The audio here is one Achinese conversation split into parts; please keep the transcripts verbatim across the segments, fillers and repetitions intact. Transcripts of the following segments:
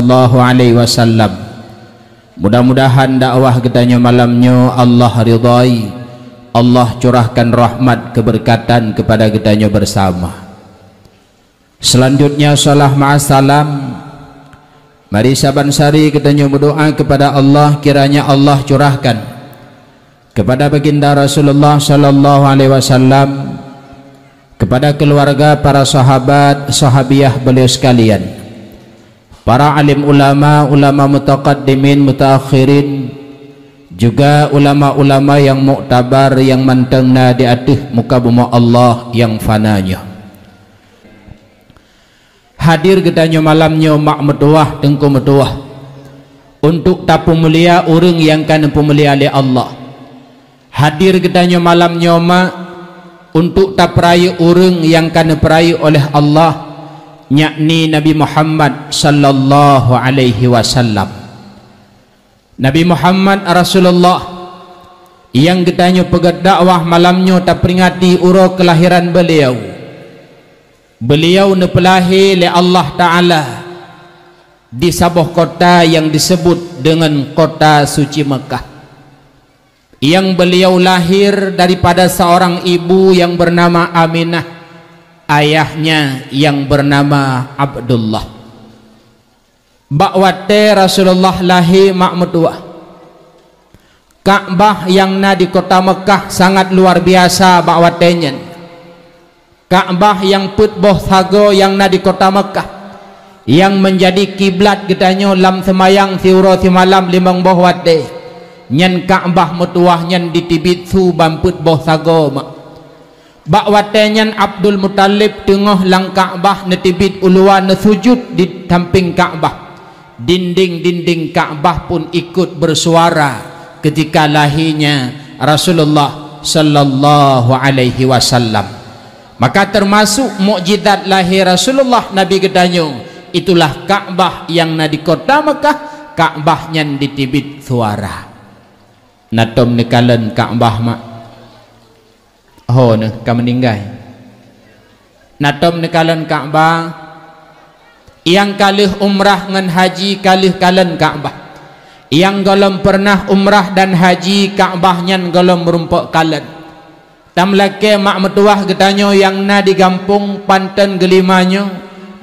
Sallallahu alaihi wasallam. Mudah-mudahan dakwah geutanyoe malam nyoe Allah ridhai, Allah curahkan rahmat keberkatan kepada geutanyoe bersama. Selanjutnya, salah ma'as salam. Mari saban sari geutanyoe berdoa kepada Allah, kiranya Allah curahkan kepada Baginda Rasulullah sallallahu alaihi wasallam, kepada keluarga, para sahabat, sahabiah beliau sekalian, para alim ulama, ulama mutaqaddimin, mutaakhirin, juga ulama-ulama yang muktabar yang mantong na di ateueh muka bumoe Allah yang fana nyoe. Hadir geutanyoe malam nyoe mak meutuwah, teungku meutuwah, untuk tapeumulia ureuëng nyang ka neupeumulia lé Allah. Hadir geutanyoe malam nyoe mak untuk tapeurayeuk ureuëng nyang ka neupeurayeuk oleh Allah, yakni Nabi Muhammad sallallahu alaihi wasallam. Nabi Muhammad Rasulullah nyang geutanyoe peugét dakwah malam nyoe taperingati uroe keulahiran beliau. Beliau neupeulahé lé Allah Ta'ala di saboh kota nyang disebut deungon Kota Suci Meukah, nyang beliau lahir daripada seorang ibu nyang bernama Aminah, ayahnya nyang bernama Abdullah. Bak watée Rasulullah lahé mak meutuwah, Ka'bah nyang na di Kota Meukah sangat luar biasa bak watée nyan. Ka'bah nyang peuet boh sagoe nyang na di Kota Meukah, nyang meunjadi kiblat geutanyoe lam seumayang siuroe simalam limong boh watée, nyan Ka'bah meutuwah nyan diteubiet su ban peuet boh sagoe mak. Bak watée nyan Abdul Muthalib teungoh lam Ka'bah neuteubiet u luwa neusujut di sampéng Ka'bah. Dinding-dinding Ka'bah pun ikut bersuara ketika lahirnya Rasulullah sallallahu alaihi wasallam. Maka termasuk mukjizat lahé Rasulullah Nabi geutanyoe, itulah Ka'bah nyang na di Kota Meukah, Ka'bah nyan diteubiet suara. Na tom neukalon Ka'bah mak? Ho neuh ka meuninggai. Na tom neukalon Ka'bah? Nyang ka lheueh umrah ngon haji ka lheueh kalon Ka'bah. Nyang gohlom peureunah umrah dan haji, Ka'bah nyan gohlom meurumpok kalon. Tameulakée mak meutuwah geutanyoe nyang na di gampông Panton Geulima nyoe,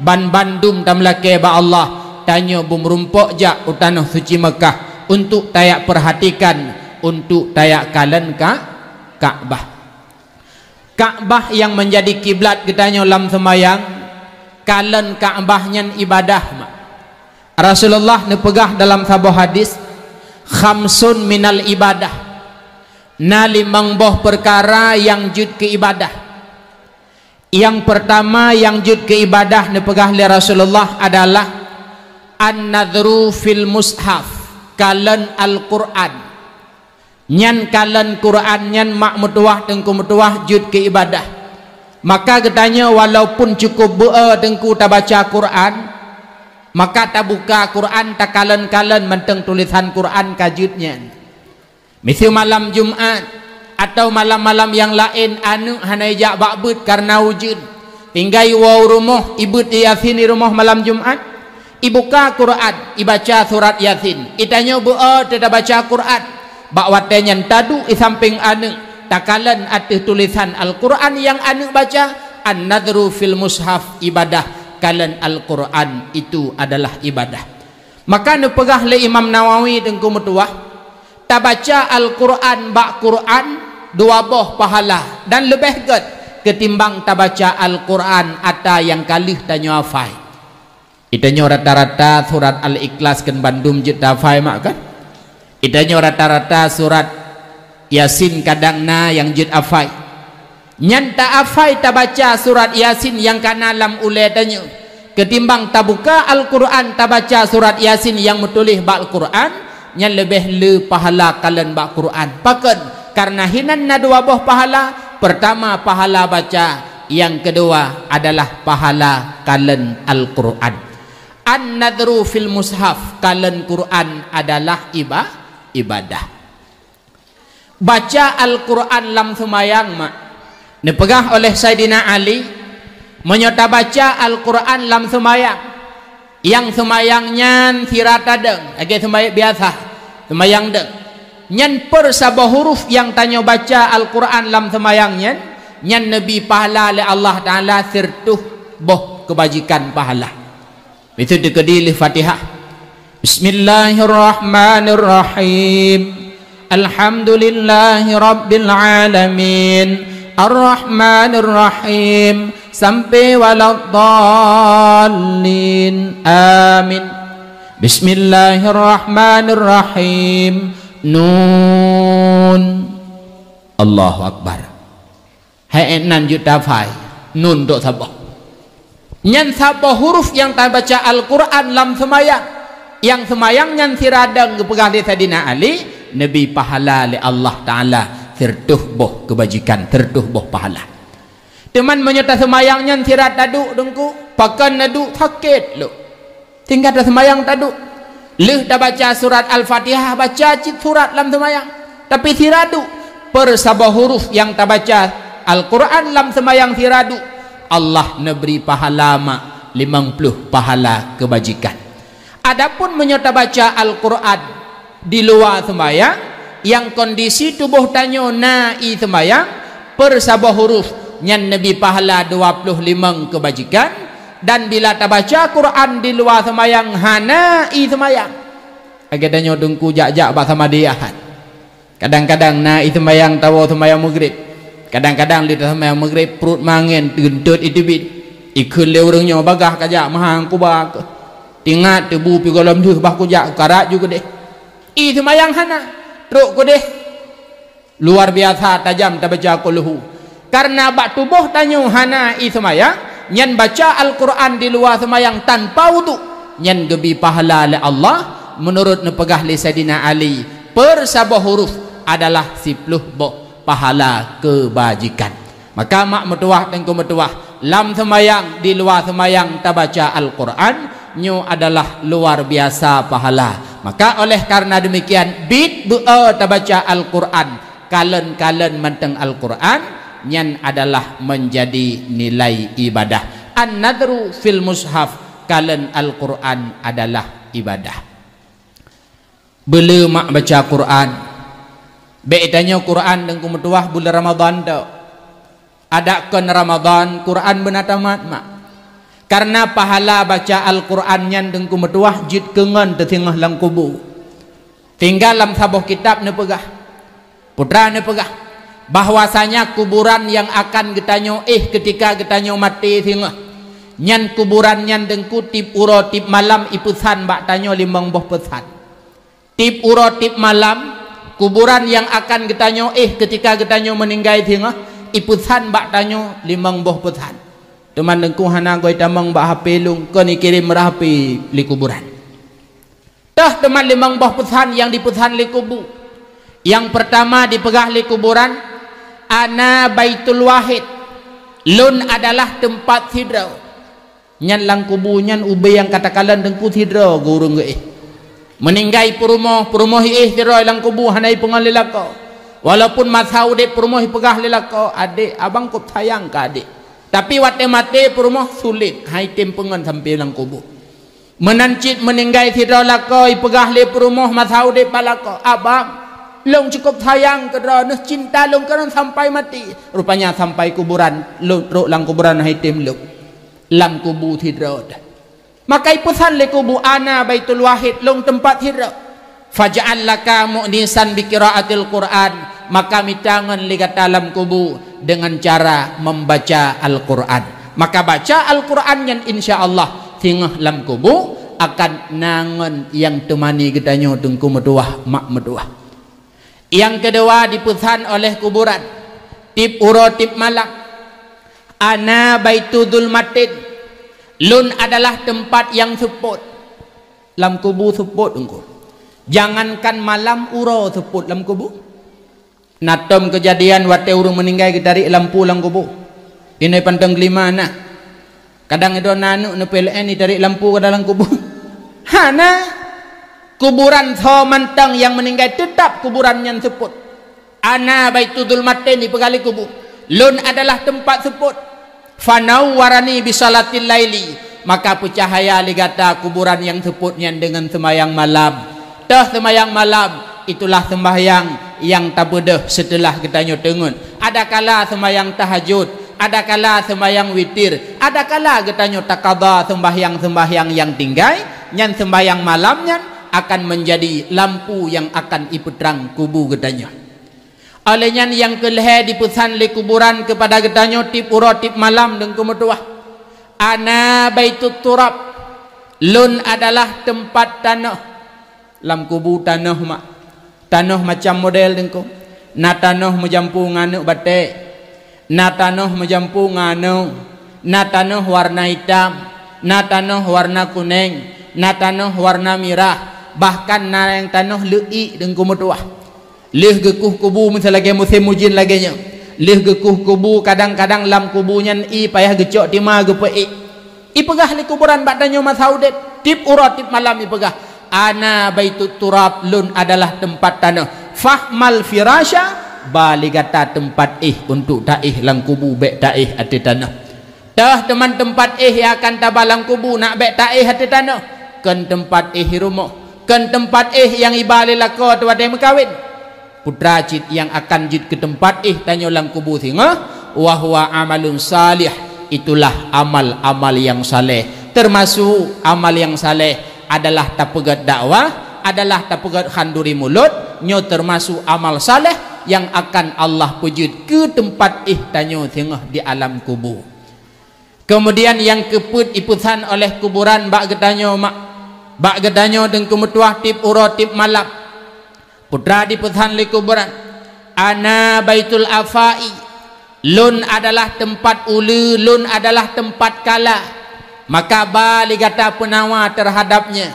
ban bandum tameulakée bak Allah, tanyoe beumeurumpok jak u Tanoh Suci Meukah untuk tajak peurhatikan, untuk tajak kalon Ka-, Ka'bah. Ka'bah nyang meunjadi kiblat geutanyoe lam seumayang, kalon Ka'bah nyan ibadah mak. Rasulullah neupeugah dalam saboh hadis, "Khamsun minal ibadah." Na limong boh peukara nyang jeuet keu ibadah. Nyang peurtama nyang jeuet keu ibadah neupeugah lé Rasulullah adalah an-nadhru fil mushaf, kalon Al-Qur'an. Nyan kalon Qur'an nyan mak meutuwah teungku meutuwah jeuet keu ibadah. Maka geutanyoe walaupun cukup beu-e teungku tabaca Qur'an, maka tabuka Qur'an takalon-kalon mantong tulésan Qur'an ka jeuet nyan. Miseue malam Jumat atawa malam-malam nyang laén aneuëk hana ijak bak beuet kareuna ujeuen, tinggai woe u rumoh, ibeuet Yasin di rumoh malam Jumat, ibuka Qur'an, ibaca surat Yasin, itanyoe beu-e teuh tabaca Qur'an. Bak watée nyan taduek di sampéng aneuëk, takalon ateueh tulésan Al-Qur'an nyang aneuëk baca, an-nadhru fil mushaf ibadah, kalon Al-Qur'an itu adalah ibadah. Maka neupeugah lé Imam Nawawi teungku meutuwah, tabaca Al-Qur'an bak Qur'an dua boh pahala dan leubeh gét ketimbang tabaca Al-Qur'an ata nyang ka lheueh tanyoe hafai. Itanyoe rata-rata surat Al-Ikhlas kan bandum jeuet tahafai mak kan? Itanyoe rata-rata surat Yasin kadang na nyang jeuet hafai. Nyan tahafai tabaca surat Yasin nyang ka na lam ulée tanyoe, ketimbang tabuka Al-Qur'an tabaca surat Yasin nyang meutuléh bak Al-Qur'an, nyan leubeh le pahala kalon bak Qur'an. Pakon? Kareuna hinan na dua boh pahala, peurtama pahala baca, nyang keudua adalah pahala kalon Al-Qur'an. An-nadhru fil mushaf, kalon Qur'an adalah iba-, ibadah. Baca Al-Qur'an lam seumayang mak. Neupeugah oleh Saidina Ali, meunyoe tabaca Al-Qur'an lam seumayang, Nyang seumayang nyan sira tadong, lagée seumayang biasa, seumayang dong. Nyan per saboh huruf nyang tanyoe baca Al-Qur'an lam seumayang nyan, nyan neubri pahala lé Allah Taala sireutôh boh keubajikan pahala. Bitu teukeudi lé Fatihah. Bismillahirrahmanirrahim. Alhamdulillahirabbil alamin. Arrahmanirrahim. Sampai waladdallin. Amin. Bismillahirrahmanirrahim. Nun. Allahu Akbar. Hai nan jeuet tafai, nun dok saboh. Nyan saboh huruf nyang tabaca Al-Qur'an lam seumayang. Nyang seumayang nyan sira dong geupeugah lé Saidina Ali, neubri pahala lé Allah Taala sireutôh boh keubajikan, sireutôh boh pahala. Teuma meunyoe taseumayang nyan sira taduek Teungku, pakon neuduek sakét lom. Tinggai taseumayang taduek. Lheueh tabaca surat Al-Fatihah, baca cit surat lam seumayang. Tapi sira duek, per saboh huruf nyang tabaca Al-Qur'an lam seumayang sira duek, Allah neubri pahala mak limong ploh pahala keubajikan. Adapun meunyoe tabaca Al-Qur'an di luwa seumayang, nyang kondisi tuboh tanyoe na ie seumayang, per saboh huruf nyan neubri pahala dua ploh limong keubajikan, dan bila tabaca Qur'an di luwa seumayang hana ie seumayang. Lagée tanyoe Teungku jak-jak bak Samadiyah. Kadang-kadang na ie seumayang tawoe seumayang Maghrib. Kadang-kadang lheueh taseumayang Maghrib pruet mangen teuntot ie teubiet. Ikheun lé ureuëng nyoe, "Bagaih kajak meuhang kuba keuh. Tingat teubu pih gohlom deuh bah kujak, karat ju keudeh." Ie seumayang hana, trok keudeh. Luar biasa tajam tabaca Qul Hu. Karena bak tuboh tanyoe hana ie seumayang, nyan baca Al-Qur'an di luwa seumayang tanpa udhu, nyan geubri pahala lé Allah, meunurot neupeugah lé Saidina Ali, per saboh huruf adalah siploh boh pahala keubajikan. Maka mak meutuwah, teungku meutuwah, lam seumayang, di luwa seumayang tabaca Al-Qur'an, nyoe adalah luar biasa pahala. Maka oleh karena demikian, bit beu-e tabaca Al-Qur'an, kalon-kalon mantong Al-Qur'an, nyan adalah menjadi nilai ibadah. An-nadhru fil mushaf, kalon Al-Qur'an adalah ibadah. Beule mak baca Qur'an. Bék tanyoe Qur'an teungku meutuwah buleuen Ramadhan tok. Adak kon Ramadhan, Qur'an beuna tamat mak. Karena pahala baca Al-Qur'an nyan teungku meutuwah jeuet keu ngon teusingoh lam kubu. Tinggai lam saboh kitab neupeugah, putra neupeugah, bahwasanya kuburan nyang akan geutanyoe éh keutika geutanyoe maté singoh, nyan kuburan nyan teungku tieb uroe tieb malam ipeusan bak tanyoe limong boh peusan. Tieb uroe tieb malam, kuburan nyang akan geutanyoe éh keutika geutanyoe meuninggai singoh, ipeusan bak tanyoe limong boh peusan. Teuma teungku hana goi tamong bak H P lôn, kon ikirém rot H P lé kuburan. Toh teuma limong boh peusan nyang dipeusan lé kubu. Nyang peurtama dipeugah lé kuburan, "Ana Baitul Wahid," lôn adalah teumpat sidroe. Nyan lam kubu nyan ubé nyang ka takalon teungku sidroe geu ureuëng geuéh. Meuninggai peurumoh, peurumoh iéh sidroe lam kubu hana ipeungon lé lakoe. Walaupun masa udeb peurumoh ipeugah lé lakoe, "Adek, abang kôb sayang keu adek." Tapi watée maté peurumoh sulet, han item peungon sampoe lam kubu. Meunan cit meuninggai sidroe lakoe ipeugah lé peurumoh masa udeb bak lakoe, "Abang, lôn cukôb sayang keu droeneuh, cinta lôn keu droeneuh sampai maté." Rupanya sampai kuburan, lôn rot lam kuburan han item lôn. Lam kubu sidroe teuh. Maka ipeusan lé kubu, "Ana Baitul Wahid," lôn teumpat sidroe. "Faj'al laka mu'nisan bi qiraatil Qur'an," maka mita ngon lé gata lam kubu dengan cara membaca Al-Qur'an. Maka baca Al-Qur'an nyan insya Allah singoh lam kubu akan na ngon nyang teumani geutanyoe teungku meutuwah, mak meutuwah. Nyang keudua dipeusan oleh kuburan, tieb uroe tieb malam, "Ana baitu zulmatin," lôn adalah teumpat nyang seupôt. Lam kubu seupôt teungku. Jangankan malam, uroe seupôt lam kubu. Na tom keujadian watée ureuëng meuninggai geutarek lampu lam kubu. Inai pantong geulima na. Kadang idong na aneuëk neupeu L N itarek lampu ka dalam kubu. Hana. Kuburan soe mantong nyang meuninggai teutap kuburan nyan seupôt. "Ana baitu zulmatin," ipeugah lé kubu. "Lôn adalah teumpat seupôt." "Fanawwarani bi salatil laili," Maka peucahaya lé gata kuburan nyang seupôt nyan deungon seumbahyang malam. Toh seumbahyang malam, itulah seumbahyang nyang tabeudôh seuteulah geutanyoe teungeut. Adakala seumbahyang tahajud, adakala seumbahyang witir, adakala geutanyoe takada seumbahyang-seumbahyang nyang tinggai, nyan seumbahyang malam nyan akan meunjadi lampu nyang akan ipeutrang kubu geutanyoe. Óh lheueh nyan nyang keu lhée dipeusan lé kuburan keupada geutanyoe tieb uroe tieb malam deungku meutuwah, "Ana baitut turab, lôn adalah teumpat tanoh." Lam kubu tanoh mak, tanoh macam model deungku. Na tanoh meujampu ngon aneuk batée, na tanoh meujampu ngon aneuk, na tanoh warna itam, na tanoh warna kuneng, na tanoh warna mirah, bahkan na nyang tanoh leuiek deungku meutuwah. Lheueh geukueh kubu, miseu lagée musém ujeuen lagée nyoe, lheueh geukueh kubu, kadang-kadang lam kubu nyan ie payah geucok tima geupeuék. Ipeugah lé kuburan bak tanyoe masa udeb, tieb uroe tieb malam ipeugah, "Ana baitut turab, lôn adalah teumpat tanoh. Fahmal firasya, ba lé gata teumpat éh untuk taéh lam kubu, bék taéh ateueh tanoh." Toh teuma teumpat éh nyang akan taba lam kubu, nak bék taéh ateueh tanoh, kon teumpat éh rumoh, kon teumpat éh nyang iba lé lakoe teuh watée meukawen. Putra cit nyang akan jeuet keu teumpat éh tanyoe lam kubu singoh, "Wa huwa amalun salih," itulah amal-amal nyang saleh. Teumasuk amal nyang saleh adalah tapeugét dakwah, adalah tapeugét khanduri mulod, nyoe teumasuk amal saleh nyang akan Allah peujeuet keu teumpat éh tanyoe singoh di alam kubu. Keumudian nyang keupeuet ipeusan oleh kuburan bak geutanyoe mak, bak geutanyoe deungku meutuwah tieb uroe tieb malam. Putra dipeusan lé kuburan, "Ana baitul afai, lôn adalah teumpat uleue, lôn adalah teumpat kala." Maka ba lé gata peunawa teuhadab nyan.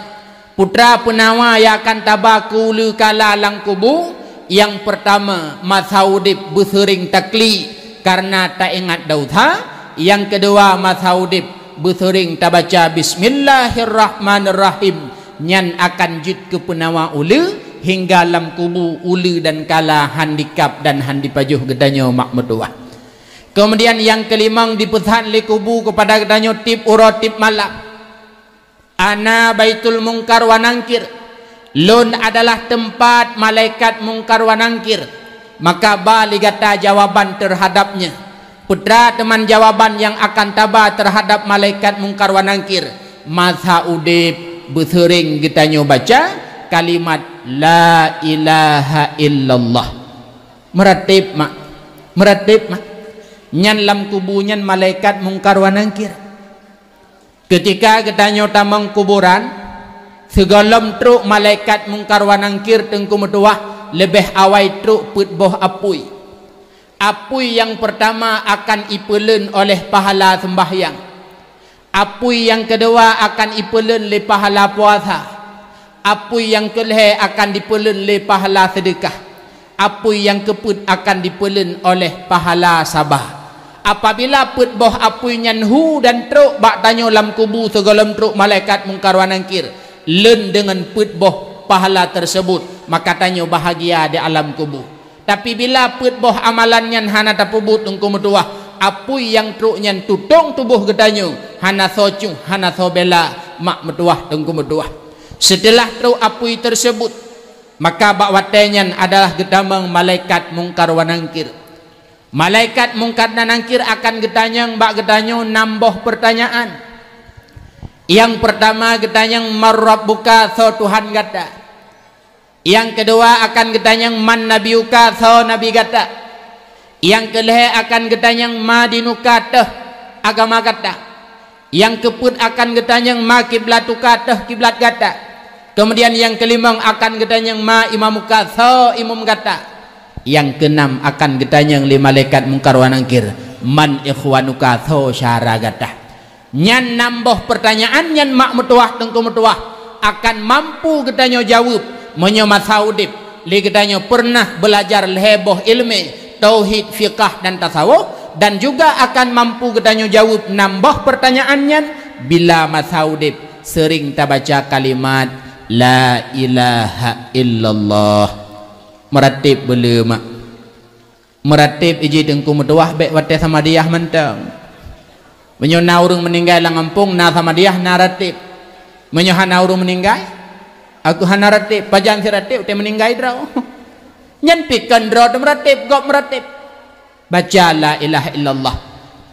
Putra peunawa nyang akan taba keu uleue kala lam kubu, nyang peurtama masa udeb beuseuring takli kareuna taingat desya, nyang keudua masa udeb beuseuring tabaca bismillahirrahmanirrahim, nyan akan jeuet keu peunawa uleue hingga lam kubu uleue dan kala han dikab dan han dipajoh geutanyoe mak meutuwah. Keumudian nyang keulimong dipeusan lé kubu keupada geutanyoe tieb uroe tieb malam. "Ana baitul mungkar wa nangkir, lôn adalah teumpat malaikat mungkar wa nangkir." Maka ba lé gata jawaban teuhadab nyan. Putra teuma jawaban nyang akan taba teuhadab malaikat mungkar wa nangkir, masa udeb beuseuring geutanyoe baca kalimat la ilaha illallah. Meurateb mak, meurateb mak. Nyan lam kubu nyan malaikat mungkar wa nangkir. Keutika geutanyoe tamong kuburan, sigohlom trok malaikat mungkar wa nangkir teungku meutuwah, leubeh awai trok peuet boh apui. Apui nyang peurtama akan ipeulon oleh pahala seumbahyang. Apui nyang keudua akan ipeulon lé pahala puasa. Apui nyang keulhée akan dipeulon lé pahala seudeukah. Apui nyang keupeuet akan dipeulon oleh pahala saba. Apabila peuet boh apui nyan hu dan trok bak tanyoe lam kubu sigohlom trok malaikat mungkar wa nangkir, lon deungon peuet boh pahala teuseubut, maka tanyoe bahagia di alam kubu. Tapi bila peuet boh amalan nyan hana tapeubuet teungku meutuwah, apui nyang trok nyan tutong tuboh geutanyoe, hana soe cuh, hana soe bela mak meutuwah teungku meutuwah. Seuteulah trok apui teuseubut, maka bak watée nyan adalah geutamong malaikat mungkar wa nangkir. Malaikat mungkar dan nangkir akan geutanyong bak geutanyoe nam boh peurtanyaan. Nyang peurtama geutanyong, "Man rabbuka?" Soe Tuhan gata? Nyang keudua akan geutanyong, "Man nabiyuka?" Soe nabi gata? Nyang keulhée akan geutanyong, "Ma dinuka?" Toh agama gata? Nyang keupeuet akan geutanyong, "Ma kiblatuka?" Toh kiblat gata? Keumudian nyang keulimong akan geutanyong, "Ma imamuka?" Soe imum gata? Nyang keunam akan geutanyong lé malaikat mungkar wa nangkir, "Man ikhwanuka?" Soe syara gata? Nyan nam boh peurtanyaan nyan mak meutuwah teungku meutuwah akan mampu geutanyoe jaweueb meunyoe masa udeb lé geutanyoe peureunah beulajar lhée boh iéleumé tauhid, fiqah dan tasawuf, dan juga akan mampu geutanyoe jaweueb nam boh peurtanyaan nyan bila masa udeb seuring tabaca kalimat la ilaha illallah. Meurateb beuleumak. Meurateb iji teungku meutuwah bék watée samadiyah mantong. Meunyoe na ureuëng meuninggai lam gampông, na samadiyah, na ratib. Meunyoe hana ureuëng meuninggai, aku hana ratib, pajan si ratib, watée meuninggai droe. Nyan pih kon droe teuh meuratib, gob meuratib. Baca la ilaha illallah.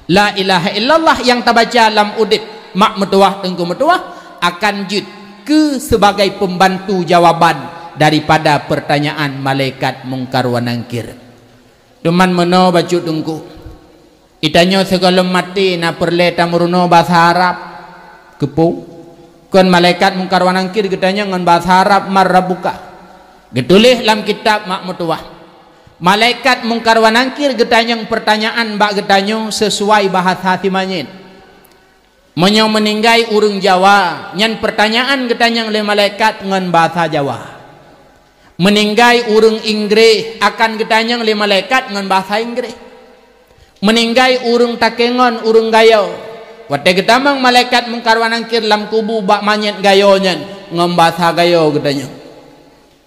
La ilaha illallah nyang tabaca lam udeb, mak meutuwah, teungku meutuwah, akan jeuet keu sebagai peumbantu jawaban daripada peurtanyaan malaikat Mungkar wa Nangkir. Teuma meunoe bacut teungku, geutanyoe sigohlom maté na peureulée tameurunoe basa Arab. Keupeue? Kon malaikat Mungkar wa Nangkir geutanyoe ngon basa Arab, "Man rabbuka?" Geutuléh lam kitab, mak meutuwah. Malaikat Mungkar wa Nangkir geutanyong peurtanyaan bak geutanyoe sisuai bahasa simanyét. Meunyoe meuninggai ureuëng Jawa, nyan peurtanyaan geutanyong lé malaikat ngon bahasa Jawa. Meuninggai ureuëng Inggréh, akan geutanyong lé malaikat ngon bahasa Inggréh. Meuninggai ureuëng Takengon, ureuëng Gayo, watée geutamong malaikat Mungkar wa Nangkir lam kubu bak manyét Gayo nyan, ngon bahasa Gayo geutanyong.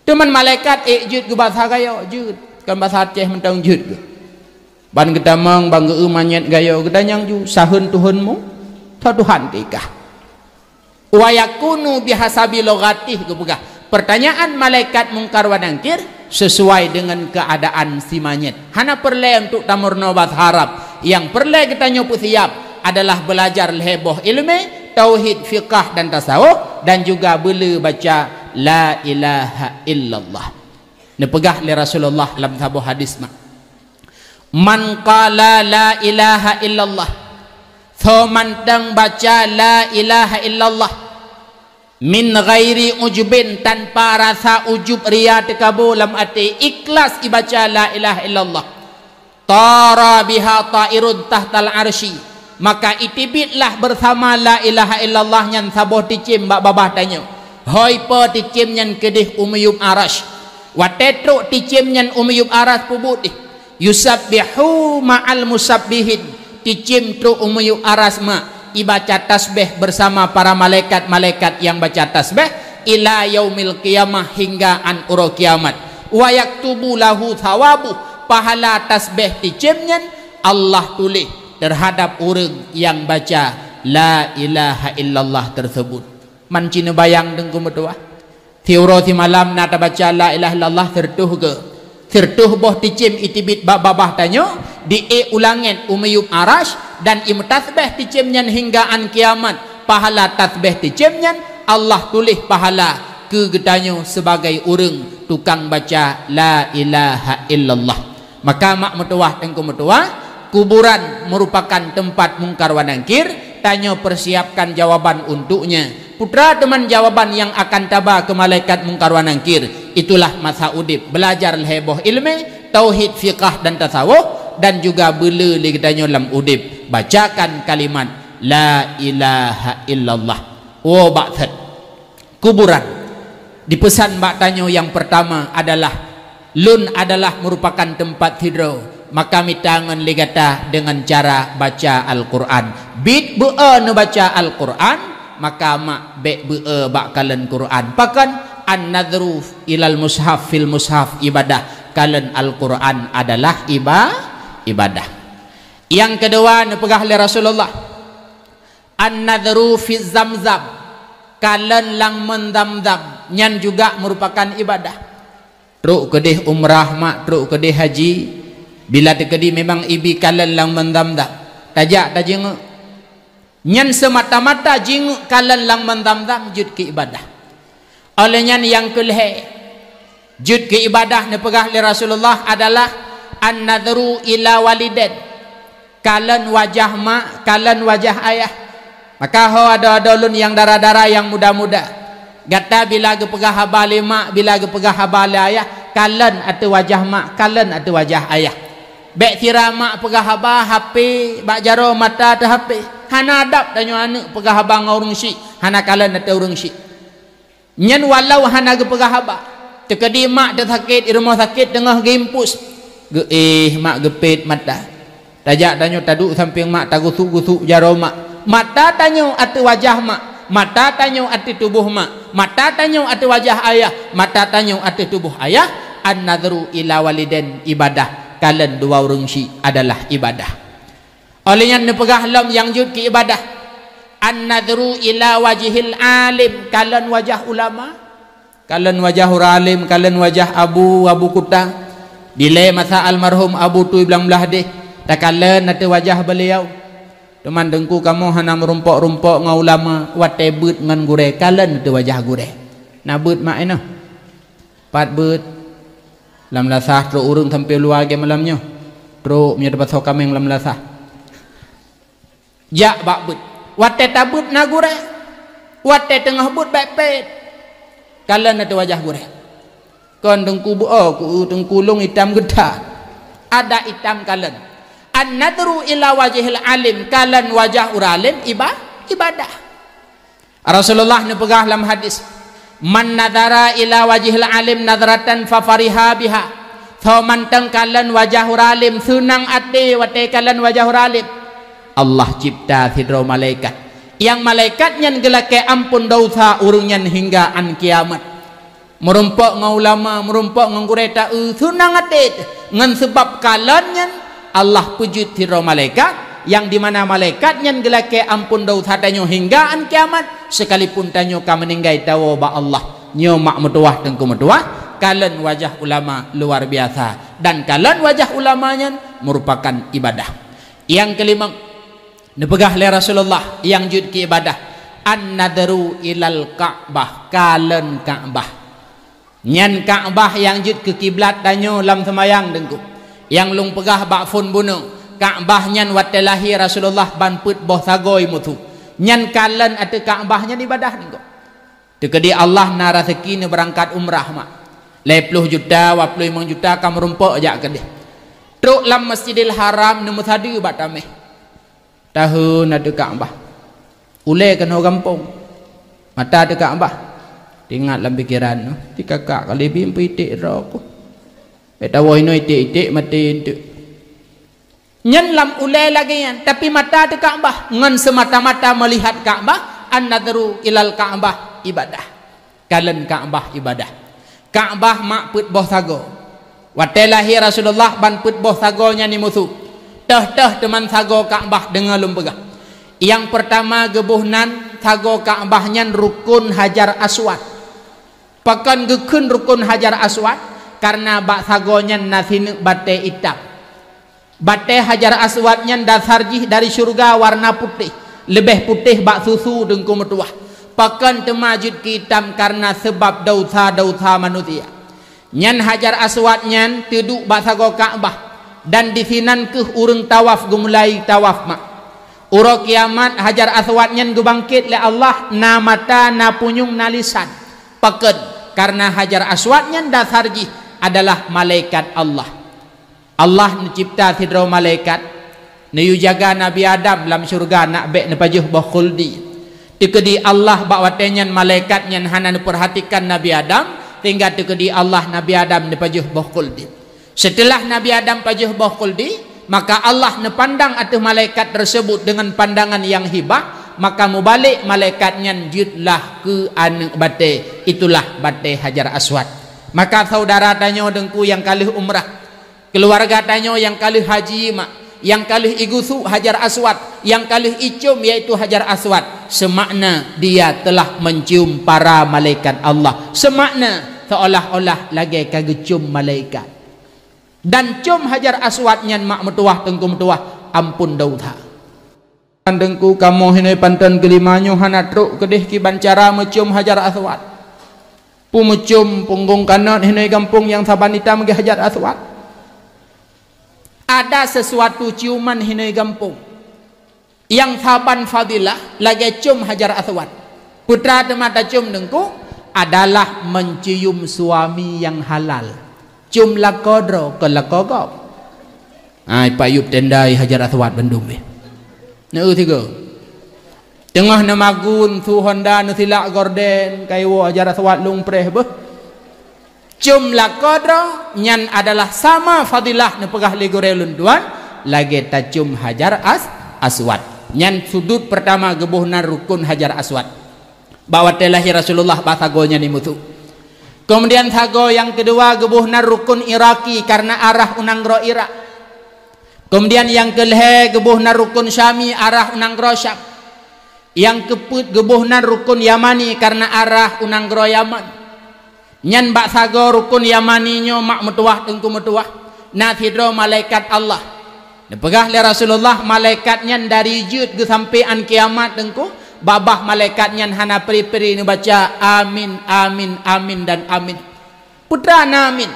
Teuma malaikat ék jeuet keu basa Gayo, jeuet. Kon basa Aceh mantong jeuet keuh. Ban geutamong, ban geu-eu manyét Gayo, geutanyong ju, "Saheun Tuhanmu?" "Soe Tuhan teuh kah?" "Wa yakunu bihasabi lughatih," geupeugah. Peurtanyaan malaikat Mungkar wa Nangkir sesuai deungon keuadaan si manyét. Hana peureulée untuk tameurunoe basa Arab. Nyang peureulée geutanyoe peusiab adalah beulajar lhée boh iéleumé, tauhid, fiqah dan tasawuf, dan juga beule baca la ilaha illallah. Neupeugah lé Rasulullah lam saboh hadis mak, "Man qala la ilaha illallah," soe mantong baca la ilaha illallah, "min ghairi ujubin," tanpa rasa ujub, ria, teukabô lam até, ikhlas ibaca la ilaha illallah, "tara biha tairun tahtal arsy," maka iteubietlah beusama la ilaha illallah nyan saboh ticém bak babah tanyoe. Hôi po ticém nyan keudeh u miyueb arasy. Watée trok ticém nyan u miyueb arasy, peubuet deh, "Yusabbihu ma'al musabbihin," ticém trok u miyueb arasy mak, ibaca tasbéh beusama para malaikat-malaikat nyang baca tasbéh, "ila yaumil qiyamah," hingga an uroe kiamat. "Wa yaktubu lahu thawabuh," pahala tasbéh ticém nyan Allah tuléh teuhadab ureuëng nyang baca la ilaha illallah teuseubut. Man ci neubayang teungku meutuwah. Siuroe simalam na tabaca la ilaha illallah sireutôh geu-, sireutôh boh ticém iteubiet bak babah tanyoe, di-ék u langét u miyueb arasy, dan imeutasbéh ticém nyan hingga an kiamat. Pahala tasbéh ticém nyan Allah tuléh pahala keu geutanyoe sibagai ureuëng tukang baca la ilaha illallah. Maka mak meutuwah, teungku meutuwah, kuburan meurupakan teumpat Mungkar wa Nangkir, tanyoe peusiapkan jawaban untuknya. Peue teuma jawaban nyang akan taba keu malaikat Mungkar wa Nangkir? Itulah masa udeb, beulajar lhée boh iéleumé, tauhid, fiqah dan tasawuf, dan juga beule lé geutanyoe lam udeb, bacakan kalimat la ilaha illallah. Woe bak that kuburan. Dipeusan bak tanyoe nyang peurtama adalah, "Lôn adalah meurupakan teumpat sidroe, maka mita ngon lé gata deungon cara baca Al-Qur'an." Bit beu-e neubaca Al-Qur'an, maka mak bék beu-e bak kalon Qur'an. Pakon? "An-nadhru ilal mushaf fil mushaf ibadah." Kalon Al-Qur'an adalah iba-, ibadah. Nyang keudua neupeugah lé Rasulullah, "An-nadhru fi Zamzam," kalon lam mon Zamzam, nyan juga meurupakan ibadah. Trok keudeh umrah mak, trok keudeh haji, bila teukeudi memang ibi kalon lam mon Zamzam, tajak tajeungeuk. Nyan seumata-mata jeungeuk kalon lam mon Zamzam jeuet keu ibadah. Óh lheueh nyan nyang keulhée, jeuet keu ibadah neupeugah lé Rasulullah adalah an-nadhru ila walidain, kalon wajah mak, kalon wajah ayah. Maka ho adoe-adoe lôn nyang dara-dara, nyang muda-muda, gata bila geupeugah haba lé mak, bila geupeugah haba lé ayah, kalon ateueh wajah mak, kalon ateueh wajah ayah. Bék sira mak peugah haba, hapé bak jaroe mata teuh hapé. Hana adab tanyoe aneuëk peugah haba ngon ureuëng syik, hana kalon ateueh ureuëng syik. Nyan walau hana geupeugah haba. Teukeudi mak teusakét, i rumoh sakét teungoh geuimpus. Geuéh mak, geupét mata. Tajak tanyoe taduek sampéng mak, tagusuk-gusuk jaroe mak. Mata tanyoe ateueh wajah mak, mata tanyoe ateueh tuboh mak, mata tanyoe ateueh wajah ayah, mata tanyoe ateueh tuboh ayah. An-nadhru ila walidain ibadah. Kalon dua ureuëng syik adalah ibadah. Óh lheueh nyan neupeugah lom nyang jeuet keu ibadah, "An-nadhru ila wajhil alim," kalon wajah ulama. Kalon wajah ureuëng alim, kalon wajah abu, abu kuta. Dilée masa almarhum Abu Tui Blang Blahdeh, takalon ateueh wajah beliau. Teuma Teungku kamoe hana meurumpok-rumpok ngon ulama, watée beuet ngon gurée, kalon ateueh wajah gurée. Na beuet mak inoe. Pat beuet. Lam lasah trok ureuëng sampoe luwa lagée malam nyoe. Trok meunyoe tapasoe kaméng lam lasah. Jak bak beuet. Watée tabeuet na gurée. Watée teungoh beuet bék pét. Kalon ateueh wajah gurée. Kon Teungku beuo ku, Teungku lôn itam geuta. Adak itam kalon. An-nadhru ila wajhil alim, kalon wajah ureuëng alim iba-, ibadah. Rasulullah neupeugah lam hadis, "Man nadhara ila wajhil alim nadhratan fa fariha biha." Soe mantong kalon wajah ureuëng alim, seunang até watée kalon wajah ureuëng alim, Allah cipta sidroe malaikat. Nyang malaikat nyan geulakée amphon desya ureuëng nyan hingga án kiamat. Meurumpok ngon ulama, meurumpok ngon gurée taeu, seunang até ngon sabab kalon nyan Allah peujeuet sidroe malaikat, nyang dimana malaikat nyan geulakée amphon desya tanyoe hingga án kiamat, sekalipun tanyoe ka meuninggai tawoe bak Allah. Nyoe mak meutuwah Teungku meutuwah, kalon wajah ulama luar biasa, dan kalon wajah ulama nyan meurupakan ibadah. Nyang keulimong, neupeugah lé Rasulullah nyang jeuet keu ibadah, "An-nadhru ilal Ka'bah," kalon Ka'bah. Nyan Ka'bah nyang jeuet keu kiblat tanyoe lam seumayang Teungku. Nyang lôn peugah bak phon bunoe, Ka'bah nyan watée lahé Rasulullah ban peuet boh sagoe musu. Nyan kalon ateueh Ka'bah nyan ibadah Teungku. Teukeudi Allah na raseuki neubeurangkat umrah mak. Lhée ploh juta, dua ploh limong juta ka meurumpok jak keudeh. Trok lam Masjidil Haram neumeusadeue bak taméh. Tahun ateueh Ka'bah. Ulée keunoe gampông. Mata ateueh Ka'bah. Teuingat lam pikeran, "Ti kakak kali bim peuiték droe ku. Bék tawoe inoe iték-iték maté eunteuk." Nyan lam ulée lagée nyan, tapi mata ateueh Ka'bah, ngon seumata-mata meulihat Ka'bah, an-nadhru ilal Ka'bah ibadah. Kalon Ka'bah ibadah. Ka'bah mak peuet boh sagoe. Watée lahé Rasulullah ban peuet boh sagoe nyan imusu. Teuh-teuh teuman sagoe Ka'bah deungoe lôn peugah. Nyang peurtama geuboh nan sagoe Ka'bah nyan rukun Hajar Aswad. Pakon geukheun rukun Hajar Aswad? Kareuna bak sagoe nyan na sineuk batée itam. Batée Hajar Aswad nyan dasar jih dari syeuruga warna putéh, leubeh putéh bak susu Teungku meutuwah. Pakon teuma jeuet keu itam kareuna sabab desya-desya manusia. Nyan Hajar Aswad nyan teuduek bak sagoe Ka'bah, dan disinan kheueh ureuëng tawaf geumulai tawaf mak. Uroe kiamat Hajar Aswad nyan geubangket lé Allah, na mata, na punyueng, na lisan. Pakon? Kareuna Hajar Aswad nyan dasar jih adalah malaikat Allah. Allah neucebta sidroe malaikat, neuyue jaga Nabi Adam lam syeuruga nak bék neupajoh boh khuldi. Teukeudi Allah bak watée nyan malaikat nyan hana neupeurhatikan Nabi Adam, sehingga teukeudi Allah Nabi Adam neupajoh boh khuldi. Seuteulah Nabi Adam pajoh boh khuldi, maka Allah neupandang ateueh malaikat teuseubut deungon pandangan nyang hibah, maka mubalek malaikat nyan jeuetlah keu aneuëk batée, itulah batée Hajar Aswad. Maka saudara tanyoe Teungku nyang ka lheueh umrah, keuluwarga tanyoe nyang ka lheueh haji mak, nyang ka lheueh igusu Hajar Aswad, nyang ka lheueh icom yaitu Hajar Aswad, seumakna dia telah mencium para malaikat Allah, seumakna seolah-olah lagée ka geucom malaikat. Dan com Hajar Aswad nyan mak meutuwah Teungku meutuwah amphon desya. Teungku kamoe hinoe panton keulima nyoe hana trok keudeh kiban cara meucom Hajar Aswad. Peue meucom punggong kanot hinoe gampông nyang saban itam geuh Hajar Aswad. Ada sesuatu ciuman hinoe gampông nyang saban fadilah lagée com Hajar Aswad. Peue teuma tacom Teungku? Adalah mencium suami nyang halal. Com lakoe droe, kon lakoe gob. Ai, payueb tendai Hajar Aswad bandum beh. Neu tiga. Teungoh neumagun su Honda neusilak gorden, kaiwoe Hajar Aswad lung preh beh. Com lakoe droe nyan adalah sama fadilah neupeugah lé gurée lôn tuan, lagée tacom Hajar As-, Aswad. Nyan sudut peurtama geuboh nan rukun Hajar Aswad. Bak watée lahé Rasulullah bak sagoe nyan imusu. Keumudian sagoe nyang keudua geuboh nan rukun Iraki kareuna arah u nanggroe Irak. Keumudian nyang keulhèe geuboh nan rukun Syami arah u nanggroe Syam. Nyang keupeuet geuboh nan rukun Yamani kareuna arah u nanggroe Yaman. Nyan bak sagoe rukun Yamani nyoe mak meutuwah teungku meutuwah, na sidroe malaikat Allah. Neupeugah lé Rasulullah, malaikat nyan dari jeuet geusampé án kiamat teungku, babah malaikat nyan hana pri-pri neubaca amin, amin, amin, dan amin. Peue teuma amin?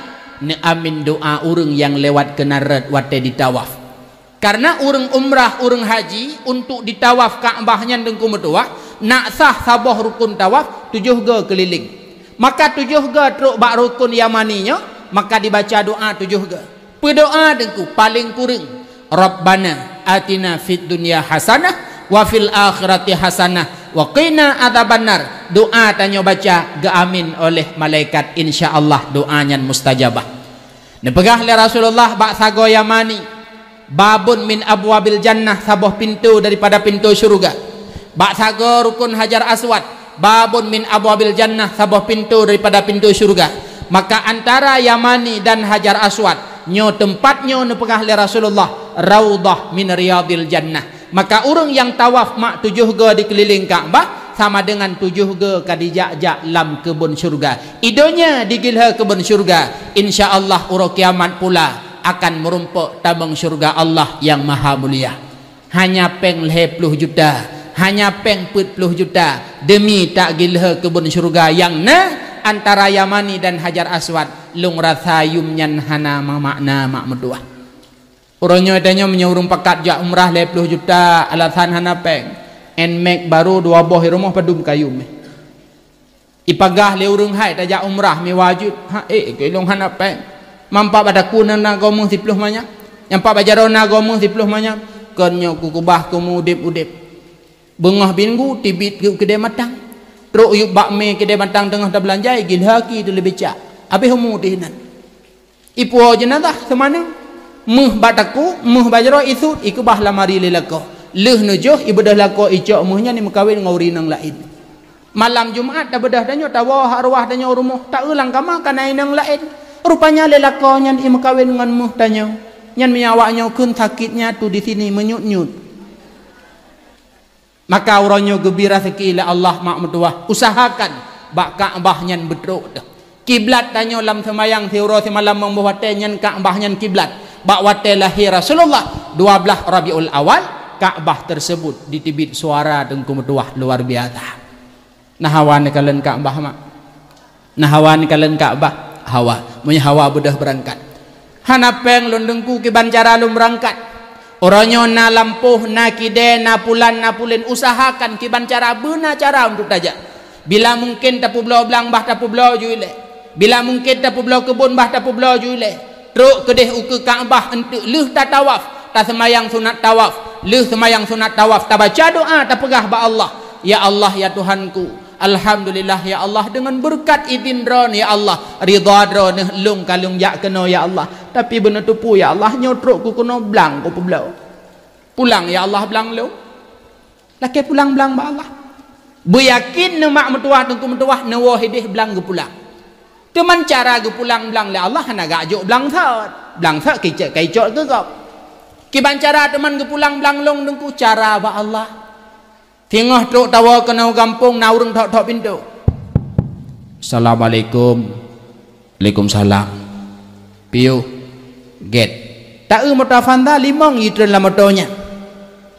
Neuamin doa ureuëng nyang lewat keunan rot watée jitawaf. Kareuna ureuëng umrah, ureuëng haji, untuk jitawaf Ka'bah nyan teungku meutuwah, nak sah saboh rukun tawaf tujoh goe keulileng. Maka tujoh goe trok bak rukun Yamani nyoe, maka jibaca doa tujoh goe. Peue doa teungku? Paleng kureueng, "Rabbana atina fid dunya hasanah wa fil akhirati hasanah wa qina adzabannar." Doa tanyoe baca geuamin oleh malaikat, insya Allah doa nyan mustajabah. Neupeugah lé Rasulullah bak sagoe Yamani, "Babun min abwabil jannah," saboh pintoe daripada pintoe syeuruga. Bak sagoe rukun Hajar Aswad, "Babun min abwabil jannah," saboh pintoe daripada pintoe syeuruga. Maka antara Yamani dan Hajar Aswad, nyoe teumpat nyoe neupeugah lé Rasulullah, "Raudhah min riyadil jannah." Maka ureuëng nyang tawaf mak tujoh goe dikeulileng Ka'bah, sama deungon tujoh goe ka jijak-jak lam keubon syeuruga. Idonya digeulhée keubon syeuruga, insya Allah uroe kiamat pula akan meurumpok tabong syeuruga Allah nyang maha mulia. Hanya péng lhée ploh juta, hanya péng peuet ploh juta, deumi tageulhée keubon syeuruga nyang na antara Yamani dan Hajar Aswad. Lôn rasa yum nyan hana meumakna mak meutuwah. Uroe nyoe tanyoe meunyoe ureuëng pakat jak umrah lhée ploh juta, alasan hana péng. Nmax barô dua boh i rumoh padum kayum. Ipagah lé ureuëng hai tajak umrah mi wajéb, ha ék keu lôn hana péng. Nyang pat bak takue na goe méuh siploh manyam, nyang pat bak jaroe na goe méuh siploh manyam. Kon nyoe kukeubah keu meu udeb-udeb. Beungoh minggu teubiet keu keudè matang. Trok yub bak mé keudè matang teungoh tabeulanjai, gilhaki teuleubeh cak. Abéh umu teuh inan. Ipuwoe jeunazah seumanang, méuh bak takue, méuh bak jaroe isut, ikeubah lam ari lé lakoe. Lheueh neujoh, ibeudôh lakoe icok méuh nyan imeukawen ngon ureuëng inong laén. Malam Jumat tabeudôh tanyoe, tawoe arwah tanyoe u rumoh, taeu lam kama ka na inong laén. Rupanya lé lakoe nyan imeukawen ngon méuh tanyoe. Nyan meunyo awaknyoe kheun sakét nyatu di sini meunyut-nyut. Maka uroe nyoe geubri raseuki lé Allah mak meutuwah, usahakan bak Ka'bah nyan beutrok teuh. Kiblat tanyoe lam seumayang siuroe simalam ngon boh watée nyan Ka'bah nyan kiblat. Bak watée lahé Rasulullah, dua blaih Rabiul Awal, Ka'bah tersebut diteubiet suara teungku meutuwah luar biasa. Na hawa neukalon Ka'bah mak? Na hawa neukalon Ka'bah? Hawa. Meunyo hawa beudôh beurangkat. Hana péng lôn teungku kiban cara lôn beurangkat. Uroe nyoe na lampôh, na kidée, na pulan, na pulen, usahakan kiban cara beuna cara untuk tajak. Bila mungken tapeubloe blang bah tapeubloe ju ilée. Bila mungken tapeubloe keubon bah tapeubloe ju ilée. Trok keudeh ukeue Ka'bah eunteuk lheueh tatawaf, taseumayang sunat tawaf. Lheueh seumayang sunat tawaf tabaca doa tapeugah bak Allah, "Ya Allah, ya Tuhanku, alhamdulillah ya Allah, deungon beureukat idin Droeneuh ya Allah, ridha Droeneuh lôn ka lôn jak keunoe ya Allah. Tapi beuneuteupeu ya Allah, nyoe trok kukeunoe blang kupeubloe. Pulang ya Allah blang lôn." Lakée pulang blang bak Allah. Beuyakin neumak meutuwah teungku meutuwah neuwoe ideh blang geupulang. Teuma cara geupulang blang lé Allah hana geujok blang sot. Blang sot kicok ka icok keu gob. Kiban cara teuma geupulang blang lôn teungku cara bak Allah. Singoh trok tawoe keunoe gampông na ureuëng thok-thok pintoe. "Assalamualaikum." "Waalaikumsalam." "Piôh gét." Taeu moto Avanza limong jitreun lam moto nyan.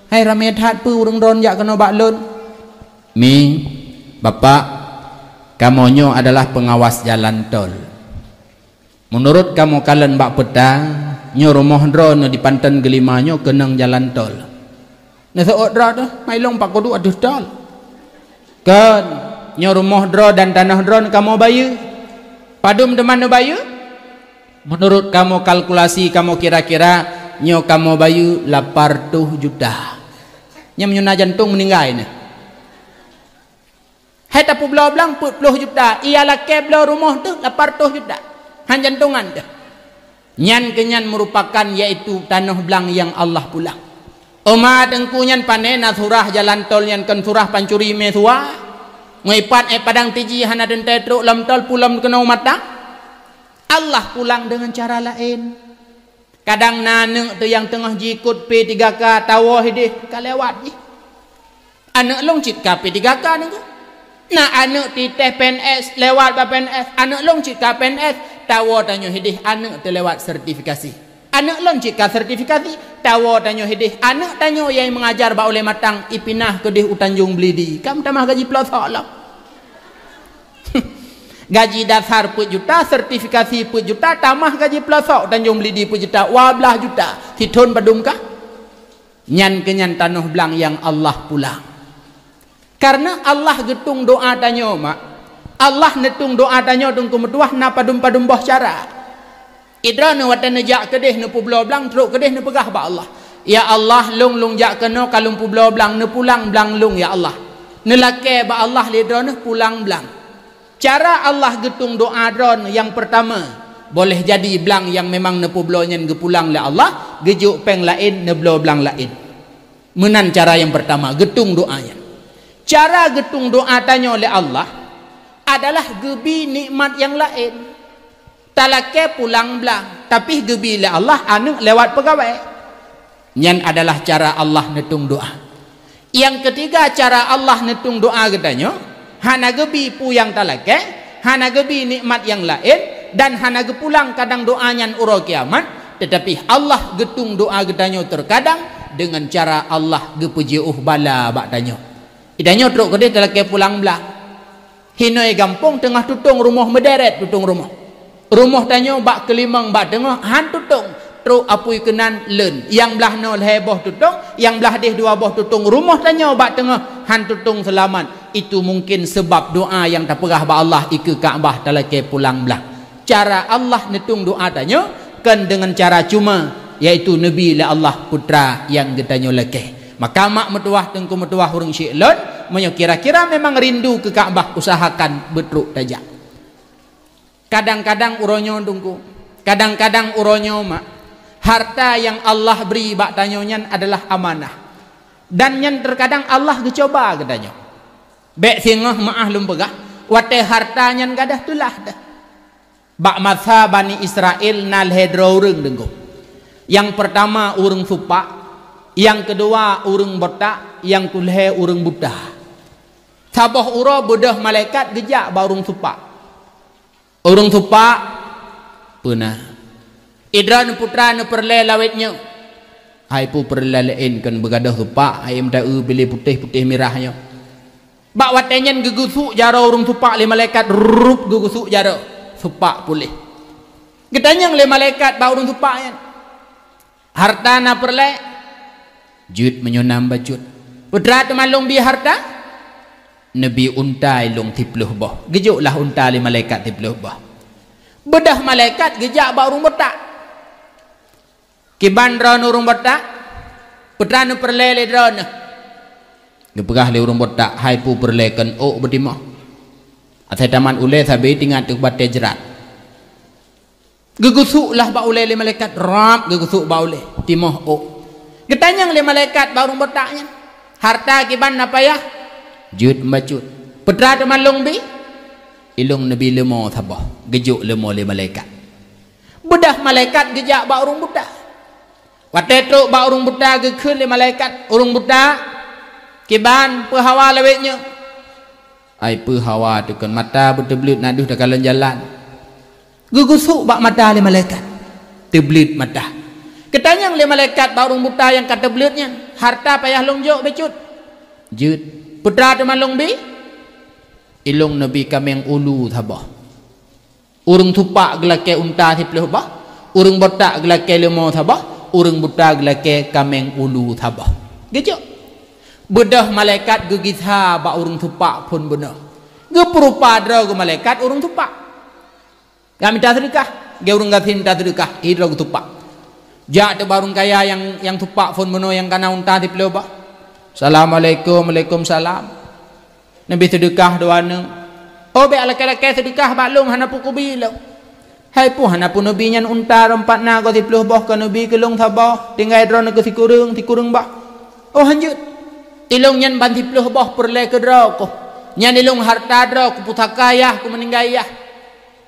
"Hai ramé that peue ureuëng droen jak keunoe bak lôn?" "Mi, Bapak, kamoe nyoe adalah peungawas jalan tol. Meunurot kamoe kalon bak peuta, nyoe rumoh droeneuh di Panton Geulima nyoe keunong jalan tol." "Neuseuôt droe teuh, mai lôn pakuduek ateueh tol." "Kon, nyoe rumoh droe dan tanoh droeneuh kamoe bayeue." "Padum teuma neubayeue?" "Meunurot kamoe kalkulasi kamoe kira-kira, nyoe kamoe bayeue lapan reutôh juta." Nyan meunyoe na jantong meuninggai nyan. Hai tapeubloe blang peuet ploh juta, iya lakée bloe rumoh teuh lapan reutôh juta. Han jantongan teuh. Nyan keunyan meurupakan yaitu tanoh blang nyang Allah pulang. Umat teungku nyan pané na surah jalan tol nyan kon surah pancuri mé suwa. Meuipat ék padang tiji hana teuntée trok lom tol pulom keunoe mata. Allah pulang deungon cara laén. Kadang na aneuk teuh nyang teungoh jiikot P tiga K tawoe idéh ka lewat jih. Aneuk lôn cit ka P tiga K nyoe. Na aneuk teuh itéh P N S lewat bak P N S, aneuk lôn cit ka P N S, tawoe tanyoe idéh aneuk teuh lewat sertifikasi. Aneuk lôn cit ka sertifikasi, tawoe tanyoe idéh aneuk tanyoe nyang meungajar bak ulée matang ipinah keudéh u Tanjong Belidi. Ka meutamah gaji peulosok lom. Gaji dasar peuet juta, sertifikasi peuet juta, tamah gaji peulosok Tanjong Belidi peuet juta, dua blaih juta. Sithon padum kah? Nyan keuh nyan tanoh blang nyang Allah pulang. Kareuna Allah geutueng doa tanyoe, mak. Allah neutueng doa tanyoe, Teungku meutuwah, na padum-padum boh cara. Idroeneuh watée neujak keudéh neupeubloe blang, trok keudéh neupeugah bak Allah, "Ya Allah, lôn, lôn jak keunoe ka lôn peubloe blang, neupulang blang lôn, ya Allah." Neulakée bak Allah lé droeneuh pulang blang. Cara Allah geutueng doa droeneuh nyang peurtama, boleh jadi blang nyang memang neupeubloe nyan geupulang lé Allah, geujok péng laén, neubloe blang laén. Meunan cara nyang peurtama geutueng doa nyan. Cara geutueng doa tanyoe lé Allah adalah geubi nikmat nyang laén. Talakée pulang blang, tapi geubi lé Allah aneuk lewat peugawée. Nyan adalah cara Allah neutueng doa. Nyang keutiga cara Allah neutueng doa geutanyoe, hana geubi peue nyang talakée, hana geubi nikmat nyang laén, dan hana geupulang kadang doa nyan uroe kiamat, teutapi Allah geutueng doa geutanyoe teukadang deungon cara Allah geupeujiôh bala bak tanyoe. Geutanyoe trok keudéh talakée pulang blang. Hinoe gampông teungoh tutong rumoh meuderet tutong rumoh. Rumoh tanyoe bak keulimong bak teungoh han tutong, trok apui keunan leuen. Nyang blaih noe lhée boh tutong, nyang blaih déh dua boh tutong. Rumoh tanyoe bak teungoh han tutong seulamat. Itu mungkin seubab doa nyang tapeugah bak Allah ikeue Ka'bah talakée pulang blang. Cara Allah neutueng doa tanyoe kon deungon cara cuma, yaitu neubi lé Allah putra nyang geutanyoe lakée. Maka mak meutuwah, teungku meutuwah, ureuëng syik lôn, meunyoe kira-kira memang rindu keu Ka'bah, usahakan beutrok tajak. Kadang-kadang uroe nyoe, teungku, kadang-kadang uroe nyoe, mak, harta nyang Allah bri bak tanyoe nyan adalah amanah. Dan nyan teukadang Allah geucuba geutanyoe. Bék singoh meuáh lôn peugah, watée harta nyan gadôh teulah deuh. Bak masa Bani Israel na lhée droe ureuëng, teungku. Nyang peurtama ureuëng supak, nyang keudua ureuëng botak, nyang keulhée ureuëng buta. Saboh uroe beudôh malaikat geujak bak ureuëng supak. Ureuëng supak, peuna. Idroeneuh putra neupeureulée lawét nyoe. Hai peue peureulée laén kon beugadôh supak, hai meuta-eu piléh putéh-putéh mirah nyoe. Bak watée nyan geugeusuk jaroe ureuëng supak lé malaikat, rup geugeusuk jaroe, supak puléh. Geutanyong lé malaikat bak ureuëng supak nyan, "Harta na peureulée?" "Jeuet meunyoe na bacut." "Peue teuma lôn bi harta?" "Neubi unta ilôn siplôh boh." Geujoklah unta lé malaikat siplôh boh. Beudôh malaikat geujak bak ureuëng botak. "Kiban droeneuh ureuëng botak, peue teuma neupeureulée lé droeneuh?" Geupeugah lé ureuëng botak, "Hai peue peureulée kon ôk beutimoh. Asai tamat ulée sabe tingat teuk batée jrat." Geugeusuklah bak ulée lé malaikat, rab geugeusuk bak ulée, timoh ôk. Geutanyong lé malaikat bak ureuëng botak nyan, "Harta kiban na payah?" "Jeuet bacut." "Peue teuma lôn bi?" "Ilôn neubi leumo saboh." Geujok leumo lé malaikat. Beudôh malaikat geujak bak ureuëng buta. Watée trok bak ureuëng buta geukheun lé malaikat, "Ureuëng buta, kiban peue hawa lawét nyoe?" "Ai peue hawa teuh kon mata beuteubleuet na deuh takalon jalan." Geugeusuk bak mata lé malaikat. Teubleuet mata. Geutanyong lé malaikat bak ureuëng buta nyang ka teubleuet nyan, "Harta payah lôn jok bacut?" "Jeuet." "Peue teuma lôn bi?" "Ilôn neubi kaméng ulu saboh." Ureuëng supak geulakée unta siplôh boh, ureuëng botak geulakée leumo saboh, ureuëng buta geulakée kaméng ulu saboh. Geujok. Beudôh malaikat geugisa bak ureuëng supak phon bunoe. Geupeurupa droe geuh malaikat ureuëng supak. Ka mita seudeukah, geu ureuëng gasien mita seudeukah, hi droe geusupak. Jak teuk bak ureuëng kaya nyang, nyang supak phon bunoe nyang kana unta siplôh boh. "Assalamualaikum." "Waalaikumsalam." "Neubi seudeukah dua neueng." "Oh, bék lakée-lakée seudeukah bak lôn, hana peue kubi lôn." "Hai peue hana peue neubi nyan unta rompat na goe siplôh boh ka neubi keu lôn saboh, tinggai droeneuh keu sikureueng, sikureueng boh." "Oh, hanjeuet. Ilôn nyan ban siplôh boh peureulée keu droe koh. Nyan ilôn harta droe, keu pusaka yah, keu meuninggai yah."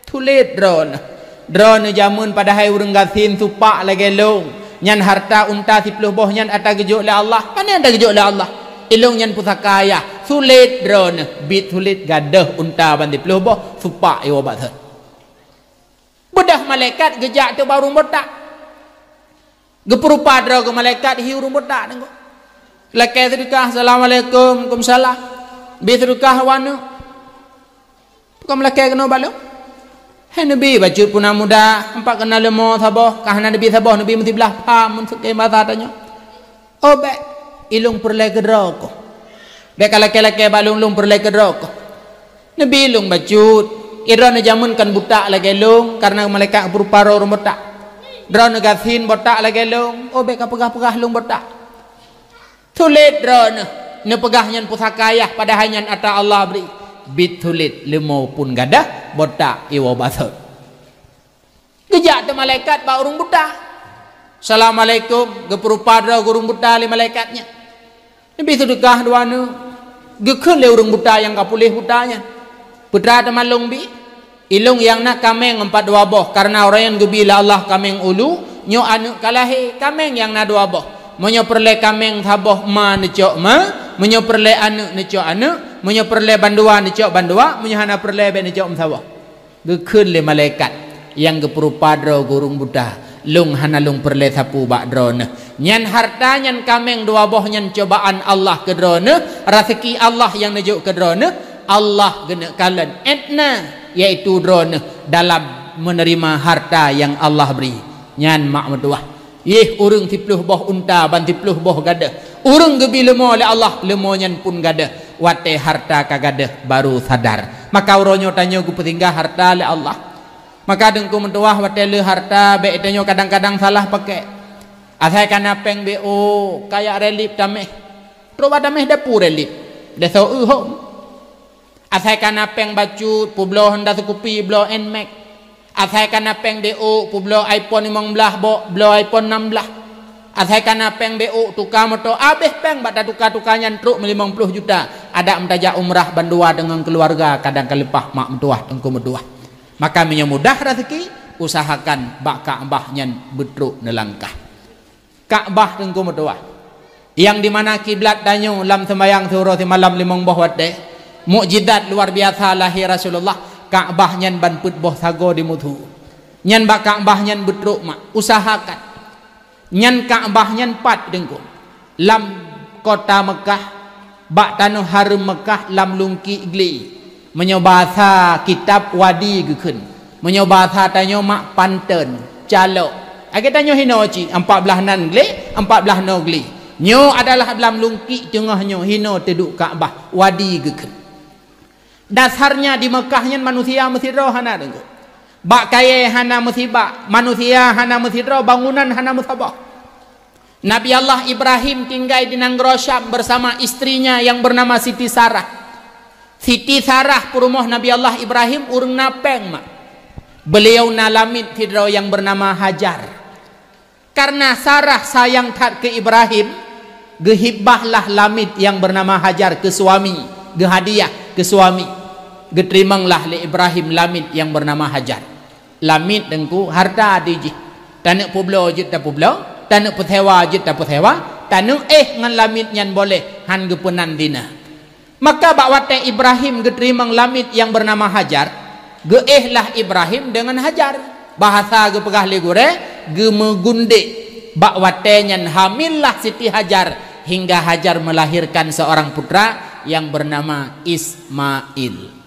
Tuléh droeneuh. Droeneuh jameun padahai ureuëng gasien supak lagée lôn, nyan harta unta siplôh boh nyan ata geujok lé Allah. Pane ata geujok lé Allah? Ilôn nyan pusaka ayah. Sulet droeneuh, bit sulet gadôh unta ban siplôh boh, supak iwoe bak thon. Beudôh malaikat geujak teuk bak ureuëng buta. Geupeurupa droe keu malaikat hi ureuëng buta teungku. Lakée seudeukah, "Assalamualaikum." "Waalaikumsalam." "Bi seudeukah waneuk." "Peue ka meulakée keunoe bak lôn?" "Hai neubi, bacut puna muda, ampat keunan leumo saboh, ka hana neubi saboh, neubi meusiblah pha mun seukée masa tanyoe." "Oh bék, ilôn peureulée keudroe koh." "Bék ka lakée-lakée bak lôn, lôn peureulée keudroe koh." "Neubi lôn bacut, droeneuh jameun kan buta lagée lôn, kareuna malaikat geupeurupa droe ureuëng buta. Droeneuh gasien buta lagée lôn, oh bék ka peugah-peugah lôn buta." Sulet droeneuh, neupeugah nyan pusaka ayah padahai nyan ata Allah bri. Bit sulet leumo pun gadôh, buta iwoe bak thon. Geujak teuk malaikat bak ureuëng buta. "Assalamualaikum," geupeurupa droe keu ureuëng buta lé malaikat nyan. "Neubi seudeukah dua neuk." Geukheun lé ureuëng buta nyang ka puléh buta nyan, "Peue teuma lôn bi? Ilôn nyang na kaméng ampat dua boh, kareuna uroe nyan geubi lé Allah kaméng ulu, nyoe aneuk ka lahé, kaméng nyang na dua boh. Meunyoe peureulée kaméng saboh ma neucok ma, meunyoe peureulée aneuk neucok aneuk, meunyoe peureulée bandua neucok bandua, meunyoe hana peureulée bék neucok meusaboh." Geukheun lé malaikat nyang geupeurupa droe keu ureuëng buta, "Lôn hana lôn peureulée sapeue bak droeneuh. Nyan harta nyan kaméng dua boh nyan cobaan Allah keu droeneuh, raseuki Allah nyang neujok keu droeneuh, Allah geuneuk kalon étna, yaitu droeneuh dalam meuneurima harta nyang Allah bri." Nyan mak meutuwah. Yeh ureuëng siplôh boh unta ban siplôh boh gadôh. Ureuëng geubi leumo lé Allah, leumo nyan pun gadôh. Watée harta ka gadôh baru sadar. Maka uroe nyoe tanyoe geupeusinggah harta lé Allah. Maka teungku meutuwah watée le harta bék tanyoe kadang-kadang salah pakai. Asai ka na péng B O, kajak relief taméh. Trok bak taméh dapu relief. Desa eu hom. Asai ka na péng bacut, peubloe honda seukupi, bloe Nmax. Asai ka na péng D O, peubloe iPhone limong blaih, bok bloe iPhone enam blaih. Asai ka na péng D O, tuka moto, abéh péng bak tatuka-tuka nyan trok meulimong ploh juta. Adak meutajak umrah bandua deungon keuluwarga, kadang ka leupah mak meutuwah, teungku meutuwah. Maka meunyoe mudah raseuki, usahakan bak Ka'bah nyan beutrok neulangkah. Ka'bah teungku meutuwah, nyang dimana kiblat tanyoe lam seumayang siuroe simalam limong boh watée, mukjizat luar biasa lahé Rasulullah, Ka'bah nyan ban peuet boh sagoe dimusu. Nyan bak Ka'bah nyan beutrok mak, usahakan. Nyan Ka'bah nyan pat teungku, lam kota Meukah, bak tanoh hareuem Meukah lam lungkiek glé. Meunyoe bahasa kitab Wadi geukheun, meunyoe bahasa tanyoe mak panteun, calok. Lagée tanyoe hinoe cit, ampat blaih nan glé, ampat blaih noe glé. Nyoe adalah lam lungkiek teungoh nyoe hinoe teuduek Ka'bah, Wadi geukheun. Dasarnya di Meukah nyan manusia meusidroe hana teungku. Bak kayée hana meusibak, manusia hana meusidroe, bangunan hana meusaboh. Nabi Allah Ibrahim tinggai di nanggroe Syam bersama istrinya yang bernama Siti Sarah. Siti Sarah peurumoh Nabi Allah Ibrahim ureuëng na péng mak. Beliau na lamiet sidroe yang bernama Hajar. Karena Sarah sayang that keu Ibrahim, geuhibahlah lamiet yang bernama Hajar keu suami, geuhadiah keu suami. Geuteurimonglah lé Ibrahim lamiet yang bernama Hajar. Lamiet teungku harta di jih. Taneuk peubloe jeuet tapeubloe, taneuk peusewa jeuet tapeusewa, taneuk éh ngon lamiet nyan boleh, han geupeunan zina. Maka bak watée Ibrahim geuteurimong lamiet nyang beunama Hajar, geuéh lah Ibrahim deungon Hajar. Bahasa geupeugah lé gurée, geumeugundek. Bak watée nyan hamil lah Siti Hajar, hingga Hajar melahirkan seorang putra yang bernama Ismail.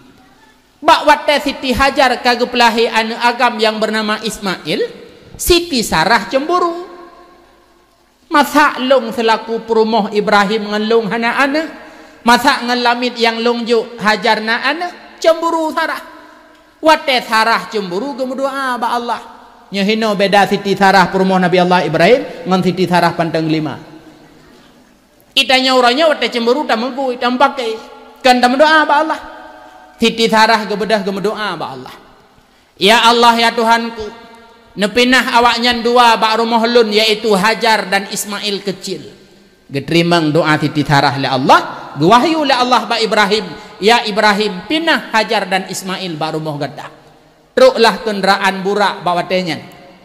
Bak watée Siti Hajar ka geupeulahé aneuëk agam nyang beunama Ismail, Siti Sarah cemburu. "Masak lôn seulaku peurumoh Ibrahim ngon lôn hana aneuëk? Masak ngon lamiet nyang lôn jok Hajar na aneuëk?" Cemburu Sarah. Watée Sarah cemburu, geumeudoá bak Allah. Nyoe hinoe beda Siti Sarah peurumoh Nabi Allah Ibrahim ngon Siti Sarah panteun lima. Geutanyoe uroe nyoe watée cemburu tameugui, tameupakée. Kon tameudoá bak Allah. Siti Sarah geubeudôh geumeudoá bak Allah. "Ya Allah, ya Tuhanku, neupinah awaknyan dua bak rumoh lôn, yaitu Hajar dan Ismail kecil." Geuteurimong doá Siti Sarah lé Allah, geuwahyu lé Allah bak Ibrahim, "Ya Ibrahim, pinah Hajar dan Ismail bak rumoh gata." Troklah keundaraan Burak bak watée nyan.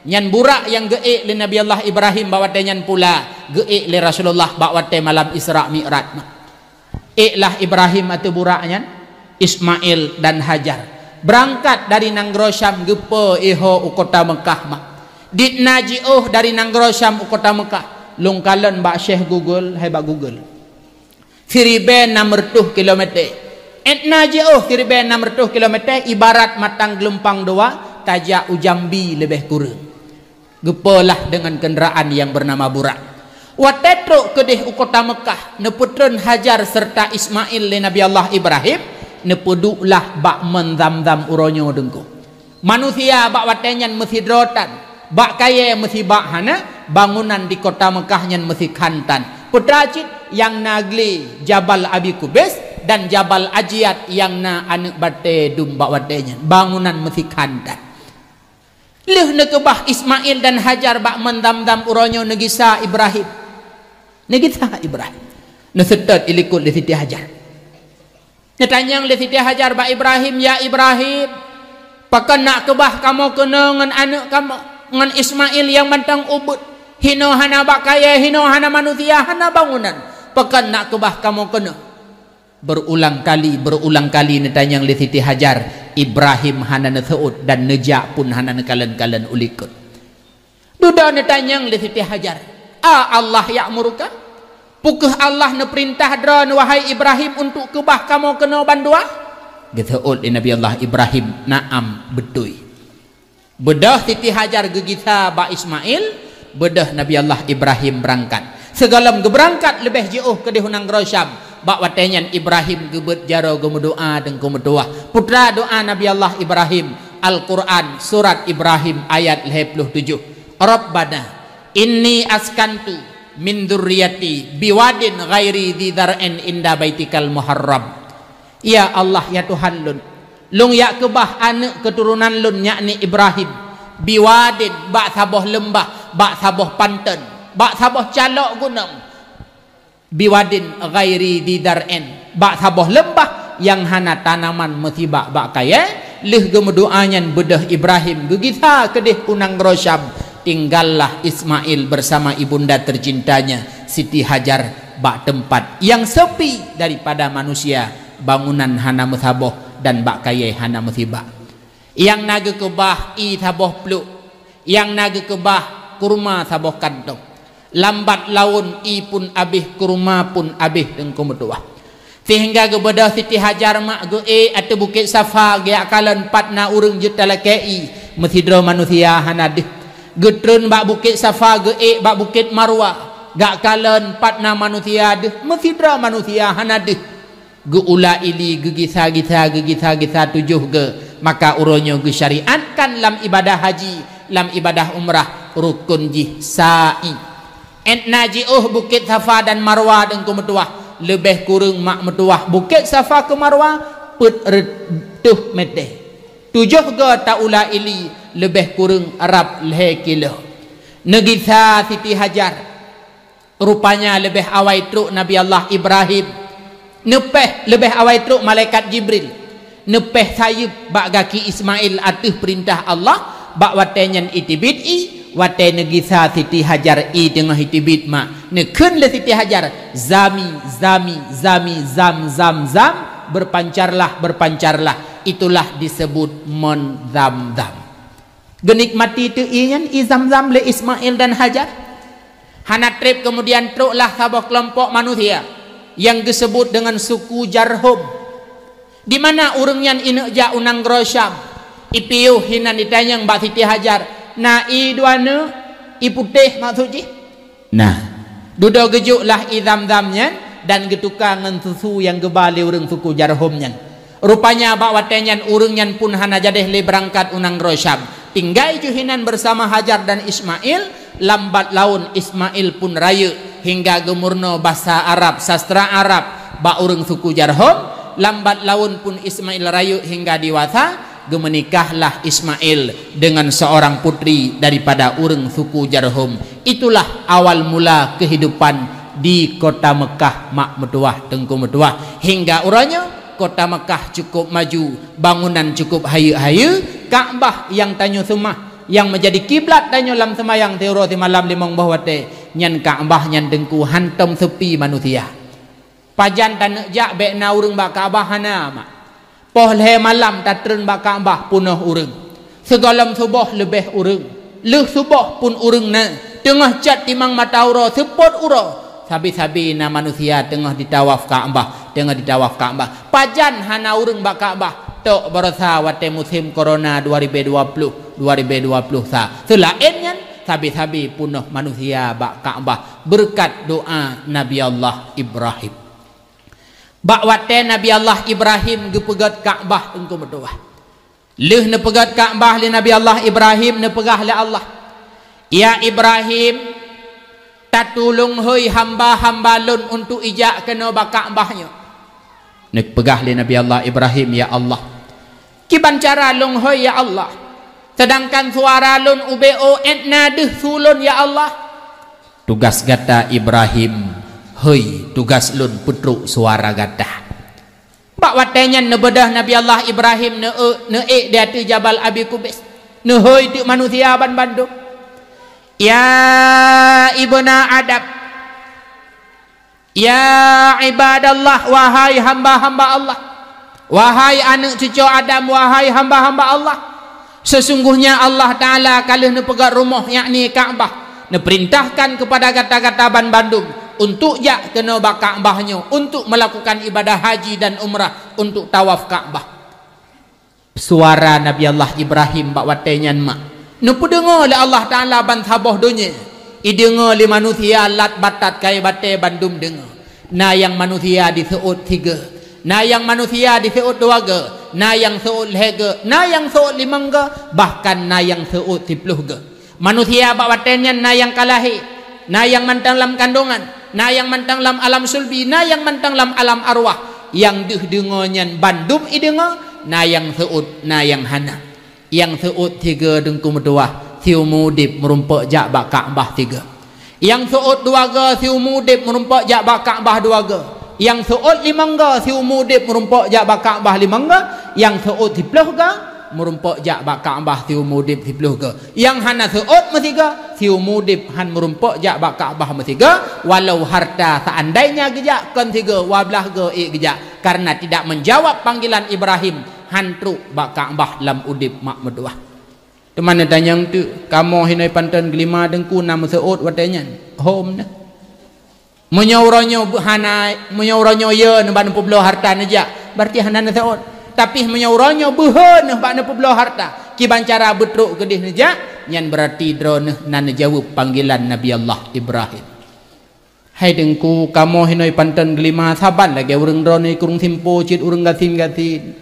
Nyan Burak nyang geuék lé Nabi Allah Ibrahim bak watée nyan pula geuék lé Rasulullah bak watée malam Isra Mi'raj. Éklah Ibrahim ateueh Burak nyan, Ismail dan Hajar. Beurangkat dari nanggroe Syam geupeu iho u kota Meukah mak. Dit na jiôh dari nanggroe Syam u kota Meukah, lôn kalon bak Syekh Google, hai bak Google. Siribée nam reutôh kilometer. Étna jiôh siribée nam reutôh kilometer ibarat matang geulumpang dua tajak u Jambi leubeh kureueng. Geupeulah deungon keundaraan nyang beunama Burak. Watée trok keudeh u kota Meukah, neupeutreun Hajar seureuta Ismail lé Nabi Allah Ibrahim, neupeuduek lah bak mon Zamzam uroe nyoe deungku. Manusia bak watée nyan meusidroe tan, bak kayée meusibak hana, bangunan di kota Meukah nyan meusikhan tan. Peue teuma cit nyang na glé Jabal Abi Kubais dan Jabal Ajiat nyang na aneuëk batée dum bak watée nyan, bangunan meusikhan tan. Lheueh neukeubah Ismail dan Hajar bak mon Zamzam uroe nyoe neugisa Ibrahim. Neugisa Ibrahim. Neuseutôt ilikot lé Siti Hajar. Neutanyong lé Siti Hajar bak Ibrahim, "Ya Ibrahim, pakon nak keubah kamoe keunoe ngon aneuëk kamoe, ngon Ismail nyang mantong ubit? Hinoe hana bak kayée, hinoe hana manusia, hana bangunan. Pakon nak keubah kamoe keunoe?" Berulang kali, berulang kali neutanyong lé Siti Hajar, Ibrahim hana neuseuôt dan neujak pun hana neukalon-kalon u likot. Dudoe neutanyong lé Siti Hajar, "A Allah ya'muruka? Peu kheueh Allah neupeurintah droeneuh, wahai Ibrahim, untuk keubah kamoe keunoe bandua?" Geuseuôt lé Nabi Allah Ibrahim, "Na'am, beutôi." Beudôh Siti Hajar geugisa bak Ismail, beudôh Nabi Allah Ibrahim beurangkat. Sigohlom geubeurangkat leubeh jiôh keudeh u nanggroe Syam, bak watée nyan Ibrahim geubeuet jaroe geumeudoá deungku meutuwah. Peue teuma doá Nabi Allah Ibrahim, Al-Quran, surat Ibrahim ayat lhée ploh tujoh. "Rabbana inni askantu min dzurriyyati biwadin ghairi dzi dzar'in inda baitikal muharram." Ya Allah, ya Tuhan lôn, lôn jak keubah aneuëk keuturonan lôn, yakni Ibrahim, biwadin, bak saboh leumbah, bak saboh panton, bak saboh calok gunong, biwadin ghairi dzi dzar'in, bak saboh leumbah nyang hana tanaman meusibak bak kayée. Lheueh geumeudoá nyan beudôh Ibrahim geugisa keudeh u nanggroe Syam, tinggallah Ismail bersama ibunda tercintanya, Siti Hajar, bak teumpat nyang seupi daripada manusia, bangunan hana meusaboh dan bak kayée hana meusibak. Nyang na geukeubah ié saboh pluek, nyang na geukeubah kurma saboh kantong. Lambat laén ié pun abéh, kurma pun abéh, teungku meutuwah. Seuhingga geubeudôh Siti Hajar mak geuék ateueh Bukét Safa geujak kalon pat na ureuëng jeuet talakée ié, meusidroe manusia hana deuh. Geutreun bak Bukét Safa geuék bak Bukét Marwa, geujak kalon pat na manusia deuh, meusidroe manusia hana deuh. Geuula ili, geugisa-gisa, geugisa-gisa tujoh geu, maka uroe nyoe geusyariatkan lam ibadah haji, lam ibadah umrah, rukon jih sa'i. Étna jiôh Bukét Safa dan Marwa, teungku meutuwah, leubeh kureueng mak meutuwah Bukét Safa keu Marwa peuet reutôh meter. Tujoh geu taula ili, leubeh kureueng rab lhée kilo. Neugisa Siti Hajar. Rupanya leubeh awai trok Nabi Allah Ibrahim. Neupéh leubeh awai trok malaikat Jibril. Neupéh sayeuep bak gaki Ismail ateueh peurintah Allah, bak watée nyan iteubiet ié, watée neugisa Siti Hajar ié teungoh iteubiet mak, neukheun lé Siti Hajar, "Zami, zami, zami, zam, zam, zam, berpancarlah, berpancarlah." Itulah disebut mon Zamzam. Geunikmati teuk ié nyan, ié Zamzam, lé Ismail dan Hajar. Hana treb keumudian troklah saboh keulompok manusia nyang geuseubut deungon suku Jarhum. Di mana ureuëng nyan ineuk jak u nanggroe Syam? Ipiôh hinan itanyong bak Siti Hajar, "Na ié dua neuk, ié putéh maksud jih?" Nah, dudoe geujok lah ié Zamzam nyan dan geutuka ngon susu nyang geuba lé ureuëng suku Jarhum nyan. Rupanya bak watée nyan ureuëng nyan pun hana jadeh lé beurangkat u nanggroe Syam. Tinggai ju hinan bersama Hajar dan Ismail, lambat laun Ismail pun rayeuk hingga geumeurunoe basa Arab, sastra Arab, bak ureuëng suku Jarhum. Lambat laun pun Ismail rayeuk hingga dewasa, geumeunikahlah Ismail deungon seorang putri daripada ureuëng suku Jarhum. Itulah awal mula kehidupan di kota Meukah mak meutuwah, teungku meutuwah. Hingga uroe nyoe, Kota Makkah cukup maju, bangunan cukup hayeuk-hayeuk, Ka'bah nyang tanyoe seumah, nyang meujadi kiblat tanyoe lam seumayang siuroe simalam limong boh watée, nyan Ka'bah nyan Teungku hantom seupi manusia. Pajan taneuk jak bék na ureuëng bak Ka'bah hana mak. Poh lhée malam tatreun bak Ka'bah peunoh ureuëng. Sigohlom suboh leubeh ureuëng. Lheueh suboh pun ureuëng na. Teungoh cot timang mata uroe seupôt uroe. Sabe-sabe na manusia teungoh jitawaf Ka'bah, teungoh jitawaf Ka'bah. Pajan hana ureuëng bak Ka'bah? Tok barosa watée musém corona dua ribu dua puluh, dua ribu dua puluh sa. Seulaén nyan, sabe-sabe peunoh manusia bak Ka'bah beureukat doá Nabi Allah Ibrahim. Bak watée Nabi Allah Ibrahim geupeugét Ka'bah Teungku meutuwah. Lheueh neupeugét Ka'bah lé Nabi Allah Ibrahim, neupeugah lé Allah, "Ya Ibrahim, tatulông hôi hamba-hamba lôn untuk ijak keunoe bak Ka'bah nyoe." Neupeugah lé Nabi Allah Ibrahim, "Ya Allah, kiban cara lông hôi ya Allah, seudangkan suara lôn ubé 'oh 'et na deuh su lôn ya Allah?" Tugas gata Ibrahim hôi, tugas lôn peutrok suara gata. Bak watée nyan neubeudôh Nabi Allah Ibrahim neu-, neuék di ateueh Jabal Abi Kubais. Neuhôi teuk manusia banbandum. Ya ibna Adam, ya ibadallah, wahai hamba-hamba Allah, wahai aneuëk cucoe Adam, wahai hamba-hamba Allah, sesungguhnya Allah Ta'ala ka lheueh neupeugét rumoh, yakni Ka'bah, neupeurintahkan keupada gata-gata banbandum untuk jak keunoe bak Ka'bah nyoe, untuk meulakukan ibadah haji dan umrah, untuk tawaf Ka'bah. Suara Nabi Allah Ibrahim bak watée nyan mak neupeudeungoe lé Allah Ta'ala ban saboh donya. Ideungoe lé manusia lat batat kayée batée bandum deungoe. Na nyang manusia diseuôt sigoe, na nyang manusia diseuôt dua goe, na nyang seuôt lhée goe, na nyang seuôt limong goe, bahkan na nyang seuôt siploh goe. Manusia bak watée nyan na nyang ka lahé, na nyang mantong lam kandongan, na nyang mantong lam alam sulbi, na nyang mantong lam alam arwah. Nyang deuh deungoe nyan bandum ideungoe, na nyang seuôt, na nyang hana. Nyang seuôt sigoe Teungku meutuwah, siumu udeb meurumpok jak bak Ka'bah sigoe. Nyang seuôt dua goe, siumu udeb meurumpok jak bak Ka'bah dua goe. Nyang seuôt limong goe, siumu udeb meurumpok jak bak Ka'bah limong goe. Nyang seuôt siploh goe, meurumpok jak bak Ka'bah siumu udeb siploh goe. Nyang hana seuôt meusigoe, siumu udeb han meurumpok jak bak Ka'bah meusigoe, walau harta seandainya geujak kon sigoe, dua blaih goe ék geujak, karena tidak menjawab panggilan Ibrahim, han trok bak Ka'bah lam udeb mak meutuwah. Teuma neutanyong teuk, kamoe hinoe panton geulima Teungku na meuseuôt watée nyan? Hom na. Meunyoe uroe nyoe beu-, hana, meunyoe uroe nyoe yo neuh bak neupubloe harta neujak, berarti hana neuseuôt. Tapi meunyoe uroe nyoe beuhe neuh bak neupubloe harta, kiban cara beutrok keudeh neujak, nyan berarti droeneuh na neujaweueb panggilan Nabi Allah Ibrahim. Hai Teungku, kamoe hinoe panton geulima saban lagée ureuëng droeneuh kureueng simpo cit ureuëng gasien-gasien.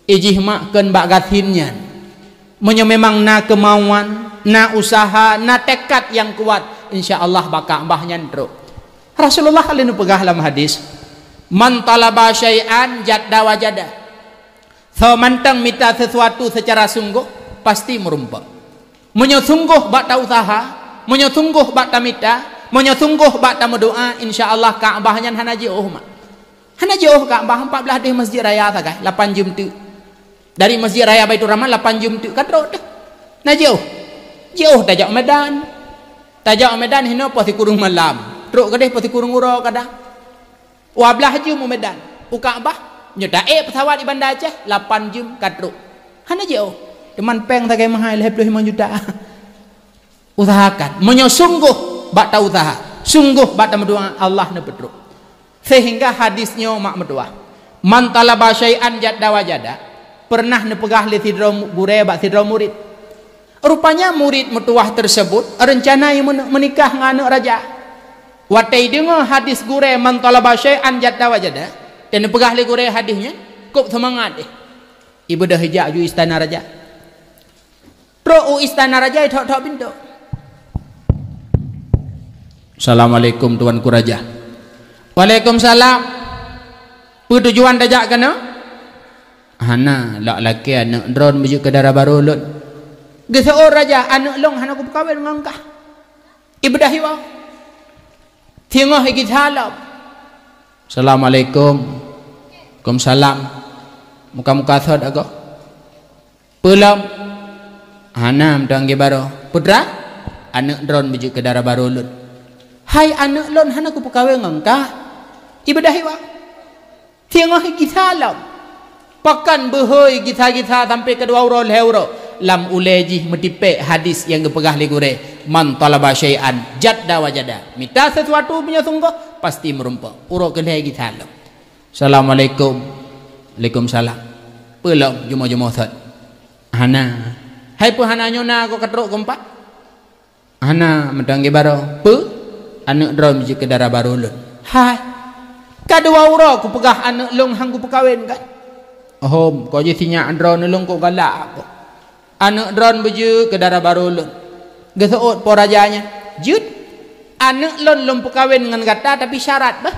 Ijih mak kheun bak gasien nyan. Meunyoe memang na keumauan, na useuha, na teukat nyang kuat, insya Allah bak Ka'bah nyan trok. Rasulullah ka lheueh neupeugah lam hadis, "Man talaba syai'an jadda wajada." Soe mantong mita sesuatu seucara sunggoh, pasti meurumpok. Meunyoe sunggoh bak tauseuha, meunyoe sunggoh bak tamita, meunyoe sunggoh bak tameudoá, insya Allah Ka'bah nyan hana jiôh mak. Hana jiôh Ka'bah, empat belas deh Masjid Raya sagai, lapan jeuem teuk. Dari Masjid Raya Baiturrahman lapan jeuem teuk ka trok teuh. Na jiôh. Jiôh tajak Medan. Tajak Medan hinoe poh sikureueng malam. Trok keudeh poh sikureueng uroe kadang. Dua blaih jeuem u Medan, u Ka'bah, nyoe taék peusawat di Banda Aceh, lapan jeuem ka trok. Hana jiôh. Teuma péng sagai meuhai lhée ploh limong juta. Usahakan. Meunyoe sunggoh bak tauseuha, sunggoh bak tameudoá, Allah neupeutrok. Sehingga hadis nyoe mak meutuwah, "Man talaba syai'an jadda wajada," peureunah neupeugah lé sidroe mu-, gurée bak sidroe murit. Rupanya murit meutuwah teusebut reuncana meune-, meunikah ngon aneuëk raja. Watée ideungoe hadis gurée, "Man talaba syai'an jadda wajada," dan neupeugah lé gurée hadis nyan, kôb seumangat deh. Ibeudôh ijak ju istana raja. Trok u istana raja, ithok-thok pintoe. "Assalamualaikum Tuanku Raja." "Waalaikumsalam. Peue tujuan tajak keunoe?" "Hana, lak lakée aneuëk droen meujeuet keu dara barô lôn." Geuseuôt raja, "Aneuëk lôn hana kupeukawén ngon kah." Ibeudôh iwoe. Singoh igisa lom. "Assalamualaikum." Waalaikumsalam. Muka-muka sot agoe. Peulom. Hana meutuang geubaroe. Putra, aneuk droen beujeuet keu dara barô lôn. Hai aneuk lôn hana kupeukawen ngon kah. Ibeudôh iwa. Singoh igisa lom. Pakon beuhôi gisa-gisa sampai keudua uroe lhée uroe. Lam ulée jih meutipék hadis nyang geupeugah lé gurée, "Man talaba syai'an jadda wajada." Mita sesuatu meunyoe sunggoh, pasti meurumpok. Uroe keu lhée gisa lom. "Assalamualaikum." "Waalaikumsalam." "Peulom jumoe-jumoe sot?" "Hana." "Hai peue hana nyoe na kok ka trok keumpat?" "Hana meutuang geubaroe." "Peue?" "Aneuk droen beujeuet keu dara barô lôn." "Hai, ka dua uroe kupeugah aneuk lôn han kupeukawen kan?" "Hom, kok jih sinyak droen lôn kok galak kok." "Aneuk droen beujeuet keu dara barô lôn." Geuseuôt po raja nyan. "Jeuet, aneuk lôn lôn peukawen ngon gata tapi syarat bah."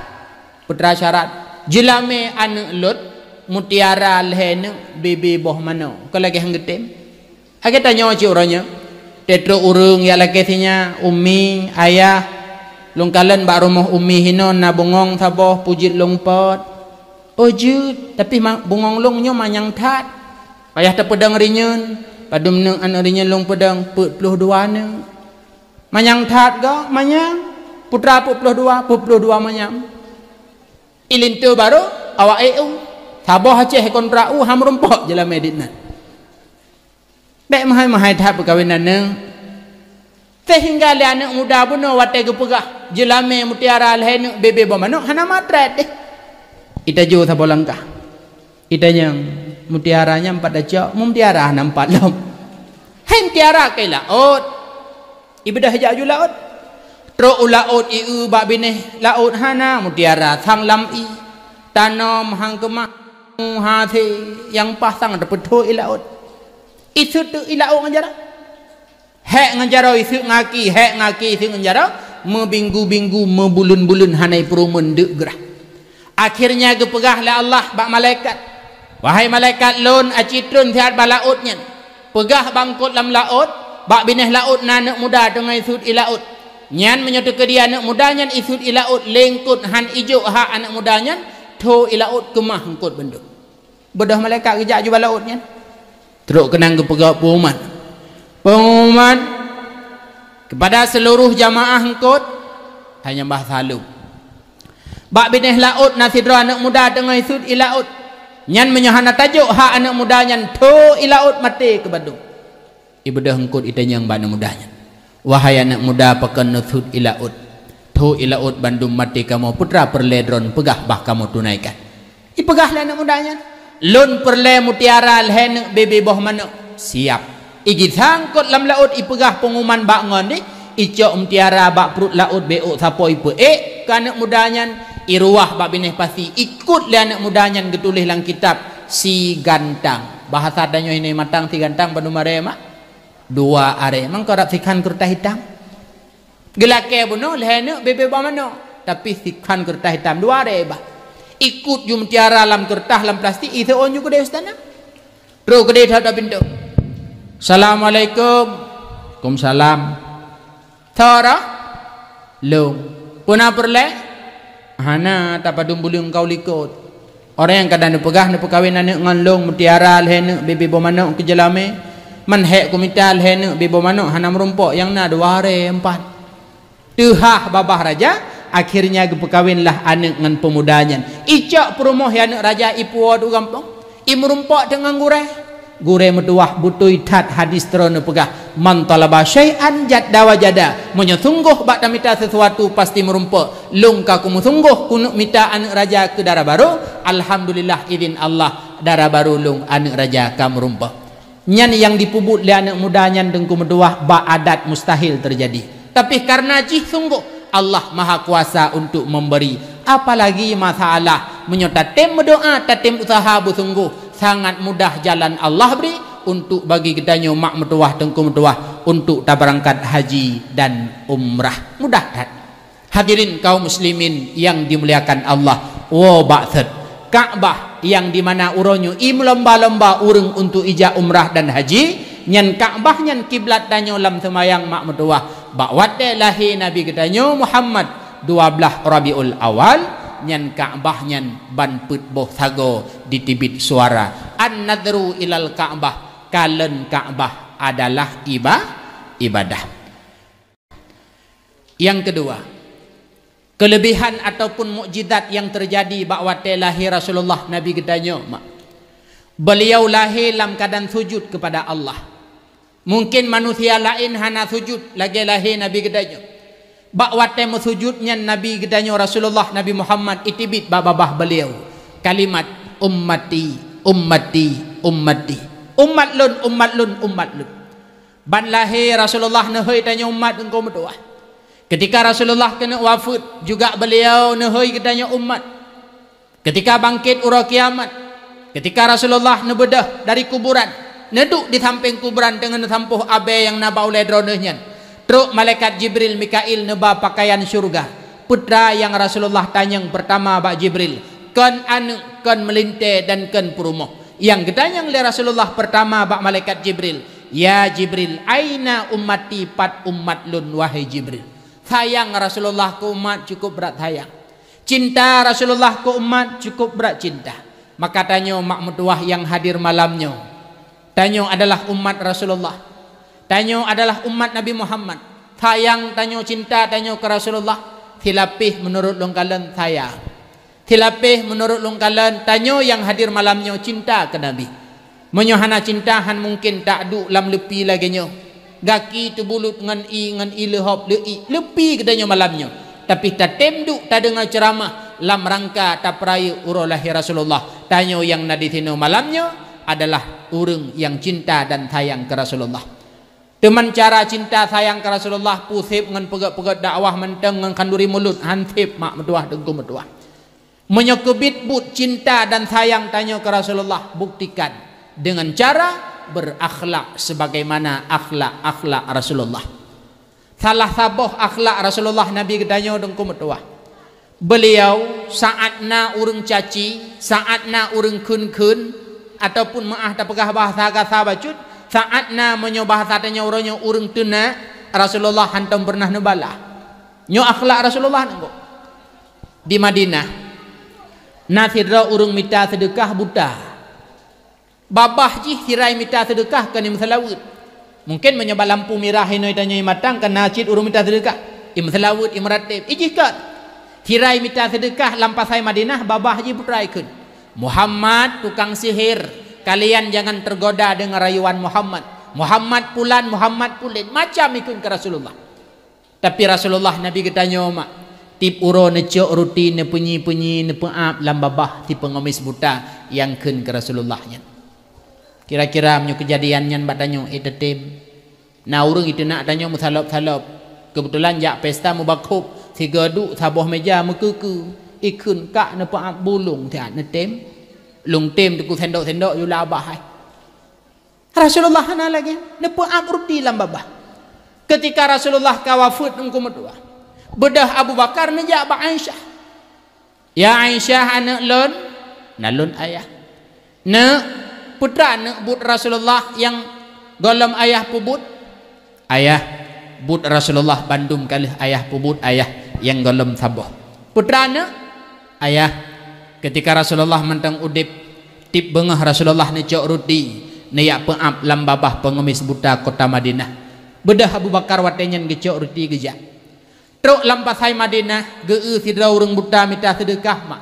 "Putra syarat?" "Jeulamé aneuk lôn mutiara lhée neuk bebe boh manok." Ka lagée han geutem. Lagée tanyoe cit uroe nyoe, teutrok ureuëng jak lakée sinyak, "Umi, ayah, lôn kalon bak rumoh umi hinoe na bungong saboh, peue jeuet lôn pot?" "Oh jeuet, tapi ma-, bungong lôn nyoe manyang that." Payah tapeudong rinyeun, padum neuk aneuk rinyeun lôn peudong, peuet ploh dua neuk. "Manyang that goe?" "Manyang." "Putra peuet ploh dua?" "Peuet ploh dua manyam." Ilinto barô awak ék u. Saboh Aceh kontra u, han meurumpok jeulamé dit nan. Bék meuhai-meuhai that peukawen aneuk. Seuhingga lé aneuk muda bunoe watée geupeugah, "Jeulamé mutiara lhée neuk bebe boh manok," hana matrét deh. Itajo saboh langkah. Itanyong, "Mutiara nyan pat tacok?" "Mutiara hana pat lom." "Hai mutiara keu laôt." Ibeudôh jak ju laôt. Trok u laôt, ieu bak binéh laôt hana mutiara, sang lam ié. Tanom han keumah, hasé nyang paih sang tapeuthô i laôt. Isut teuk i laôt ngon jaroe. Hék ngon jaroe isut ngaki, hék ngaki isut ngon jaroe, meubinggu-binggu, meubuleuen-buleuen hana ipeurumeuen deuk grah. Akhirnya geupeugah lé Allah bak malaikat, "Wahai malaikat lôn, aci tron siat bak laôt nyan, peugah bak eungkôt lam laôt, bak binéh laôt na aneuk muda teungoh isut i laôt. Nyan meunyoe teukeudi aneuk muda nyan isut i laôt lé eungkôt han ijok hak aneuk muda nyan, thô i laôt keumah eungkôt bandum." Beudôh malaikat geujak ju bak laôt nyan. Trok keunan geupeugah peungumuman. Peungumuman kepada seluruh jamaah eungkôt, hanya bah saleuem. Bak binéh laôt na sidroe aneuk muda teungoh isut i laôt. Nyan meunyoe hana tajok hak aneuk muda nyan, thô i laôt maté keu bandum. Ibeudôh eungkôt itanyong bak aneuk muda nyan, "Wahai aneuk muda, pakon neusut i laôt? Thô i laôt bandum maté kamoe, peue teuma peureulée droen peugah bah kamoe tunaikan." Ipeugah lé aneuk muda nyan, "Lôn peureulée mutiara lhée neuk bebe boh manok." Siap. Igisa eungkôt lam laôt, ipeugah peungumuman bak ngon deh, icok mutiara bak pruet laôt, bék ôk sapo ipeuék keu aneuk muda nyan, iruwah bak binéh pasi, ikot lé aneuk muda nyan geutuléh lam kitab si gantang. Bahasa tanyoe ini matang si gantang bandum arée mak. Dua arée, mangko rab sikhan keureutah itam. Geulakée bunoe lhée neuk bebe boh manok, tapi sikhan keureutah itam dua arée bah. Ikot ju mutiara lam keureutah lam plastik, iseuôn ju keudeh istana. Trok keudeh that-that pintoe. "Assalamualaikum." "Waalaikumsalam." "Tho roh?" "Lôn." "Peue na peureulée?" "Hana, tapadum buleuen kau likot. Orang nyang ka neupeugah neupeukawen aneuk ngon lôn mutiara lhée neuk bebe boh manok keu jeulamé. Man hék kumita lhée neuk bebe boh manok hana meurumpok, nyang na dua arée empat." Teuhah babah raja, akhirnya geupeukawenlah aneuk ngon peumuda nyan. Icok peurumoh aneuk raja ipuwoe u gampông. Imeurumpok teuk ngon gurée. Gurée meutuwah beutôi that hadis Droeneueh peugah, "Man talaba syai'an jadda wajada." Meunyoe sunggoh bak tamita sisuatu pasti meurumpok. Lôn ka kumeusunggoh keuneuk mita aneuk raja keu dara barô, alhamdulillah idhin Allah, dara barô lôn aneuk raja ka meurumpok. Nyan nyang dipeubuet lé aneuk muda nyan teungku meutuwah bak adat mustahil teujadi. Tapi kareuna jih sunggoh Allah Maha Kuasa untuk memberi. Apalagi masalah meunyoe tatem meudoa, tatem useuha beusunggoh, sangat mudah jalan Allah bri untuk bagi geutanyoe mak meutuwah teungku meutuwah untuk tabeurangkat haji dan umrah. Mudah that. Hadirin kaum muslimin yang dimuliakan Allah, woe bak thot Ka'bah yang di mana uroe nyoe imeulomba-lomba ureuëng untuk ijak umrah dan haji, nyan Ka'bah nyan kiblat tanyoe lam seumayang mak meutuwah. Bak watée lahé Nabi geutanyoe Muhammad dua blaih Rabiul Awal, nyan Ka'bah nyan ban peuet boh sagoe jiteubiet suara. An-nadhru ilal Ka'bah, kalon Ka'bah adalah iba-, ibadah. Nyang keudua, keulebihan ataupun mukjizat nyang teujadi bak watée lahé Rasulullah Nabi geutanyoe, mak. Beliau lahé lam keuadaan sujud keupada Allah. Mungken manusia laén hana sujud lagée lahé Nabi geutanyoe. Bak watée meusujud nyan Nabi geutanyoe Rasulullah Nabi Muhammad jiteubiet bak babah beliau kalimat, "Ummati, ummati, ummati." Umat lôn, umat lôn, umat lôn. Ban lahé Rasulullah neuhôi tanyoe umat, Teungku meutuah. Keutika Rasulullah keuneuk wafeuet, juga beliau neuhôi geutanyoe umat. Keutika bangkét uroe kiamat, keutika Rasulullah neubeudôh dari kuburan, neuduek di sampéng kuburan teungoh neusampôh abée nyang na bak ulée droeneuh nyan, trok malaikat Jibril, Mikail neuba peukayan syeuruga. Peue teuma nyang Rasulullah tanyong peurtama bak Jibril, kon aneuëk, kon meulintée, dan kon peurumoh. Nyang geutanyong lé Rasulullah peurtama bak malaikat Jibril, "Ya Jibril, aina ummati, pat umat lôn, wahai Jibril?" Sayang Rasulullah keu umat cukup brat sayang. Cinta Rasulullah keu umat cukup brat cinta. Maka tanyoe mak meutuah nyang hadir malam nyoe, tanyoe adalah umat Rasulullah. Tanyoe adalah umat Nabi Muhammad. Sayang tanyoe, cinta tanyoe keu Rasulullah, silapéh meunurot lôn kalon sayang. Silapéh meunurot lôn kalon, tanyoe nyang hadir malam nyoe cinta keu Nabi. Meunyoe hana cinta, han mungken taduek lam leupi lagée nyoe. Gaki teubulut ngon ié, ngon ié leuhop leuiek, leupi geutanyoe malam nyoe. Tapi tatem duek tadeungoe ceuramah lam rangka tapeurayeuk uroe lahé Rasulullah. Tanyoe nyang na disinoe malam nyoe adalah ureuëng nyang cinta dan sayang keu Rasulullah. Teuma cara cinta sayang keu Rasulullah, peue seb ngon peugét-peugét dakwah mantong ngon khanduri mulut, han seb mak meutuah, Teungku meutuah. Meunyoe keubiet buet cinta dan sayang tanyoe keu Rasulullah, buktikan dengan cara berakhlak sebagaimana akhlak-akhlak Rasulullah. Salah saboh akhlak Rasulullah Nabi geutanyoe, Teungku meutuah. Beliau saát na ureuëng caci, saát na ureuëng kheun-kheun, ataupun meuáh tapeugah bahasa gasa bacut, saát na, meunyoe bahasa tanyoe uroe nyoe, ureuëng teunak, Rasulullah hantom peureunah neubalah. Nyoe akhlak Rasulullah nangko. Di Madinah, na sidroe ureuëng mita seudeukah buta. Babah jih sirai mita seudeukah keu imeuseuleubeuet. Mungken meunyoe bak lampu mirah inoe tanyoe matang, ka na cit ureuëng mita seudeukah. Imeuseuleubeuet, imeuratéb, ijih kot. Sirai mita seudeukah lam pasai Madinah, babah jih putra ikheun, "Muhammad tukang sihir, kalian jangan tergoda dengan rayuan Muhammad. Muhammad pulan, Muhammad pulen," macam ikheun keu Rasulullah. Tapi Rasulullah Nabi geutanyoe mak, tieb uroe neucok ruti, neupeunyi-peunyi, neupeuab lam babah si peungemis buta nyang kheun keu Rasulullah nyan. Kira-kira meunyoe keujadian nyan bak tanyoe, eh, teutem. Na ureuëng iteunak tanyoe meusalop-salop. Keubeutulan jak pesta mubakhob, sigoe duek saboh méja meukeue-keue, ikheun ka neupeuab bulong siat, neutem. Lôn tem teungku sendok-sendok yue lam babah hai. Rasulullah hana lagée, neupeuab ruti lam babah. Keutika Rasulullah ka wafeuet, Teungku meutuah, beudôh Abu Bakar neujak bak Aisyah, "Ya Aisyah, aneuëk lôn, na lôn ayah. Neuk, peue teuma neuk buet Rasulullah nyang gohlom ayah peubuet?" "Ayah, buet Rasulullah bandum ka lheueh ayah peubuet, ayah, nyang gohlom saboh." "Peue teuma neuk?" "Ayah, keutika Rasulullah mantong udeb, tieb beungoh Rasulullah neucok ruti, neujak peuab lam babah peungemis buta kota Madinah. Beudôh Abu Bakar watée nyan geucok ruti geujak. Trok lam pasai Madinah, geu-eu sidroe ureuëng buta mita seudeukah mak.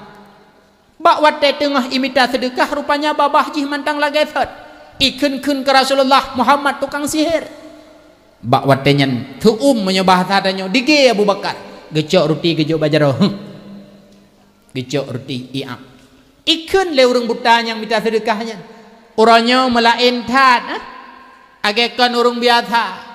Bak watée teungoh imita seudeukah, rupanya babah jih mantong lagée sot. Ikheun-kheun keu Rasulullah, 'Muhammad tukang sihir.' Bak watée nyan, teuuem meunyoe bahasa tanyoe, digée Abu Bakar, geucok ruti geujok bak jaroe. Huh. Geucok ruti, iab. Ikheun lé ureuëng buta nyang mita seudeukah nyan, "Uroe nyoe meulaén that, eh? Lagée kon ureuëng biasa."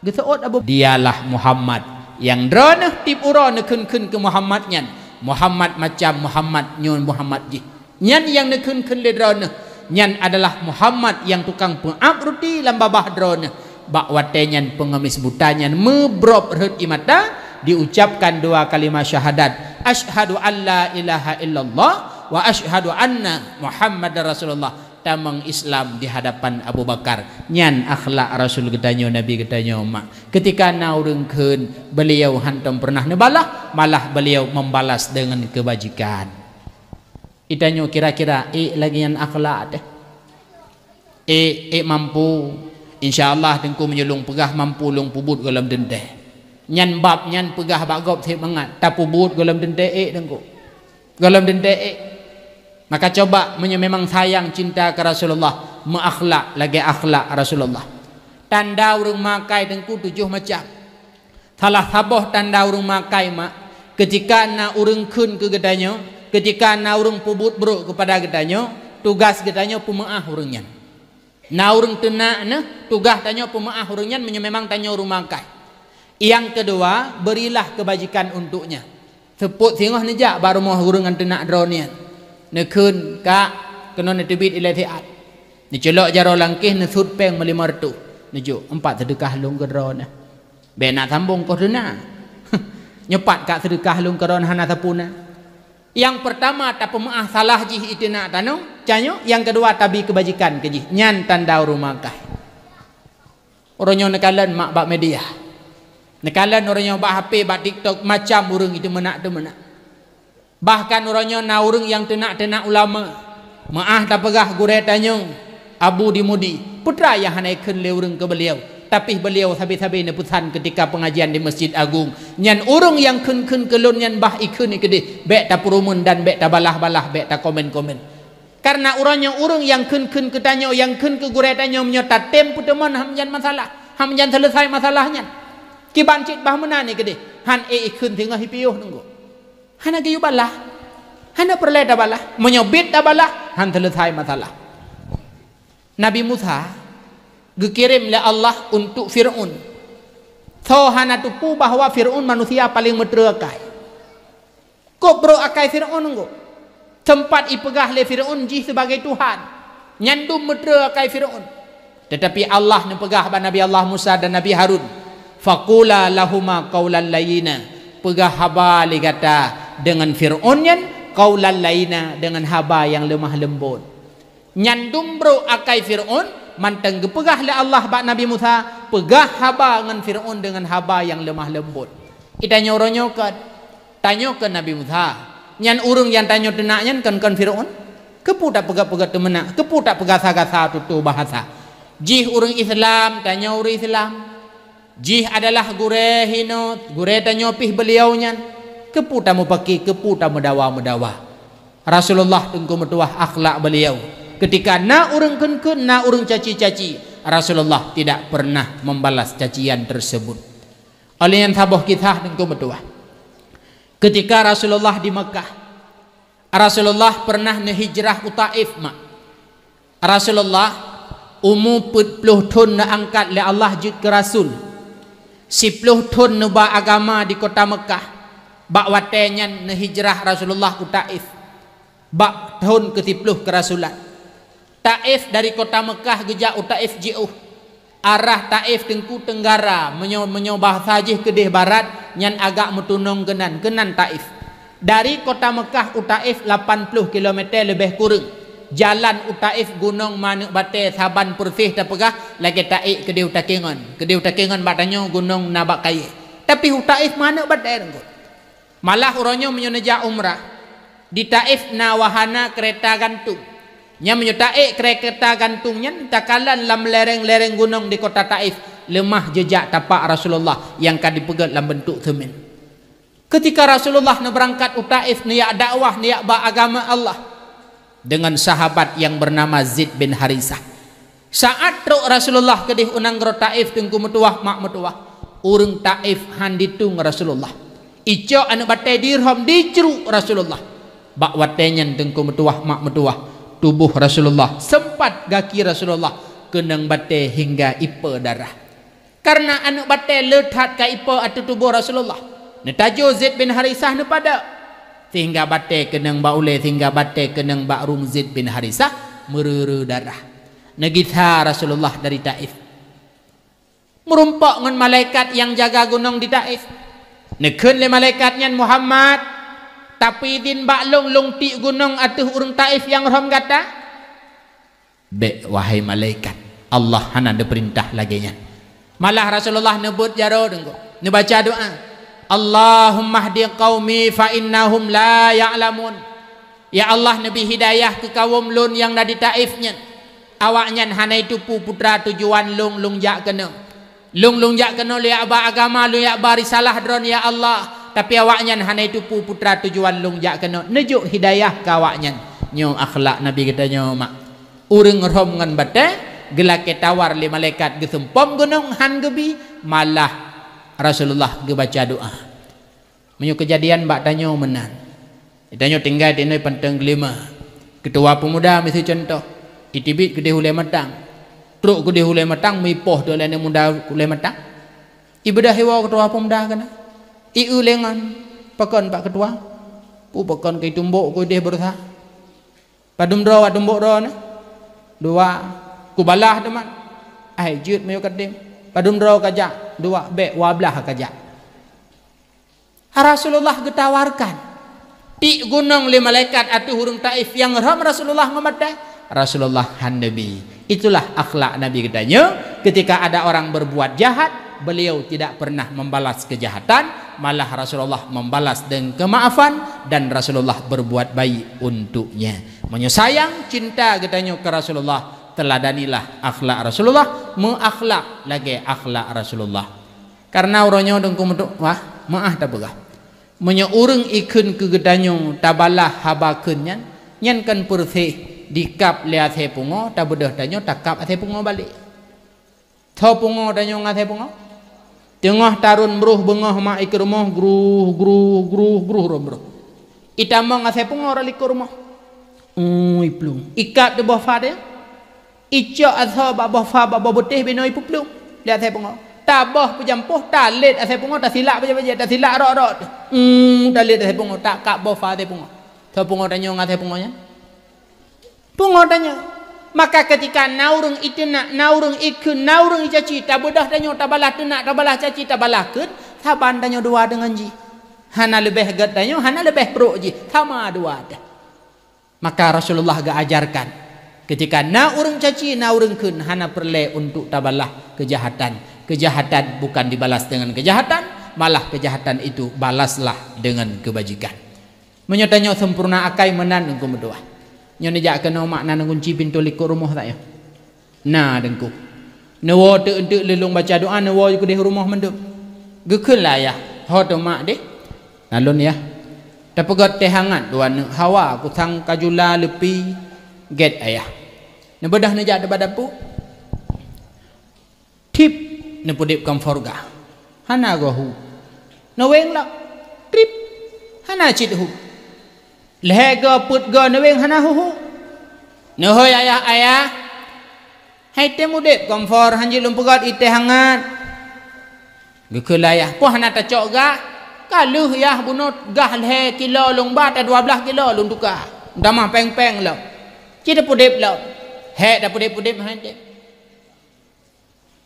Geuseuôt Abu, "Dialah Muhammad nyang droeneueh tieb uroe neukheun-kheun keu Muhammad nyan. Muhammad macam Muhammad nyoe Muhammad jih. Nyan nyang neukheun-kheun lé droeneueh, nyan adalah Muhammad nyang tukang peuab ruti lam babah droeneueh." Bak watée nyan peungemis buta nyan meubrôb rhot ie mata, diucapkan dua kalimah syahadat, "Asyhadu an la ilaha illallah wa asyhadu anna Muhammadar Rasulullah." Tamong Islam di hadapan Abu Bakar. Nyan akhlak Rasul geutanyoe, Nabi geutanyoe, mak. Ketika na ureuëng kheun, beliau hantom pernah neubalah, malah beliau membalas dengan kebajikan. Itanyoe kira-kira ék lagée nyan akhlak teuh? Ék, ék mampu. Insya Allah, Teungku, meunyoe lôn peugah mampu lôn peubuet gohlom teuntée. Nyan bab nyan peugah bak gob seumangat, tapeubuet gohlom teuntée ék, Teungku. Gohlom teuntée ék. Maka coba, meunyoe memang sayang cinta keu Rasulullah, meuakhlak lagée akhlak Rasulullah. Tanda ureuëng makai, Teungku, tujoh macam. Salah saboh tanda ureuëng makai, mak, ketika na ureuëng kheun keu geutanyoe, ketika na ureuëng peubuet brok keupada geutanyoe, tugas geutanyoe peumeuáh ureuëng nyan. Na ureuëng teunak nyoe, tugaih tanyoe peumeuáh ureuëng nyan meunyoe memang tanyoe ureuëng makai. Nyang keudua, berilah kebajikan untuknya. Seupôt singoh neujak bak rumoh ureuëng nyang teunak droeneuh nyan. Neukheun, "Kak, keunoe neuteubiet ilée siat." Neuculok jaroe langkéh, neusut péng meulimong reutôh. Neujok, "Empat seudeukah lôn keu droeneuh." Bék na sambong koh teuna. Nyoe pat ka seudeukah lôn keu droeneuh hana sapeue na. Nyang peurtama tapeumeuáh salah jih iteunak tanoe, tanyoe, nyang keudua tabi keubajikan keu jih. Nyan tanda ureuëng makai. Uroe nyoe neukalon mak bak media. Neukalon uroe nyoe bak H P, bak TikTok, macam ureuëng itu meunak-teuh meunak. Bahkan uroe nyoe na ureuëng nyang teunak-teunak ulama. Meuáh tapeugah gurée tanyoe, Abu di Mudi. Peue teuma nyang hana ikheun lé ureuëng keu beliau, tapi beliau sabe-sabe neupeusan keutika peungajian di Masjid Agung. Nyan ureuëng nyang kheun-kheun keu lôn nyan bah ikheun keudeh, bék tapeurumeuen dan bék tabalah-balah, bék takomen-komen. Kareuna uroe nyoe ureuëng nyang kheun-kheun keu tanyoe, nyang kheun keu gurée tanyoe, meunyoe tatem peuteumon, han meujan masalah, han meujan seuleusai masalah nyan. Kiban cit bah meunan keudeh, han ék ikheun singoh ipiôh nunggu. Hana geuyue balah. Hana peureulée tabalah. Meunyoe biet tabalah, han seuleusai masalah. Nabi Musa geukirém lé Allah untuk Fir'aun. Soe hana teupeue bahwa Fir'aun manusia paleng meutreu akai. Kok brok akai Fir'aun nunggu? Teumpat ipeugah lé Fir'aun jih sebagai Tuhan. Nyan dum meutreu akai Fir'aun. Tetapi Allah neupeugah bak Nabi Allah Musa dan Nabi Harun, "Faqula lahuma qaulan layyina." Peugah haba lé gata deungon Fir'aun nyan, qaulan layyina, deungon haba nyang leumah leumbot. Nyan dum brok akai Fir'aun, mantong geupeugah lé Allah bak Nabi Musa, peugah haba ngon Fir'aun deungon haba nyang leumah leumbot. Itanyoe uroe nyoe kon, tanyoe kon Nabi Musa. Nyan ureuëng nyang tanyoe teunak nyan kon-kon Fir'aun. Keupeue tapeugah-peugah teumeunak, keupeue tapeugasa-gasa tutoe bahasa. Jih ureuëng Islam, tanyoe ureuëng Islam. Jih adalah gurée hinoe, gurée tanyoe pih beliau nyan. Keupeue tameupaké, keupeue tameudawa-meudawa. Rasulullah Teungku meutuwah akhlak beliau. Ketika na ureuëng kheun-kheun, na ureuëng caci-caci, Rasulullah tidak pernah membalas cacian tersebut. Oleh nyan saboh kisah Teungku meutuwah. Ketika Rasulullah di Mekah, Rasulullah pernah neuhijrah u Taif, mak. Rasulullah umu peuet ploh thon neuangkat lé Allah jeuet keu rasul. Siploh thon neuba agama di kota Mekah. Bak watée nyan neuhijrah Rasulullah u Taif. Bak thon keusiploh keurasulan. Taif dari kota Mekah geujak u Taif jiôh. Arah Taif Teungku teunggara, meunyoe, meunyoe bahasa jih keudeh barat, nyan agak meutunong keunan, keunan Taif. Dari kota Mekah u Taif lapan ploh kilometer leubeh kureueng. Jalan u Taif gunong maneuek batée saban peureuseh tapeugah lagée taék keudeh u Takengon. Keudeh u Takengon bak tanyoe gunong na bak kayée. Tapi u Taif maneuek batée Teungku. Malah uroe nyoe meunyoe neujak umrah, di Taif na wahana keureta gantung. Nyan meunyoe taék keureta gantung nyan takalon lam lereng-lereng gunong di kota Taif, leumah jeujak tapak Rasulullah nyang ka dipeugét lam beuntuk seumen. Keutika Rasulullah neubeurangkat u Taif neujak dakwah, neujak ba agama Allah, deungon sahabat nyang beunama Zaid bin Harisah. Saát trok Rasulullah keudeh u nanggroe Taif Teungku meutuwah, mak meutuwah, ureuëng Taif han ditung Rasulullah. Icok aneuëk batée dirhom dicruk Rasulullah. Bak watée nyan Teungku meutuwah, mak meutuwah, tuboh Rasulullah, seumpat gaki Rasulullah keunong batée hingga ipe darah. Kareuna aneuëk batée le that ka ipe ateueh tuboh Rasulullah, neutajo Zaid bin Harisah neupadok. Sehingga batée keunong bak ulée, sehingga batée keunong bak rueng Zaid bin Harisah, meureu-reu darah. Neugisa Rasulullah dari Taif. Meurumpok ngon malaikat nyang jaga gunong di Taif. Neukheun lé malaikat nyan, "Muhammad, tapeuidin bak lôn, lôn tiek gunong ateueh ureuëng Taif nyang rhom gata?" Bék, wahai malaikat, Allah hana neupeurintah lagée nyan. Malah Rasulullah neubeuet jaroe deungon neubaca doa, "Allahummahdi qaumi fa innahum la ya'lamun." Ya Allah, neubi hidayah keu kawöm lôn nyang na di Taif nyan. Awaknyan hana jiteupeue peue teuma tujuan lôn, lôn jak keunoe. Lôn, lôn jak keunoe, lôn jak ba agama, lôn jak ba risalah Droe, ya Allah. Tapi awaknyan hana jiteupeue peue teuma tujuan lôn jak keunoe. Neujok hidayah keu awaknyan. Nyoe akhlak Nabi geutanyoe, mak. Ureuëng rhom ngon batée, geulakée tawar lé malaikat, geuseumpom gunong, han geubi, malah Rasulullah geubaca doa. Meunyoe keujadian bak tanyoe meunan. Di tanyoe tinggai di nyoe panteng geulima. Keutua peumuda miseue cuntoh, jiteubiet keudeh ulée matang. Trok keudeh ulée matang, meuipoh teuk lé aneuk muda ulée matang. Jibeudôh iwoe keutua peumuda keunan. Jieu lé ngon, "Pakon, Pak Keutua?" "Peue pakon, keu jitumbok keudeh beureusa." "Padum droe wak tumbok droeneuh?" "Dua." "Kubalaih teuma." "Ai jeuet meunyoe ka tem." "Padum droe kajak?" "Dua." "Bék, dua blaih kajak." Rasulullah geutawarkan. Tiek gunong lé malaikat ateueh ureuëng Taif nyang rhom Rasulullah ngon batée, Rasulullah han neubi. Itulah akhlak Nabi geutanyoe, ketika ada orang berbuat jahat, beliau tidak pernah membalas kejahatan, malah Rasulullah membalas dengan kemaafan dan Rasulullah berbuat baik untuknya. Meunyoe sayang, cinta geutanyoe keu Rasulullah, teuladanilah akhlak Rasulullah, meuakhlak lagée akhlak Rasulullah. Kareuna uroe nyoe Teungku meutuah, wah, meuáh tapeugah. Meunyoe ureuëng ikheun keu geutanyoe tabalaih haba kheun nyan, nyan kon peureséh dikab lé asée pungoe, tabeudôh tanyoe takab asée pungoe balek. Tho pungoe tanyoe ngon asée pungoe. Teungoh tarôn broh beungoh mak i keu rumoh, gruh, gruh, gruh, gruh, rhom broh. Itamong asée pungoe rot likot rumoh. Ui, plueng. Ikab di boh fa teuh. Icok asoe bak boh fa, bak boh beutéh, binoe ipeuplueng lé asée pungoe. Taboh peujampoh, talét asée pungoe, tasilak bajée-bajée, tasilak rot-rot. Hmm, talét asée pungoe, takab boh fa asée pungoe. Soe pungoe tanyoe ngon asée pungoe nyan? Pungoe tanyoe. Maka keutika na ureuëng iteunak, na ureuëng ikheun, na ureuëng icaci, tabeudôh tanyoe, tabalah teunak, tabalah caci, tabalah kheun, saban tanyoe dua deungon jih. Hana leubeh gét tanyoe, hana leubeh brok jih, sama dua teuh. Maka Rasulullah geuajarkan, keutika na ureuëng caci, na ureuëng kheun, hana peureulée untuk tabalah keujahatan. Keujahatan bukan dibalas dengan keujahatan, malah keujahatan itu balaslah dengan keubajikan. Meunyoe tanyoe seumpurna akai meunan Teungku meutuah. Nyoe neujak keunoe mak na neugunci pintoe likot rumoh tanyoe. Na Teungku. Neuwoe teuk-teuk lé lôn baca doa, neuwoe keudeh rumoh mandum. Geukheun lé ayah, "Ho teuma deh?" "Na lôn, Yah." "Tapeugöt teh hangat dua neuk hawa, kusang kajula leupi." "Gét, Ayah." Neubeudôh neujak bak dapu. Tip, neupeudeb kompor gah. Hana goe hu. Neuweng lom. Trip. Hana cit hu. Lhée goe peuet goe neuweng hana hu-hu. Neuhôi ayah-ayah, "Hai tém udeb kompor, han jeuet lôn peugöt ié teh hangat." Geukheun lé ayah, "Peue hana tacok gah? Ka lheueh yah bunoe gah lhée kilo lôn ba, ta dua blaih kilo lôn tuka. Tamah péng-péng lom. Ci tapeudeb lom." Hék tapeudeb-peudeb hai tém.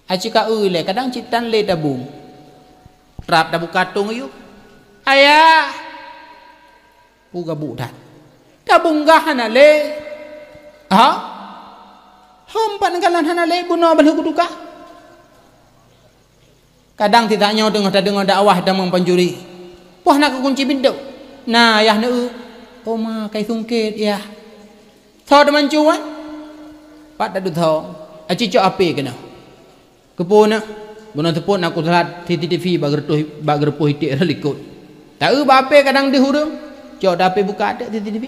Aci ka eu lé, kadang cit tan lé tabong. Trap tabuka tong yub. "Ayah!" Peue gabuk that. "Tabong gah hana lé." "Ha? Hom pat neukalon hana lé, bunoe ban lheueh kutuka." Kadang sitanyoe teungoh tadeungoe dakwah tamong pancuri. Peue hana kukunci pintoe? "Na, yah neueu." "Oh ma, kai sungkét, yah." "Soe teumancu, eh?" "Pat taduek soe?" "Aci cok ape keunoe." "Keupeue na?" "Bunoe seupôt na kusalat C C T V bak geureupôh, bak geureupôh iték rot likot." Taeu bak ape kadang deuh ureuëng. Cok ape buka até C C T V.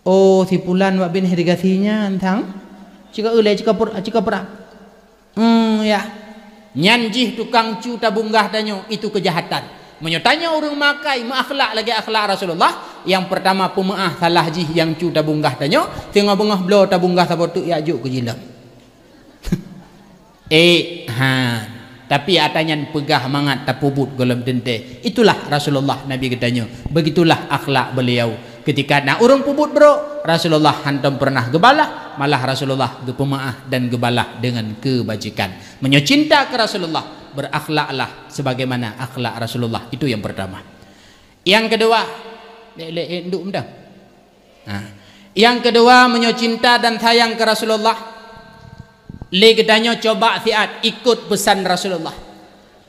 "Oh, si pulan wak bin irigasi nyan sang." Cika eu lé, cika per-, cika peurang. Hmm, ya. Nyan jih tukang cu tabong gah tanyoe, itu keujahatan. Meunyoe tanyoe ureuëng makai meuakhlak lagée akhlak Rasulullah, nyang peurtama peumeuáh salah jih nyang cu tabong gah tanyoe, teungoh beungoh bloe tabong gah saboh teuk jak jok keu jilom. Eh, ha. Tapi ata nyan peugah mangat tapeubuet gohlom teuntée. Itulah Rasulullah Nabi geutanyoe. Begitulah akhlak beliau. Keutika na ureuëng peubuet brok, Rasulullah hantom peureunah geubalah, malah Rasulullah geupeumeuáh dan geubalah deungon keubajikan. Meunyoe cinta keu Rasulullah, beurakhlaklah sebagaimana akhlak Rasulullah. Itu nyang peurtama. Nyang keudua, lé, lé, eh, nduk meudah. Ha. Nyang keudua, meunyoe cinta dan sayang keu Rasulullah, lé geutanyoe coba siat ikot peusan Rasulullah.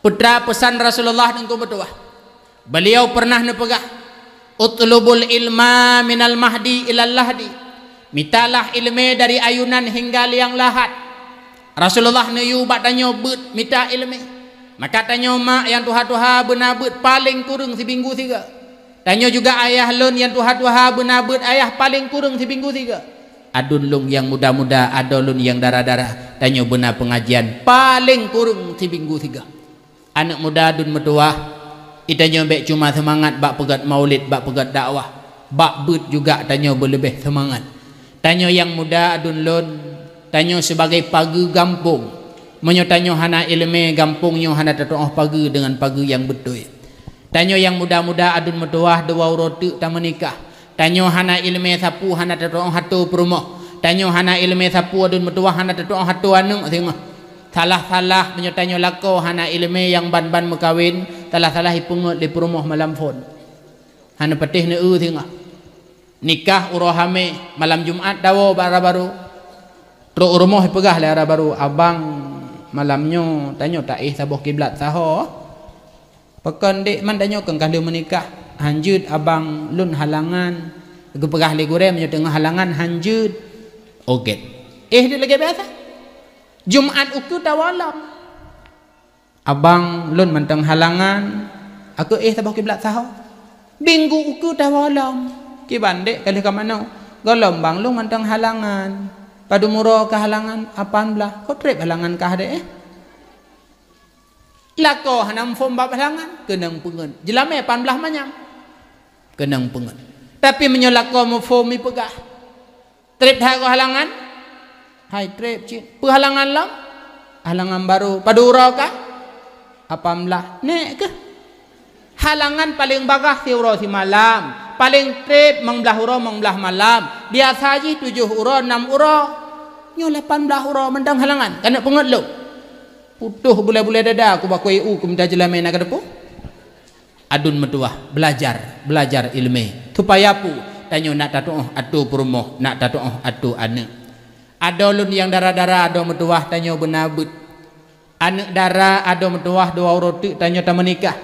Peue teuma peusan Rasulullah Teungku meutuwah? Beliau pernah neupeugah, "Utlubul ilma minal mahdi ilal lahdi." Mitalah ileumé dari ayunan hingga liang lahat. Rasulullah neuyue bak tanyoe beuet mita ileumé. Maka tanyoe mak nyang tuha-tuha beuna beuet paleng kureueng sibinggu siga. Tanyoe juga ayah lôn nyang tuha-tuha beuna beuet ayah paleng kureueng sibinggu siga. Aduen lôn nyang muda-muda, adoe lôn nyang dara-dara, tanyoe beuna peungajian paleng kureueng sibinggu siga. Aneuëk muda aduen meutuwah, geutanyoe bék cuma seumangat bak peugét maulid, bak peugét dakwah, bak beuet juga tanyoe beuleubeh seumangat. Tanyoe nyang muda aduen lôn, tanyoe sibagai pageue gampông. Meunyoe tanyoe hana ileumé, gampông nyoe hana tatuoh pageue deungon pageue nyang beutôi. Tanyoe nyang muda-muda aduen meutuwah, dua uroe teuk tameunikah. Tanyoe hana ileumé, sapeue hana tatuoh atô peurumoh. Tanyoe hana ileumé, sapeue aduen meutuwah hana tatuoh atô aneuëk singoh. Salah-salah meunyoe tanyoe lakoe hana ileumé nyang ban-ban meukawen, salah-salah ipeungét lé peurumoh malam phon. Hana patéh neu-eu singoh. Nikah uroe hamé, malam Jumat dawoe bak dara barô. Trok u rumoh ipeugah lé dara barô, "Abang, malam nyoe tanyoe taéh saboh kiblat saho." "Pakon, Dek, man tanyoe kon ka lheueh meunikah?" "Hanjeuet, Abang, lôn halangan." Geupeugah lé gurée, "Meunyoe teungoh halangan, hanjeuet." Ogét. Éh di lagée biasa. Jumat ukeue tawoe lom. "Abang, lôn mantong halangan, akeue éh saboh kiblat saho." Minggu ukeue tawoe lom. "Kiban, Dek, ka lheueh ka manoe?" "Gohlom, Bang, lôn mantong halangan." "Padum uroe kah halangan?" "Lapan blaih." "Ho treb halangan kah, Dek, eh?" Lakoe hana muphom bab halangan, keunong peungét. Jeulamé lapan blaih manyam, keunong peungét. Tapi meunyoe lakoe muphom ipeugah, "Treb that kah halangan?" "Hai treb cit." "Peue halangan lom?" "Halangan barô." "Padum uroe kah?" "Lapan blaih." "Nék keuh." Halangan paleng bagaih siuroe simalam, paleng treb limong blaih uroe limong blaih malam, biasa jih tujoh uroe nam uroe. Nyoe lapan blaih uroe mantong halangan, ka neuk peungét lom. Putôh bulée-bulée dada kubakue u kumita jeulamé na ka teupeue. Aduen meutuwah, beulajar, beulajar ileumé. Supaya peue? Tanyoe nak tatuoh atô peurumoh, nak tatuoh atô aneuëk. Adoe lôn nyang dara-dara, adoe meutuwah, tanyoe beuna beuet. Aneuëk dara, adoe meutuwah, dua uroe teuk tanyoe tameunikah.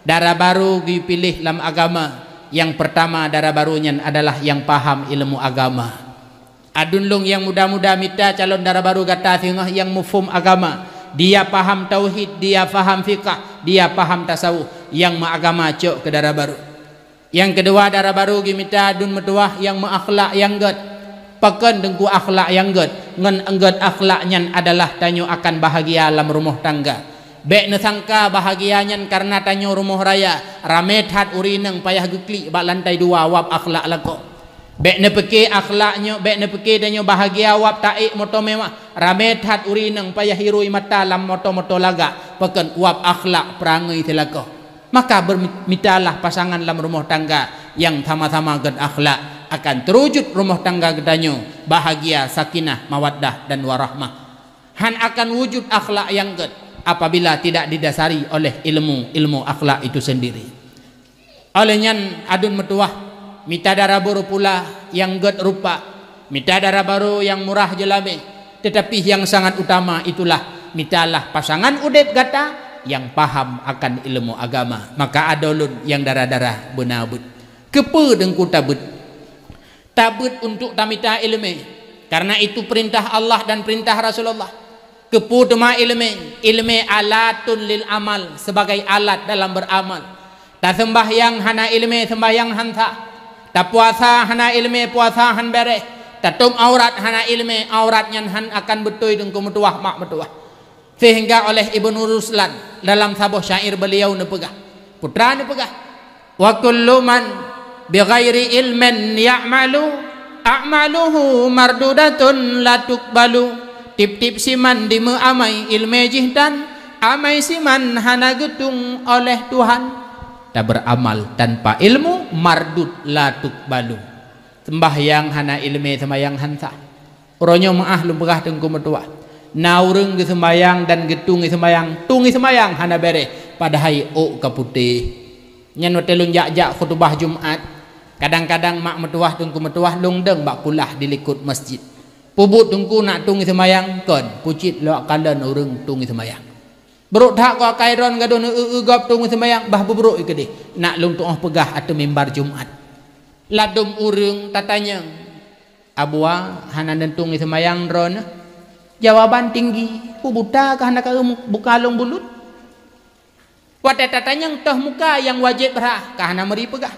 Dara barô geupiléh lam agama. Nyang peurtama dara barô nyan adalah nyang paham ileumu agama. Aduen lôn nyang muda-muda, mita calon dara barô gata singoh nyang muphom agama, dia paham tauhid, dia paham fiqah, dia paham tasawuf, nyang meuagama cok keu dara barô. Nyang keudua, dara barô geumita aduen meutuwah nyang meuakhlak nyang gét. Pakon Teungku akhlak nyang gét? Ngon gét akhlak nyan adalah tanyoe akan bahagia lam rumoh tangga. Bék neusangka bahagia nyan kareuna tanyoe rumoh raya, ramé that ureuëng inong payah geuklik bak lantai dua wab akhlak lakoe. Bék neupike akhlak nyoe, bék neupike tanyoe bahagia wab taék moto mewah, ramé that ureuëng inong payah hiroi mata lam moto-moto lagak, pakon wab akhlak peurangui silakoe. Maka beurmi-, mitalah pasangan lam rumoh tangga nyang sama-sama gét akhlak, akan teurujut rumoh tangga geutanyoe bahagia, sakinah, mawaddah, dan warahmah. Hán akan wujud akhlak nyang gét apabila tidak didasari oleh ilmu, ilmu akhlak itu sendiri. Oleh nyan, aduen meutuwah, mita dara barô pula nyang gét rupa, mita dara barô nyang murah jeulamé, teutapi nyang sangat utama itulah mitalah pasangan udeb gata nyang paham akan ilmu agama. Maka adoe lôn nyang dara-dara beuna beuet. Keupeue Teungku tabeuet? Tabeuet untuk tamita ileumé, kareuna itu peurintah Allah dan peurintah Rasulullah. Keupeue teuma ileumé? Ileumé alatun lil amal, sebagai alat dalam beramal. Taseumbahyang hana ileumé, seumbahyang hán sah. Tapuasa hana ileumé, puasa hán béréh. Tatôb aurat hana ileumé, aurat nyan hán akan beutôi Teungku meutuwah, mak meutuwah. Sehingga oleh Ibnu Ruslan dalam saboh syair beliau neupeugah, putra neupeugah, "Wa kullu man bighairi ilmin ya'malu, a'maluhu mardudatun la tuqbalu." Tieb-tieb siman dimeuamai ileumé jih tan, amai siman hana geutung oleh Tuhan. Tabeuramal tanpa ilmu, mardud la tuqbalu. Seumbahyang hana ileumé, seumbahyang hán sah. Uroe nyoe meuáh lôn peugah Teungku meutuwah. Na ureuëng geuseumbahyang dan geutung seumbahyang, tung seumbahyang hana béréh, padahai ôk ka putéh. Nyan watée lôn jak-jak khutubah Jumat, Kadang-kadang mak meutuwah, teungku meutuwah lôn dong bak kulah di likot masjid. Peubuet teungku nak tueng seumayang, kon, pucit lok kalon ureuëng tueng seumayang. Brok that kok akai droen gadôh neu-eu-eu gob tueng seumayang, bah beubrok i keudeh. Nak lôn tuoh peugah ateueh mimbar Jumat. Ladôm ureuëng tatanyong, "Abua, hana neutueng seumayang droeneuh?" Jawaban tinggi, "Peue buta kah hana ka buka lôn bulut?" Watée tatanyong toh muka nyang wajéb rhah, ka hana meuri peugah.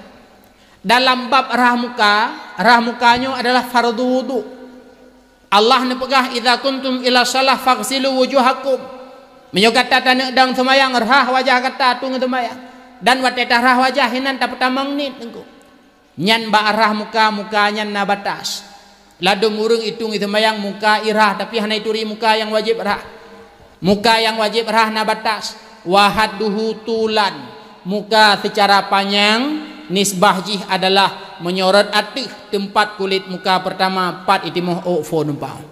Dalam bab rhah muka, rhah muka nyoe adalah fardu wudu. Allah neupeugah, "Idza kuntum ila shalah faghsilu wujuhakum." Meunyoe gata taneuk dong seumayang, rhah wajah gata tueng seumayang. Dan watée tarhah wajah, hinan tapeutamong niet teungku. Nyan bak rhah muka, muka nyan na batas. Ladôm ureuëng i tueng seumayang muka i rhah, tapi hana ituri muka nyang wajéb rhah. Muka nyang wajéb rhah na batas. Wa hadduhu tulan. Muka seucara panyang nisbah jih adalah meunyoe rot ateueh teumpat kulét muka peurtama pat itimoh ôk phon umpama.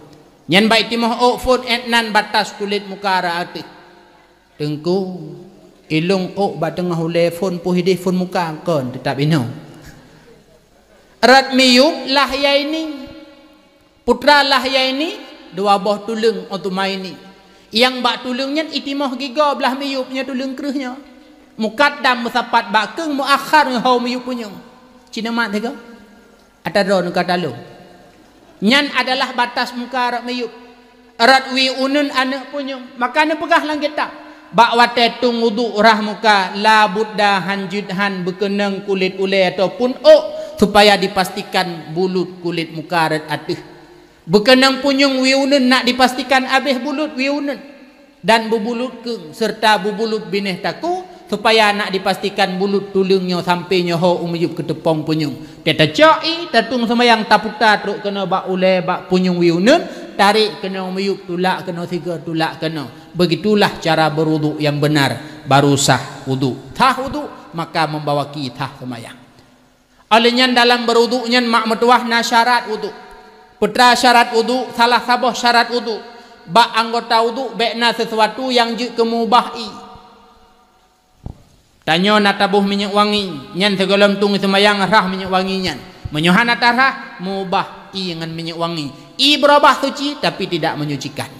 Nyan bak itimoh ôk phon, 'et nan batas kulét muka rot ateueh. Teungku, ilong ôk bak teungoh ulée phon, poh ideh phon muka kon, teutab inoe. Rot miyueb lah yai ni. Putra lah yai ni, dua boh tuleueng otumaini. Nyang bak tuleueng nyan itimoh gigoe blah miyueb nyoe tuleueng kreueh nyoe. Mukaddam meusapat bak keueng, muakhar ngon ho miyueb punyueng. Cina mat teuga? Ata droe neuka talong. Nyan adalah batas muka rot miyueb. Rot wie uneuen aneuëk punyueng. Maka neupeugah lam kitab, bak watée tueng wudu rhah muka, la budda han jeuet han beukeunong kulét ulée ataupun ôk, supaya dipastikan bulut kulét muka rot ateueh. Beukeunong punyueng wie uneuen nak dipastikan abéh bulut wie uneuen. Dan beubulut keueng, seureuta beubulut binéh takue, supaya nak dipastikan bulut tuleueng nyoe sampoe nyoe ho u miyueb keuteupông punyueng. Teuh tacok ie, tatueng seumayang, taputa trok keunoe bak ulée, bak punyueng wie uneuen, tarek keunoe u miyueb, tulak keunoe sigoe, tulak keunoe. Beugitulah cara beuwudu nyang beunar, baru sah wudu. Sah wudu, maka meubawa ki sah seumayang. Óh lheueh nyan, dalam beuwudu nyan mak meutuwah na syarat wudu. Peue teuma syarat wudu? Salah saboh syarat wudu, bak anggota wudu bék na sisuatu nyang jeuet keu meubah ie. Tanyoe na taboh minyeuk wangi, nyan sigohlom tueng seumayang rhah minyeuk wangi nyan. Meunyoe hana tarhah, meubah ie ngon minyeuk wangi. Ie beurubah suci, tapi tidak menyucikan.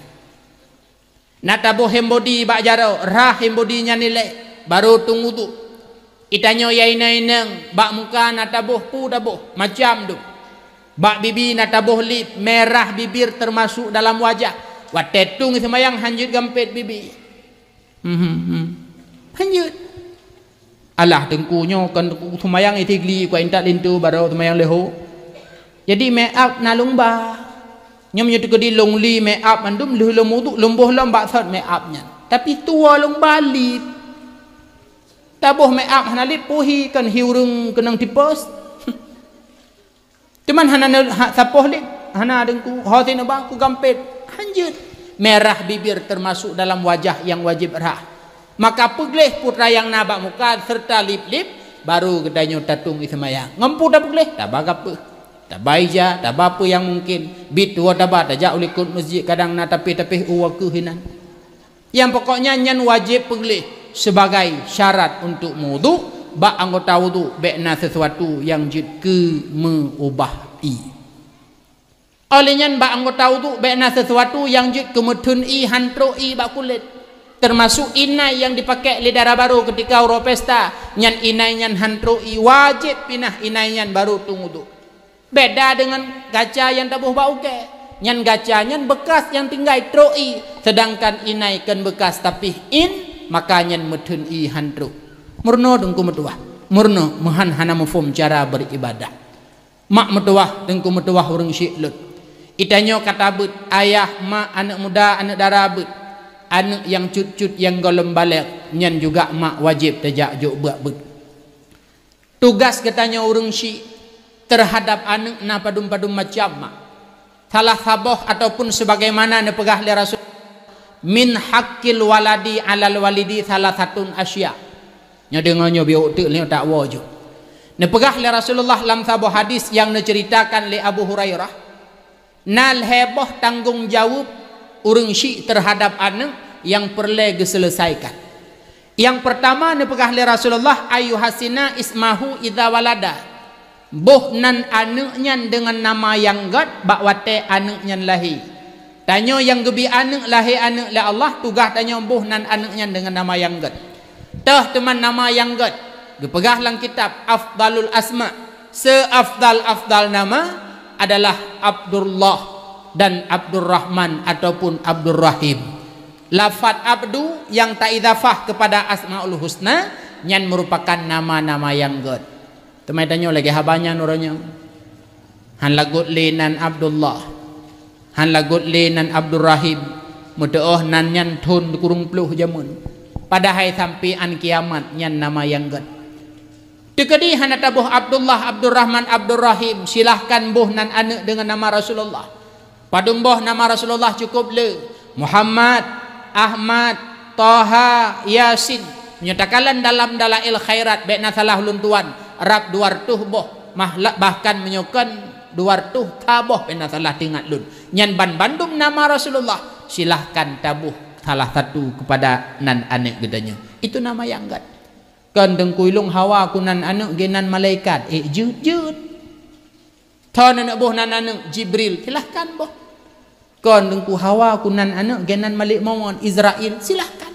Na taboh hand body bak jaroe, rhah hand body nyan ilée, baru tueng wudu. Itanyoe nyang inong-inong, bak muka na taboh peue taboh, macam dum. Bak bibi na taboh lip, merah bibir termasuk dalam wajah. Watée tueng seumayang han jeuet gampét bibi. Mhm, mhm. Han jeuet. Alah, teungku nyoe kon teungku seumayang isigli, kuat intat linto baroe seumayang leuho. Jadi make up na lôn ba. Nyoe meunyoe teukeudi lôn li make up mandum lheueh lôn wudu, lôn boh lom bak sot make up nyan. Tapi tuwoe lôn ba lip. Taboh make up hana lip, peue hi kon hi ureuëng keunong tipes. Teuma hana ne-, ha, sapoh lip, hana teungku, ho sineuba kugampét, han jeuet. Merah bibir termasuk dalam wajah nyang wajéb rhah. Maka peugleh peue teuma nyang na bak muka seureuta lip-lip, baru geutanyoe tatueng ie seumayang. Ngon peue tapeugleh? Taba gapeue, taba ija, taba peue nyang mungken. Biet tuwoe taba tajak u likot meuseujid, kadang na tapéh-tapéh u wakeuh inan. Nyang pokoknya nyan wajéb peugleh sebagai syarat untuk meuwudu, bak anggota wudu bék na sisuatu nyang jeuet keu meubah ie. Óh lheueh nyan bak anggota wudu bék na sisuatu nyang jeuet keu meutheun ie, han trok ie bak kulét. Termasuk inai nyang dipakék lé dara barô keutika uroe pesta, nyan inai nyan han trok ie, wajéb pinah inai nyan baru tueng wudu. Beda deungon gaca nyang taboh bak ukée. Nyan gaca nyan beukas nyang tinggai trok ie, seudangkan inai kon beukas tapih in, maka nyan meutheun ie han trok. Meurunoe teungku meutuwah. Meurunoe meuhan hana muphom cara beuribadah. Mak meutuwah, teungku meutuwah ureuëng syik lôn. Itanyoe ka tabeuet, ayah, mak, aneuëk muda, aneuëk dara beuet. Aneuëk nyang cut-cut nyang gohlom balek, nyan juga mak wajéb tajak jok beuet beuet. Tugas geutanyoe ureuëng syik teuhadab aneuëk na padum-padum macam mak. Salah saboh ataupun sebagaimana neupeugah lé Rasul, "Min haqqil waladi 'alal walidi salasatun asya." Nyoe deungoe nyoe biôk teuk lé tak woe ju. Neupeugah lé Rasulullah lam saboh hadis nyang neuceuritakan lé Abu Hurairah, Na lhée boh tanggong jaweueb ureuëng syik teuhadab aneuëk nyang peureulée geuseuleusaikan. Nyang peurtama neupeugah lé Rasulullah, "Ayyuhasina ismahu idza walada." Boh nan aneuk nyan deungon nama nyang gét bak watée aneuk nyan lahé. Tanyoe nyang geubi aneuk, lahé aneuk lé Allah, tugaih tanyoe boh nan aneuk nyan deungon nama nyang gét. Toh teuma nama nyang gét, geupeugah lam kitab Afdalul Asma, seafdal-afdal nama adalah Abdullah dan Abdurrahman ataupun Abdurrahim. Lafaz abdu nyang taidhafah keupada Asmaul Husna nyan meurupakan nama-nama nyang gét. Teuma tanyoe lagée haba nyan uroe nyoe. Han lagot lé nan Abdullah, han lagot lé nan Abdurrahim, meuteuôh nan nyan thon kureueng ploh jameun. Padahai sampoe án kiamat nyan nama nyang gét. Teukeudi hana taboh Abdullah, Abdurrahman, Abdurrahim, silahkan boh nan aneuk deungon nama Rasulullah. Padum boh nama Rasulullah cukup le, Muhammad, Ahmad, Toha, Yasin. Meunyoe takalon dalam Dalail Khairat, bék na salah ulôn tuan, rab dua reutôh boh, mahla-, bahkan meunyoe kon dua reutôh ka boh, bék na salah teuingat lôn. Nyan ban bandum nama Rasulullah, silahkan taboh salah satu keupada nan aneuk geutanyoe. Itu nama nyang gét. Kon Teungku, ilôn hawa ku nan aneuk geuh nan malaikat, ék jeuet-jeuet. Kon aneuk boh nan aneuk Jibril, silahkan boh. Kon Teungku, hawa ku nan aneuk geuh nan Malik Mawon, Izrail, silahkan.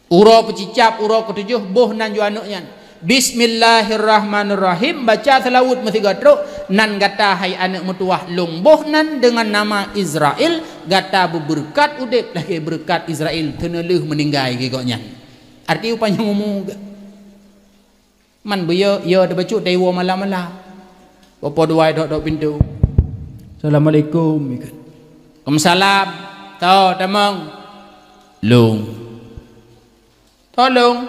Uroe peucicab, uroe keutujoh, boh nan ju aneuk nyan. Bismillahirrahmanirrahim, baca seulaweuet meusigoe trok, nan gata hai aneuk meutuwah lôn boh nan deungon nama Izrail, gata beubeureukat udeb lagée beureukat Izrail, teuneulheueh meuninggai geuh gobnyan. Arti upanyang umu geuh. Man beu yo, yo teubacut dari woe malam-malam. Bapak dua dok-dok pintu. "Assalamualaikum," ikot. "Waalaikumsalam." "Tho, tamong." "Lôn." "Tho, lôn."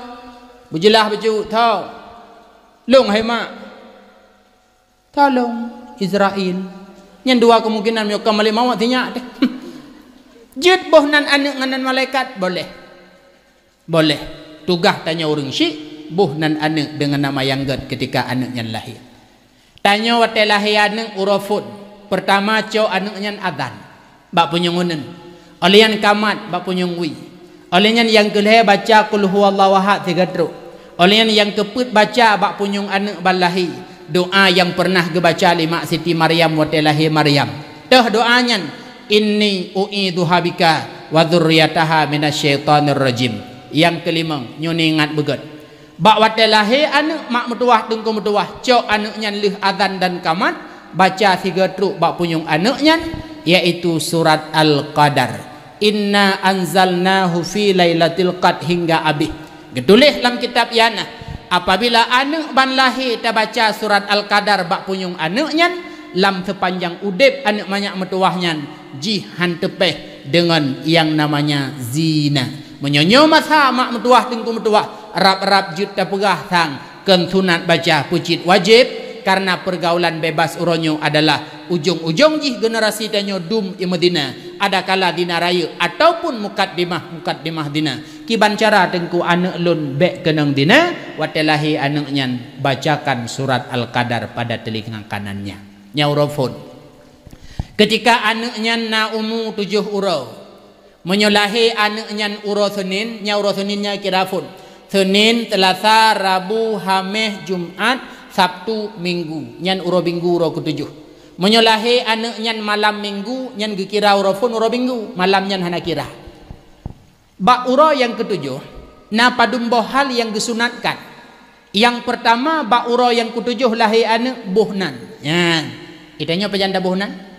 Beujeulaih bacut, "Tho." "Lôn, hai mak." "Tho, lôn." "Izrail." Nyan dua kemungkinan, meunyoe ka Malik Mawon sinyak teuh. Jeuet boh nan aneuk ngon nan malaikat, boleh. Boleh. Tugaih tanyoe ureuëng syik, boh nan aneuk deungon nama nyang gét keutika aneuk nyan lahé. Tanyoe watée lahé aneuk uroe phon, peurtama cok aneuk nyan azan bak punyueng uneuen, óh lheueh nyan kamat bak punyueng wie, óh lheueh nyan nyang keu lhée baca Qul Huwallahu Ahad sigoe trok, óh lheueh nyan nyang keu peuet baca bak punyueng aneuk ban lahé doá nyang peureunah geubaca lé mak Siti Maryam watée lahé Maryam. Teuh doá nyan, "Inni u'idzuha bika wa dzurriyyataha minasy syaithanir rajim." Nyang keulimong, nyoe neuingat beugét. Bak watée lahé aneuk, mak meutuwah, teungku meutuwah, cok aneuk nyan lheueh azan dan kamat, baca sigoe trok bak punyueng aneuk nyan, yaitu surat Al-Qadar. "Inna anzalnahu fi lailatil qadr," hingga abéh. Geutuléh lam kitab Ianah, apabila aneuk ban lahé tabaca surat Al-Qadar bak punyueng aneuk nyan, lam seupanjang udeb aneuk manyak meutuwah nyan, jih han teupéh deungon nyang namanya zina. Meunyoe nyoe masa mak meutuwah, teungku meutuwah, rab-rab jeuet tapeugah sang kon sunat baca, peucit wajéb, karena peurgaulan bebas uroe nyoe adalah ujong-ujong jih generasi tanyoe dum i meuzina, adakala zina rayeuk ataupun mukaddimah-mukaddimah zina. Kiban cara teungku aneuk lôn bék keunong zina, watée lahé aneuk nyan bacakan surat Al-Qadar pada teulinga kanannya. Nyan uroe phon. Keutika aneuk nyan na umu tujoh uroe, meunyoe lahé aneuk nyan uroe Senin, nyan uroe Senin nyan kira phon. Senin, Seulasa, Rabu, Haméh, Jumat, Sabtu, Minggu. Nyan uroe Minggu uroe keutujoh. Meunyoe lahé aneuk nyan malam Minggu, nyan geukira uroe phon uroe Minggu, malam nyan hana kira. Bak uroe nyang keutujoh, na padum boh hal nyang geusunatkan. Nyang peurtama, bak uroe nyang keutujoh lahé aneuk, boh nan. Nyan. Geutanyoe pajan taboh nan?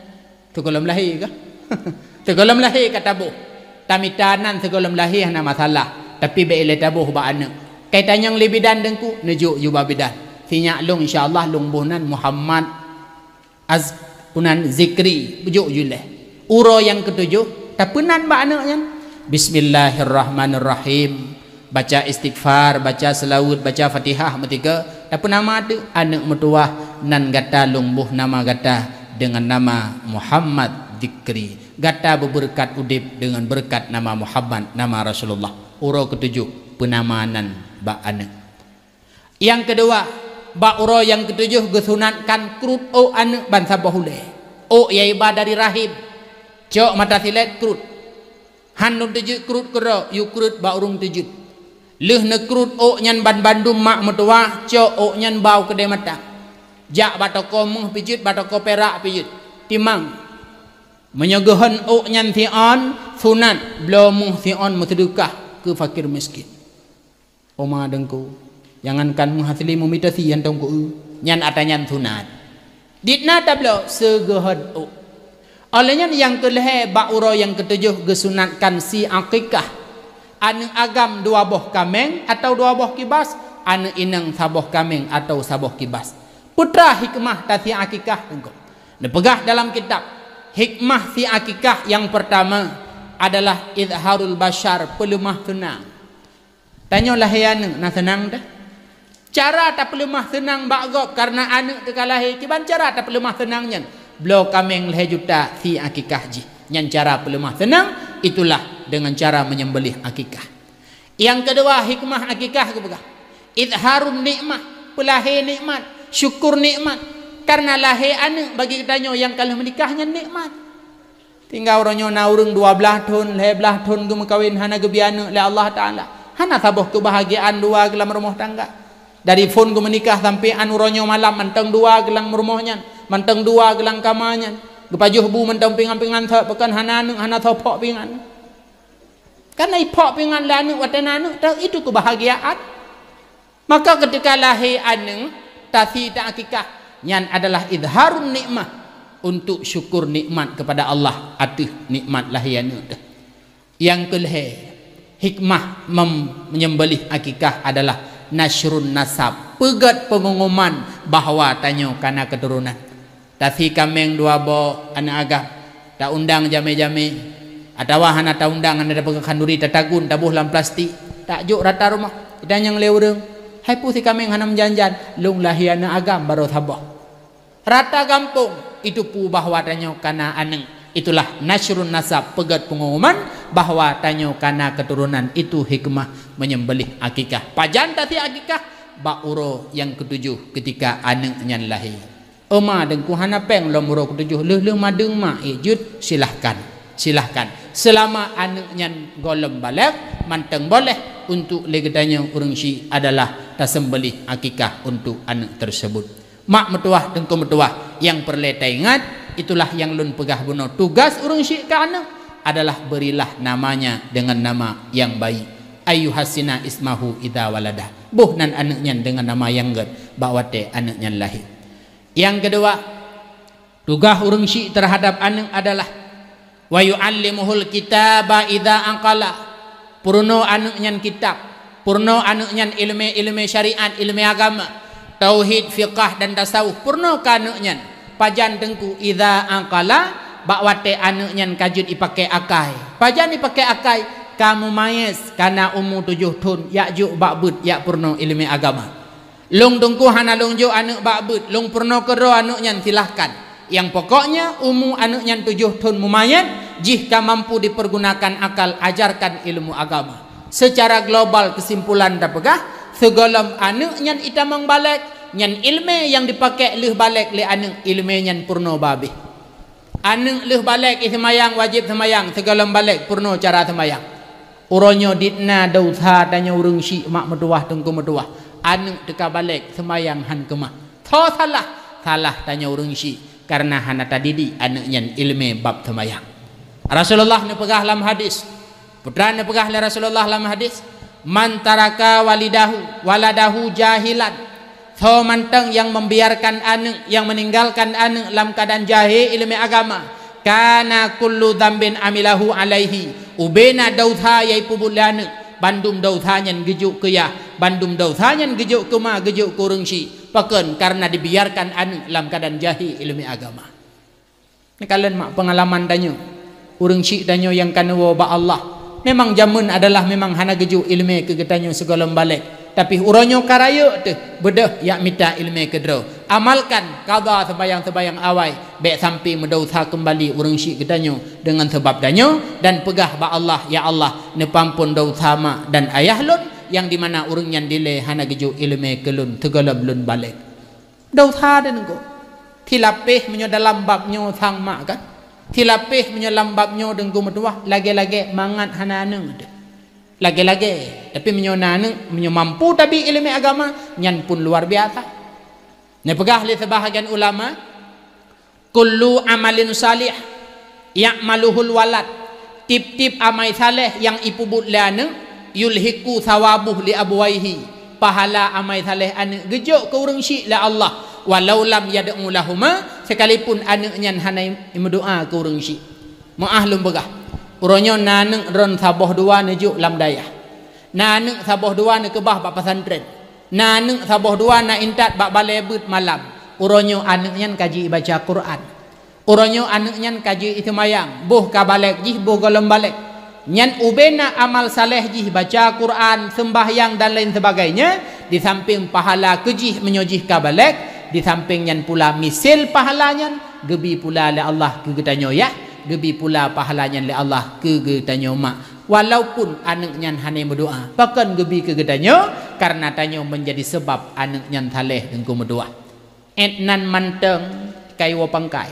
Sigohlom lahé kah? Sigohlom lahé ka taboh. Tamita nan sigohlom lahé hana masalah, tapi bék ilée taboh bak aneuk. Ka itanyong lé bidan teungku, neujok ju bak bidan. Sinyak lôn, insya Allah lôn boh nan Muhammad Az-, kunan Zikri, beujok ju lé. Uroe nyang keutujoh, tapeunan bak aneuk nyan. Bismillahirrahmanirrahim. Baca istighfar, baca seulaweuet, baca Fatihah meutika, tapeunama teuk aneuk meutuwah, nan gata lôn boh nama gata deungon nama Muhammad Zikri. Gata beubeureukat udeb deungon beureukat nama Muhammad, nama Rasulullah. Uroe keutujoh, peunama nan bak aneuk. Nyang keudua, bak uroe nyang keutujoh geusunatkan krut ôk aneuk ban saboh ulée. Ôk nyang iba dari rahim. Cok mata silét krut. Han lôn teujeuet krut keudroe, yue krut bak ureuëng teujeuet. Lheueh neukrut ôk nyan ban bandum mak meutuwah, cok ôk nyan ba u keudée mata. Jak bak toko méuh pijeuet, bak toko pirak pijeuet. Timang. Meunyoe geuhon ôk nyan siôn, sunat bloe méuh siôn meuseudeukah keu fakir miskin. Oma teungku, jangankan meuhasili meumitasi hantom keu nyan atra nyan sunat. Ditna tabloe seugeuhon ôk. Óh lheueh nyan nyang keulhée bak uroe nyang keutujoh geusunatkan si akikah. Aneuëk agam dua boh kaméng atawa dua boh kibas, aneuëk inong saboh kaméng atawa saboh kibas. Peue teuma hikmah tasi akikah teungku? Neupeugah dalam kitab, hikmah si akikah nyang peurtama adalah izharul basyar, peuleumah seunang. Tanyoe lahé aneuëk na seunang teuh. Cara tapeuleumah seunang bak gob kareuna aneuëk teuka lahé, kiban cara tapeuleumah seunang nyan? Bloe kaméng lhée juta si akikah jih. Nyan cara peuleumah seunang, itulah dengan cara menyembelih akikah. Nyang keudua hikmah akikah geupeugah, izharun nikmah, peulahé nikmat, syukur nikmat. Kareuna lahé aneuëk bagi geutanyoe nyang ka lheueh meunikah nyan nikmat. Tinggai uroe nyoe na ureuëng dua blaih thon, lhée blaih thon geumeukawen hana geubri aneuëk lé Allah Taala. Hana saboh keubahagiaan dua geulam rumoh tangga. Dari phon geumeunikah sampoe 'an uroe nyoe malam mantong dua geulam rumoh nyan, mantong dua geulam kama nyan. Geupajoh bu mantong pingan-pingan thot, pakon hana aneuëk, hana soe phok pingan. Kareuna iphok pingan lé aneuëk watée na aneuëk, teuh itu keubahagiaan. Maka ketika lahé aneuëk, tasi ta'akikah, nyan adalah izharun nikmah, untuk syukur nikmat kepada Allah ateueh nikmat lahé aneuëk teuh. Nyang keulhée, hikmah mem-, menyembelih akikah adalah nasyrun nasab, peugét peungumuman bahwa tanyoe kana keuturonan. Tasi kaméng dua boh aneuëk agam, taundang jamé-jamé, atawa hana taundang, hana tapeugah khanduri, tatagun, taboh lam plastik, tajok rata rumoh. Itanyong lé ureuëng, "Hai peue si kaméng hana meujan-jan?" "Lôn lahé aneuëk agam barô saboh." Rata gampông itu peue bahwa tanyoe kana aneuëk. Itulah nasyrun nasab, peugét peungumuman bahwa tanyoe kana keuturonan, itu hikmah menyembelih akikah. Pajan tasi akikah? Bak uroe nyang keutujoh ketika aneuëk nyan lahé. Oma teungku hana péng lom uroe keutujoh, lheueh-lheueh madeueng mak, eh, jeuet, silahkan. Silahkan. Seulama aneuëk nyan gohlom balek, mantong boleh untuk lé geutanyoe ureuëng syiek adalah tasembelih akikah untuk aneuëk tersebut. Mak meutuwah, teungku meutuwah, nyang peureulée taingat, itulah nyang lôn peugah bunoe, tugas ureuëng syiek keu aneuëk adalah berilah namanya dengan nama yang baik. Ayyuhassina ismahu idza waladah. Boh nan aneuëk nyan deungon nama nyang gét bak watée aneuëk nyan lahé. Nyang keudua, tugaih ureuëng syiek teuhadab aneuëk adalah, "Wa yu'allimuhul kitaba idza aqala." Peurunoe aneuëk nyan kitab, peurunoe aneuëk nyan iéleumé-iéleumé syariat, iéleumé agama, tauhid, fiqah, dan tasawuf, peurunoe keu aneuëk nyan. Pajan teungku? Idza aqala, bak watée aneuëk nyan ka jeuet ipaké akai. Pajan ipaké akai? Ka mumayez, kana umu tujoh thon, jak jok bak beuet, jak peurunoe iéleumé agama. Lôn teungku hana lôn jok aneuëk bak beuet, lôn peurunoe keudroe aneuëk nyan, silahkan. Nyang pokoknya umu aneuëk nyan tujoh thon mumayez, jih ka mampu dipergunakan akal, ajarkan ilmu agama. Secara global keusimpulan tapeugah, sigohlom aneuëk nyan itamong balek, nyan iéleumé nyang dipaké lheueh balek lé aneuëk, iéleumé nyan peurunoe babeh. Aneuëk lheueh balek i seumayang, wajéb seumayang, sigohlom balek peurunoe cara seumayang. Uroe nyoe dit na desya tanyoe ureuëng syiek, mak meutuwah, teungku meutuwah. Aneuëk teuka balek, seumayang han keumah. Tho salah, salah tanyoe ureuëng syiek, kareuna hana tadidik aneuëk nyan iéleumé bab seumayang. Rasulullah neupeugah lam hadis, peue neupeugah lé Rasulullah lam hadis, "Man taraka walidahu, waladahu jahilan." Soe mantong nyang membiarkan aneuëk, nyang meninggalkan aneuëk lam keuadaan jahé iéleumé agama, kana kullu dzambin amilahu alaihi, ubena desya nyang ipeubuet lé aneuëk, bandum desya nyan geujok keu yah, bandum desya nyan geujok keu ma, geujok keu ureuëng syiek. Pakon? Kareuna dibiarkan aneuëk lam keuadaan jahé iéleumé agama. Neukalon mak peungalaman tanyoe. Ureuëng syiek tanyoe nyang ka neuwoe bak Allah. Memang jameun adalah memang hana geujok iéleumé keu geutanyoe sigohlom balek. Tapi uroe nyoe ka rayeuk teuh, beudôh jak mita iéleumé keudroe. Amalkan qadha seumayang-seumayang awai, bék sampoe meudesya keumbali ureuëng syiek geutanyoe deungon sabab tanyoe, dan peugah bak Allah, "Ya Allah, neupeuampon desya mak dan ayah lôn, nyang di mana ureuëng nyan dilée hana geujok iéleumé keu lôn sigohlom lôn balek." Desya deuh ngon. Silapeh meunyoe dalam bab nyoe sang mak kan. Silapeh meunyoe lam bab nyoe teungku meutuwah, lagée-lagée mangat hana aneuëk deuh. Lagée-lagée, tapi meunyoe na aneuëk, meunyoe mampu tabi iéleumé agama, nyan pun luar biasa. Neupeugah lé seubahagian ulama, "Kullu amalin salih ya'maluhul walad," tieb-tieb amai saleh nyang ipeubuet lé aneuëk, "yulhiqu tsawabuhu li abuwaihi," pahala amai saleh aneuëk geujok keu ureuëng syiek lé Allah, "walau lam yad'u lahuma," sekalipun aneuëk nyan hana imeudoá keu ureuëng syiek. Meuáh lôn peugah, uroe nyoe na aneuëk droen saboh dua neujok lam dayah. Na aneuëk saboh dua neukeubah bak pesantren. Na aneuëk saboh dua na intat bak balée beuet malam. Uroe nyoe aneuëk nyan ka jibaca Quran. Uroe nyoe aneuëk nyan ka jiseumayang, boh ka balek jih, boh gohlom balek. Nyan ubena amal saleh jih, baca Quran, seumbahyang dan lain sebagainya, di samping pahala keu jih meunyoe jih ka balek, di samping nyan pula misil pahala nyan geubi pula lé Allah keu geutanyoe yah, geubi pula pahala nyan lé Allah keu geutanyoe mak. Walaupun aneuëk nyan hana meudoá, pakon geubi keu geutanyoe? Kareuna tanyoe meunjadi seubab aneuëk nyan saleh deungon meudoá. Ék nan mantong kaiwoe pangkai.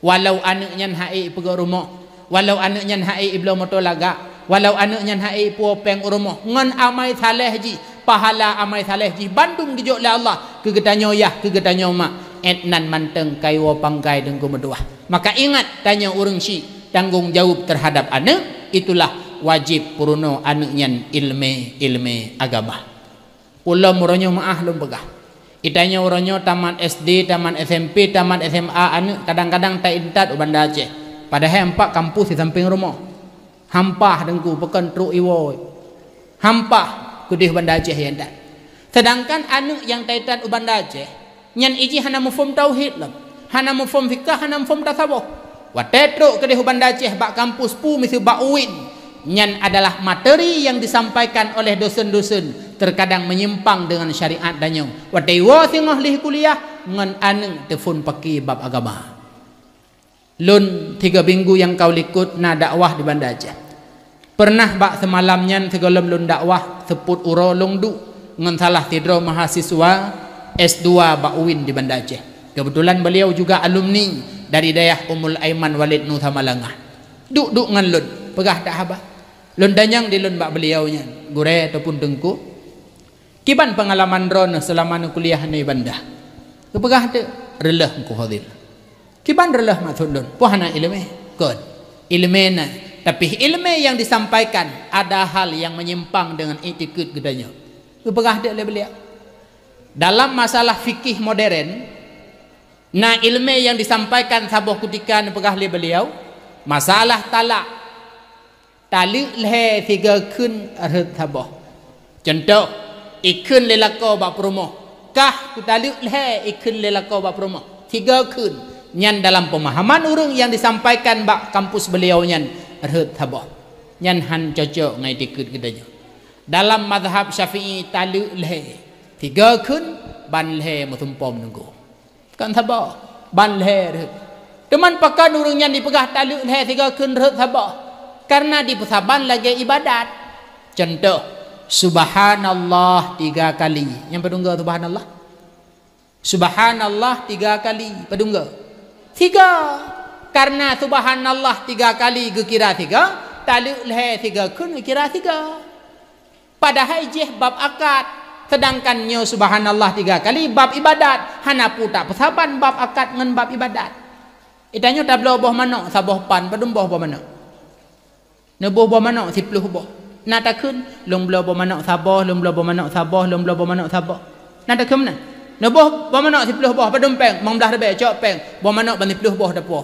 Walau aneuëk nyan ha'é ipeugöt rumoh, walau aneuëk nyan ha'é ibloe moto lagak, walau aneuëk nyan ha'é ipuwoe péng u rumoh, ngon amai saleh jih, pahala amai saleh jih bandum geujok lé Allah keu geutanyoe yah, keu geutanyoe mak. Ék nan mantong kaiwoe pangkai deungon meudoá. Maka ingat, tanyoe ureuëng syiek tanggong jaweueb teuhadab aneuëk, itulah wajéb peurunoe aneuëk nyan iéleumé-iéleumé agama. Ulôn uroe nyoe meuáh lôn peugah. Geutanyoe uroe nyoe tamat S D, tamat S M P, tamat S M A aneuëk kadang-kadang taintat u Banda Aceh. Padahai ampak kampus di sampéng rumoh. Hampah teungku, pakon trok iwoe. Hampah keudeh Banda Aceh intat. Seudangkan aneuëk nyang taintat u Banda Aceh, nyan ijih hana muphom tauhid lom, hana muphom fikah, hana muphom tasawuf. Watée trok keudeh u Banda Aceh bak kampus peue miseue bak uin, nyan adalah materi nyang disampaikan oleh dosen-dosen teukadang meunyimpang deungon syariat tanyoe. Watée iwoe singoh lheueh kuliah, ngon aneuëk teuphon paké bab agama. Lôn tiga minggu nyang ka likot na dakwah di Banda Aceh. Peureunah bak seumalam nyan sigohlom lôn dakwah seupôt uroe lôn duek ngon salah sidroe mahasiswa S dua bak uin di Banda Aceh. Keubeutulan beuliau juga alumni dari dayah Ummul Aiman Walid Nusa Malanga. Duek-duek ngon lôn, peugah that haba. Lôn tanyong di lôn bak beuliau nyan, "Gurée ataupun teungku, kiban peungalaman droeneuh seulama neukuliah nyoe i Banda?" Geupeugah teuk, "Reuloh Teungku Fadil." "Kiban reuloh maksud lôn?" "Peue hana iéleumé?" "Kon. Iéleumé na, tapi iéleumé nyang disampaikan ada hal nyang meunyimpang deungon iktikeuet geutanyoe." Geupeugah teuk lé beuliau. Dalam masalah fikih modern, na iéleumé nyang disampaikan saboh kutika neupeugah lé beuliau, masalah talak. Taleuek lhée sigoe kheun rhot saboh. Cuntoh, ikheun lé lakoe bak peurumoh, "Kah kutaleuek lhée," ikheun lé lakoe bak peurumoh. Sigoe kheun. Nyan dalam peumahaman ureuëng nyang disampaikan bak kampus beuliau nyan rhot saboh. Nyan hán cocok ngon iktikeuet geutanyoe. Dalam mazhab Syafi'i taleuek lhée. Sigoe kheun, ban lhée meusumpom teungku. Kon saboh, ban lhée rhot. Teuma pakon ureuëng nyan jipeugah taleuek lhée sigoe kheun rhot saboh? Kareuna jipeusaban lagée iébadat. Cuntoh, "Subhanallah tiga kali." Nyan padum go subhanallah? Subhanallah tiga kali, padum go? Sigoe. Kareuna subhanallah tiga kali geukira sigoe, taleuek lhée sigoe kheun geukira sigoe. Padahai jih bab akad. Seudangkan nyoe subhanallah tiga kali bab iébadat, hana peue tapeusaban bab akad ngon bab iébadat. Geutanyoe tabloe boh manok saboh pan, padum boh boh manok? Neuboh boh manok siplôh boh. Na takheun, "Lôn bloe boh manok saboh, lôn bloe boh manok saboh, lôn bloe boh manok saboh." Na takheun meunan? Neuboh boh manok siplôh boh, padum péng, limong blaih ribée, cok péng, boh manok ban siplôh boh tapuwoe.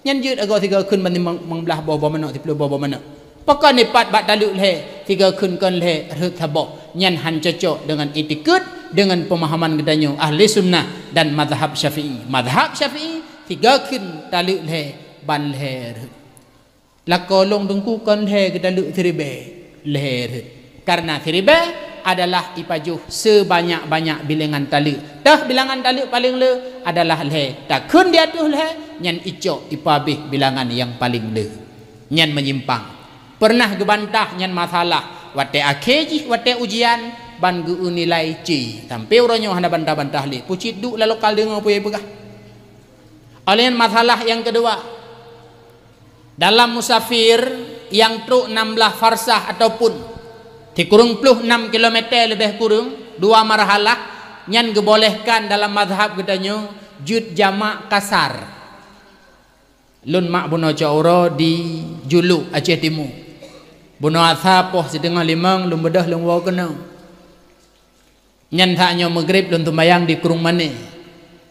Nyan jeuet agoe sigoe kheun ban limong, limong blaih boh, boh manok siplôh boh, boh manok. Pakon ipat bak taleuek lhée, sigoe kheun kon lhée rhot saboh. Nyan hán cocok deungon iktikeuet, deungon peumahaman geutanyoe ahli sunnah dan mazhab Syafi'i. Mazhab Syafi'i, sigoe kheun taleuek lhée, ban lhée rhot. Lakoe lôn teungku kon lhée geutaleuek siribée, lhée rhot. Kareuna siribée adalah ipajoh seubanyak-banyak bilangan taleuek. Toh bilangan taleuek paleng le adalah lhée. Takheun di ateueh lhée, nyan icok ipeuhabéh bilangan nyang paleng le. Nyan meunyimpang. Peureunah geubantah nyan masalah. Watée akhé jih, watée ujian, ban geu-eu nilai C. Sampoe uroe nyoe hana bantah-bantah lé. Peue cit duek lam lokal deungoe peue nyang ipeugah. Óh lheueh nyan masalah nyang keudua. Dalam musafir nyang trok nam blaih farsah ataupun sikureueng ploh nam kilometer leubeh kureueng, dua marhalah, Nyan geubolehkan dalam mazhab geutanyoe jeuet jamak kasar. Lôn mak bunoe cot uroe di Juluk, Aceh Timu. Bunoe asa poh siteungoh limong lôn beudôh lôn woe keunoe. Nyan saat nyoe Maghrib lôn seumayang di Krueng Mané.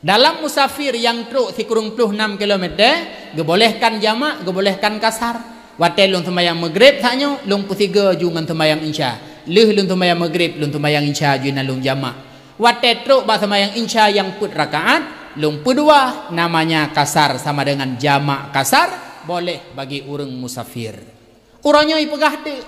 Dalam musafir nyang trok sikureueng ploh nam kilometer, geubolehkan jamak, geubolehkan kasar. Watée lôn seumayang Maghrib saat nyoe, lôn peusigoe ju ngon seumayang Isya. Lheueh lôn seumayang Maghrib, lôn seumayang Isya ju na lôn jamak. Watée trok bak seumayang Isya nyang peuet rakaat, lôn peudua, namanya kasar sama dengan jamak kasar, boleh bagi ureuëng musafir. Uroe nyoe ipeugah teuk.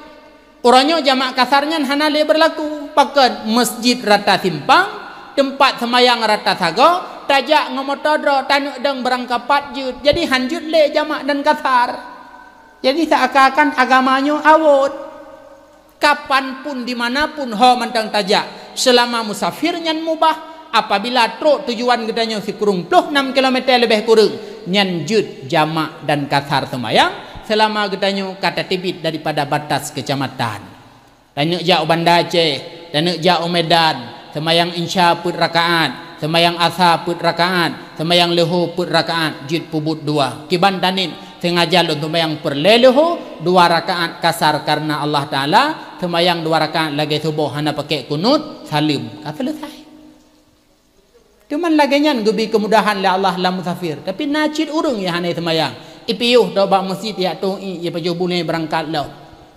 Uroe nyoe jamak kasar nyan hana lé beurlaku. Pakon, masjid rata simpang, teumpat seumayang rata sagoe, tajak ngon moto droe, taneuk dong barangkapat jeuet. Jadi han jeuet lé jamak dan kasar. Jadi seuakan-akan agama nyoe awot. Kapan pun, di mana pun ho mantong tajak, seulama musafir nyan mubah. Apabila trok tujuan geutanyoe sikureueng ploh nam kilometer leubeh kureueng, nyan jeuet jamak dan kasar seumayang, seulama geutanyoe ka tateubiet daripada batas keucamatan. Taneuk jak u Banda Aceh, taneuk jak u Medan, seumayang Isya peuet rakaat, seumayang Asa peuet rakaat, seumayang Leuhô peuet rakaat, jeuet peubuet dua. Kiban taneuk, sengaja lôn seumayang peureulée Leuhô, dua rakaat kasar kareuna Allah Taala, seumayang dua rakaat lagée suboh hana pakai kunut, saleuem, ka seuleusoe. Teuma lagée nyan geubri keumudahan lé Allah lam musafir. Tapi na cit ureuëng nyang hana seumayang, ipiôh tôh bak meuseujid, jak toh ié, ié pajoh bunoe beurangkat lom.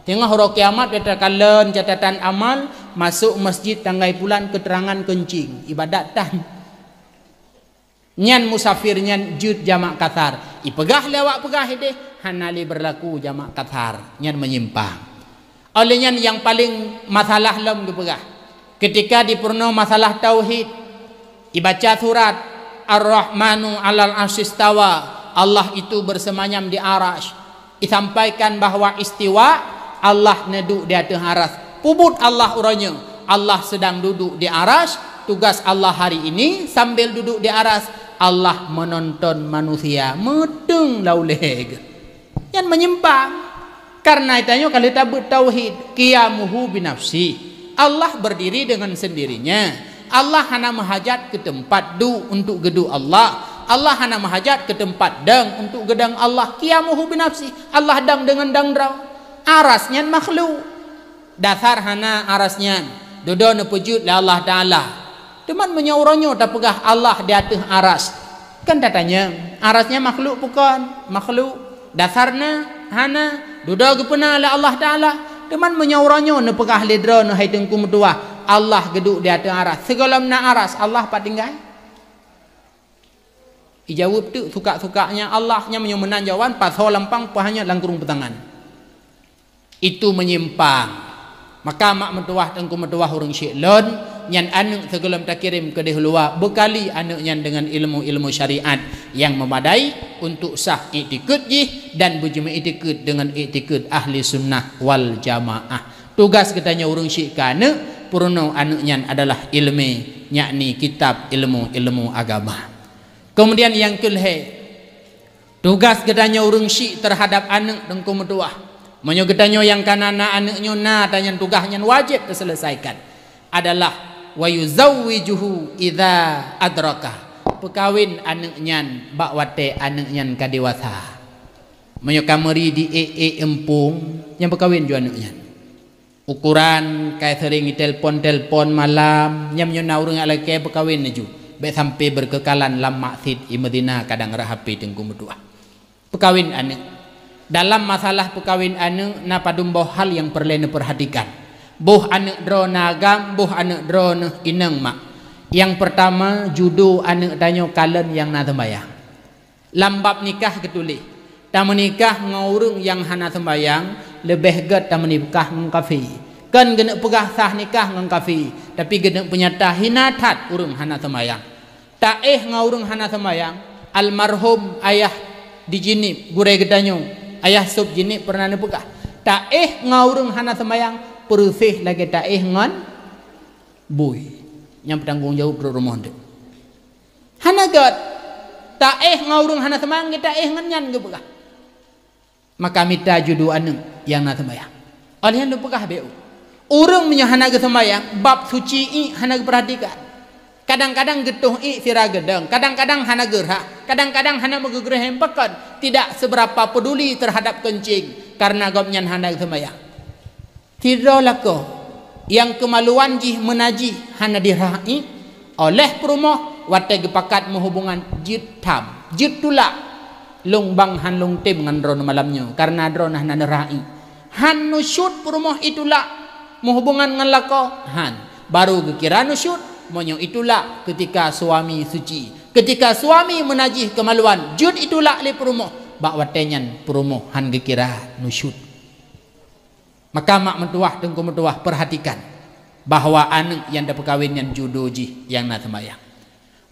Teungoh uroe kiamat, takalon catatan amal, masôk meuseujid tanggai pulan, keuteurangan keuncing, ibadat tan. Nyan musafir nyan jeuet jamak kasar. Ipeugah lé awak peugah ideh, hana lé beurlaku jamak kasar. Nyan meunyimpang. Óh lheueh nyan nyang paleng masalah lom geupeugah. Keutika dipeurunoe masalah tauhid, ibaca surat Ar-Rahmanu 'alal 'arsyistawa, Allah itu bersemayam di Arasy. Isampaikan bahwa istiwa, Allah neuduek di ateueh Arasy. Peubuet Allah uroe nyoe, Allah sedang duduk di Arasy. Tugas Allah hari ini sambil duduk di Arasy, Allah menonton manusia, meuteung lam ulée geuh. Nyan meunyimpang. Kareuna tanyoe ka lheueh tabeuet tauhid, qiyamuhu binafsi. Allah berdiri dengan sendirinya. Allah hana meuhajat keu teumpat duek untuk geuduek Allah. Allah hana meuhajat keu teumpat dong untuk geudong Allah. Qiyamuhu binafsi. Allah dong deungon dong droe. Arasy nyan makhluk. Dasar hana Arasy nyan. Dudoe neupeujeuet lé Allah Taala. Teuma meunyoe uroe nyoe tapeugah Allah di ateueh Arasy, kan tatanyong, Arasy nyan makhluk peu kon? Makhluk. Dasar na? Hana. Dudoe geupeuna lé Allah Taala. Teuma meunyoe uroe nyoe neupeugah lé droeneuh, hai Teungku meutuwah, Allah geuduek di ateueh Arasy, sigohlom na Arasy, Allah pat tinggai? Ijaweueb teuk suka-sukanya Allah, nyan meunyoe meunan jawaban, pasoe lampang, peuhanyot lam krueng peutangan. Itu meunyimpang. Maka mak meutuwah, Teungku meutuwah, ureuëng syik lôn, nyan aneuëk sigohlom takirém keudeh luwa, beukali aneuëk nyan deungon ilmu-ilmu syariat nyang meumadai untuk sah iktikeuet jih dan beujimeuiktikeuet deungon iktikeuet ahli sunnah wal jamaah. Tugas geutanyoe ureuëng syik keu aneuëk, peurunoe aneuëk nyan adalah iéleumé, yakni kitab ilmu-ilmu agama. Keumudian nyang keu lhée, tugas geutanyoe ureuëng syik teuhadab aneuëk, Teungku meutuwah. Meunyoe geutanyoe nyang ka na, na aneuëk nyoe na, tanyan tugaih nyan wajéb teuseuleusoikan. Adalah wa yuzawwijuhu idza adraka. Peukawen aneuëk nyan bak watée aneuëk nyan ka dewasa. Meunyoe ka meuri di ék-ék eumpung, nyan peukawen ju aneuëk nyan. Ukoran, ka seuréng itelpon-telpon malam, nyan meunyoe na ureuëng alakée peukawen laju, bék sampoe beukeukalan lam maksiet, imeuzina, kadang rhah H P, Teungku meutuwah. Peukawen aneuëk. Dalam masalah peukawen aneuëk na padum boh hal nyang peureulée neupeurhatikan. Boh aneuëk droe na agam, boh aneuëk droeneuh inong mak. Nyang peurtama, judo aneuëk tanyoe kalon nyang na seumayang. Lam bab nikah geutuléh, tameunikah ngon ureuëng nyang hana seumbahyang leubeh gét tameunikah ngon kafé. Kon geuneuk peugah sah nikah ngon kafé, tapi geuneuk peunyata hina that ureuëng hana seumbahyang. Taéh ngon ureuëng hana seumbahyang, almarhum ayah di Jeunieb, gurée geutanyoe, ayah sôb Jeunieb peureunah neupeugah, taéh ngon ureuëng hana seumbahyang peureuséh lagée taéh ngon bui. Nyang peutanggong jaweueb droe rumoh teuh. Hana gét. Taéh ngon ureuëng hana seumbahyang, geuh taéh ngon nyan geupeugah. Maka mita judo aneuëk nyang na seumbahyang. Óh lheueh nyan lôn peugah beu, ureuëng meunyoe hana geuseumbahyang, bab suci ié hana geupeurhatikan. Kadang-kadang geutoh iek sira geudong, kadang-kadang hana geurhah, kadang-kadang hana meugeugreuhem pakon, tidak seberapa peduli terhadap keuncing karena gobnyan hana seumayang. Sidroe lakoe nyang keumaluan jih meunajih hana dirhah iek oleh peurumoh watée geupakat meuhubungan, jeuet tham, jeuet tulak. Lôn bang han lôn tem ngon droeneuh malam nyoe karena droeneuh hana neurhah iek. Han nusyut peurumoh itulak meuhubungan ngon lakoe, han. Baru geukira nusyut meunyoe itulak keutika suami suci. Keutika suami meunajih keumaluan, jeuet itulak lé peurumoh, bak watée nyan peurumoh han geukira nusyut. Maka mak meutuwah, teungku meutuwah, peurhatikan bahwa aneuëk nyang tapeukawen nyan judo jih nyang na seumayang.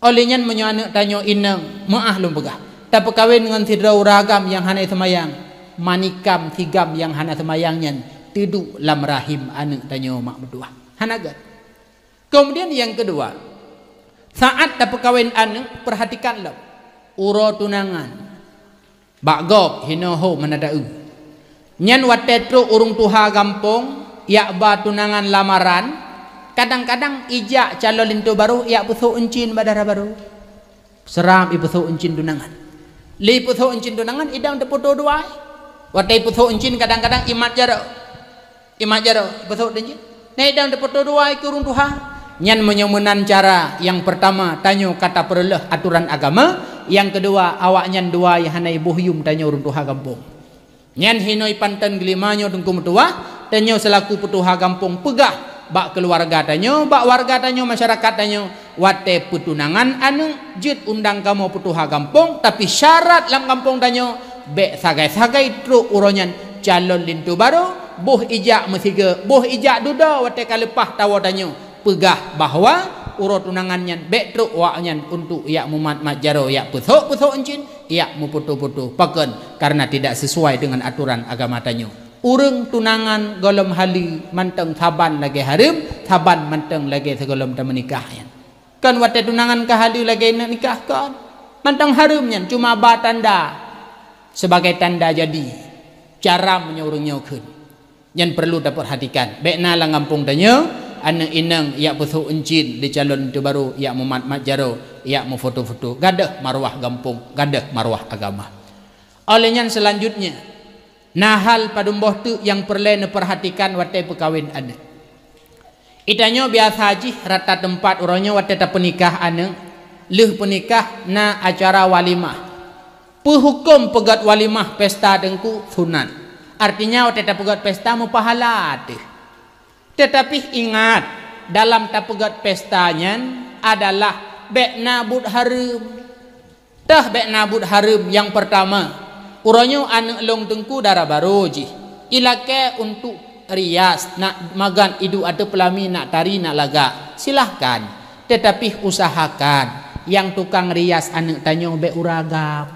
Óh lheueh nyan, meunyoe aneuëk tanyoe inong, meuáh lôn peugah, tapeukawen ngon sidroe ureuëng agam nyang hana seumayang, manikam sigam nyang hana seumayang nyan teuduek lam rahim aneuëk tanyoe, mak meutuwah. Hana gét. Keumudian nyang keudua, saát tapeukawen aneuëk, peurhatikan lom uroe tunangan. Bak gob hinoe ho meunadeue. Nyan watée trok ureuëng tuha gampông jak ba tunangan lamaran, kadang-kadang ijak calon linto barô jak peusôk euncin bak dara barô. Seurab ipeusôk euncin tunangan. Lé ipeusôk euncin tunangan, idong teupeutoe dua. Watée ipeusôk euncin, kadang-kadang imat jaroe. Imat jaroe, ipeusôk euncin. Nah, idong teupeutoe dua keu ureuëng tuha. Nyan meunyoe meunan cara, nyang peurtama, tanyoe ka tapeureuloh atoran agama, nyang keudua, awaknyan dua nyang hana iboh yuem tanyoe ureuëng tuha gampông. Nyan hinoe panton geulima nyoe, teungku meutuwah, tanyoe seulaku peutuha gampông peugah bak keuluwarga tanyoe, bak warga tanyoe, masyarakat tanyoe, watée peutunangan aneuëk, jeuet undang kamoe peutuha gampông, tapi syarat lam gampông tanyoe bék sagai-sagai trok uroe nyan calon linto barô, boh ijak meusigoe, boh ijak dudoe watée ka leupah tawoe tanyoe. Peugah bahwa uroe tunangan nyan bék trok awaknyan untuk jak mumat-mat jaroe, jak peusôk-peusôk euncin, jak meufoto-foto. Pakon? Karena tidak sesuai dengan aturan agama tanyoe. Ureuëng tunangan gohlom haleue mantong saban lagée hareuem, saban mantong lagée sigohlom tameunikah nyan. Kon watée tunangan ka haleue lagée neunikah, kon. Mantong hareuem nyan, cuma ba tanda, sebagai tanda jadi. Cara meunyoe ureuëng nyoe kheun. Nyan perlu tapeurhatikan. Bék na lam gampông tanyoe, aneuëk inong jak peusôk euncin di calon linto barô, jak mumat-mat jaroe, jak meufoto-foto. Gadôh marwah gampông, gadôh marwah agama. Óh lheueh nyan, seulanjutnya, na hal padum boh teuk nyang peureulée neupeurhatikan watée peukawen aneuëk. Itanyoe biasa jih rata teumpat uroe nyoe watée tapeunikah aneuëk, lheueh peunikah na acara walimah. Peuhuköm peugét walimah pesta teungku sunat. Artinya, watée tapeugét pesta meupahala teuh. Teutapi ingat, dalam tapeugét pesta nyan adalah bék na buet hareuem. Teuh bék na buet hareuem. Nyang peurtama, uroe nyoe aneuëk lôn teungku dara barô jih, ilakée untuk rias, nak magat iduek ateueh peulami, nak tari, nak lagak, silahkan. Teutapi usahakan nyang tukang rias aneuëk tanyoe bék ureuëng agam.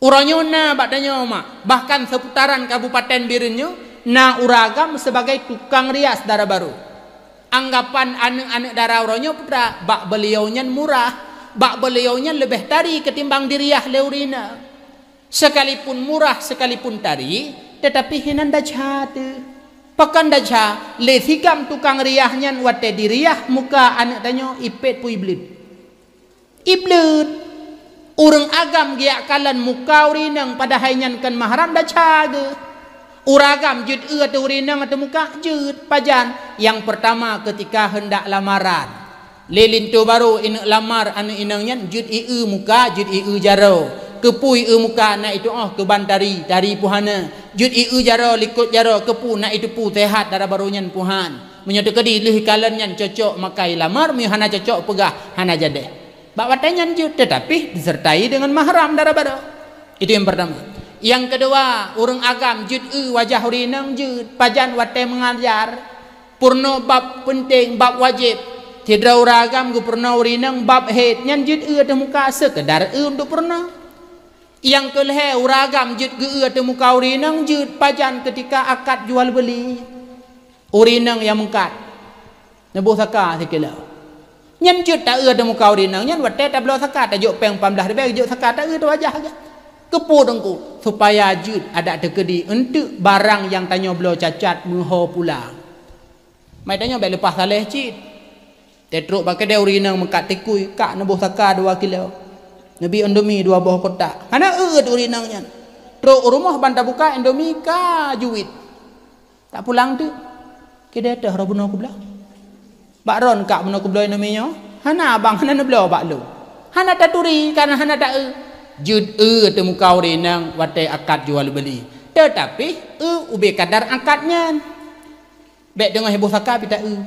Uroe nyoe na bak tanyoe mak, bahkan seputaran Kabupaten Bireuen nyoe na ureuëng agam sebagai tukang rias dara barô. Anggapan aneuëk-aneuëk dara uroe nyoe peue teuma, bak beuliau nyan murah, bak beuliau nyan leubeh tari ketimbang diriah lé ureuëng inong. Sekalipun murah, sekalipun tari, teutapi hinan desya teuh. Pakon desya? Lé sigam tukang rias nyan watée diriah muka aneuëk tanyoe ipét peue ibleuet. Ibleuet. Ureuëng agam geujak kalon muka ureuëng inong padahai nyan kon mahram, desya geuh. Ureuëng agam jeuet eu ateueh ureuëng inong ateueh muka? Jeuet. Pajan? Nyang peurtama, keutika heundak lamaran. Lé linto barô ineuëk lamar aneuëk inong nyan, jeuet ieu muka, jeuet ieu jaroe. Keupeue ieu muka? Nak itu'oh keu ban tari, tari peue hana. Jeuet ieu jaroe, likot jaroe, keupeue? Nak iteupeue seuhat dara barô nyan peue han. Meunyoe teukeudi lheueh kalon nyan cocok, maka ilamar, meunyoe hana cocok, peugah hana jadeh. Bak watée nyan jeuet, teutapi disertai deungon mahram dara barô. Itu nyang peurtama. Nyang keudua, ureuëng agam jeuet eu wajah ureuëng inong? Jeuet. Pajan? Watée meungajar. Peurunoe bab peunteng, bab wajéb. Sidroe ureuëng agam geupeurunoe ureuëng inong bab hét, nyan jeuet eu ateueh muka, seukeudar eu untuk peurunoe. Nyang keulhée, ureuëng agam jeuet geu-eu ateueh muka ureuëng inong? Jeuet. Pajan? Keutika akad jual beuli. Ureuëng inong nyang meungkat, neuboh saka sikilo. Nyan jeuet ta-eu ateueh muka ureuëng inong nyan, watée tabloe saka, tajok péng lapan blaih ribée, jok saka, ta-eu ateueh wajah geuh. Keupeue teungku? Supaya jeuet adak teukeudi eunteuk barang nyang tanyoe bloe cacat meuho pulang. Mai tanyoe bék leupah saleh cit. Teutrok bak keudè ureueng inong meukat tikui, kak neuboh saka dua kilo. Neubi Indomie dua boh kotak. Hana euet ureueng inong nyan. Trok u rumoh ban tabuka Indomie ka juet. Tak pulang teuk. Keudè teuh roh bunoe keubloe. Bak droen kak bunoe keubloe Indomie nyoe? Hana abang, hana neubloe bak lôn. Hana taturi, kana hana taeu. Jeuet eu teumuka ureueng inong watèe akad jual beuli. Teutapi eu ubé kadar akad nyan. Bèk teungoh iboh saka pih taeu.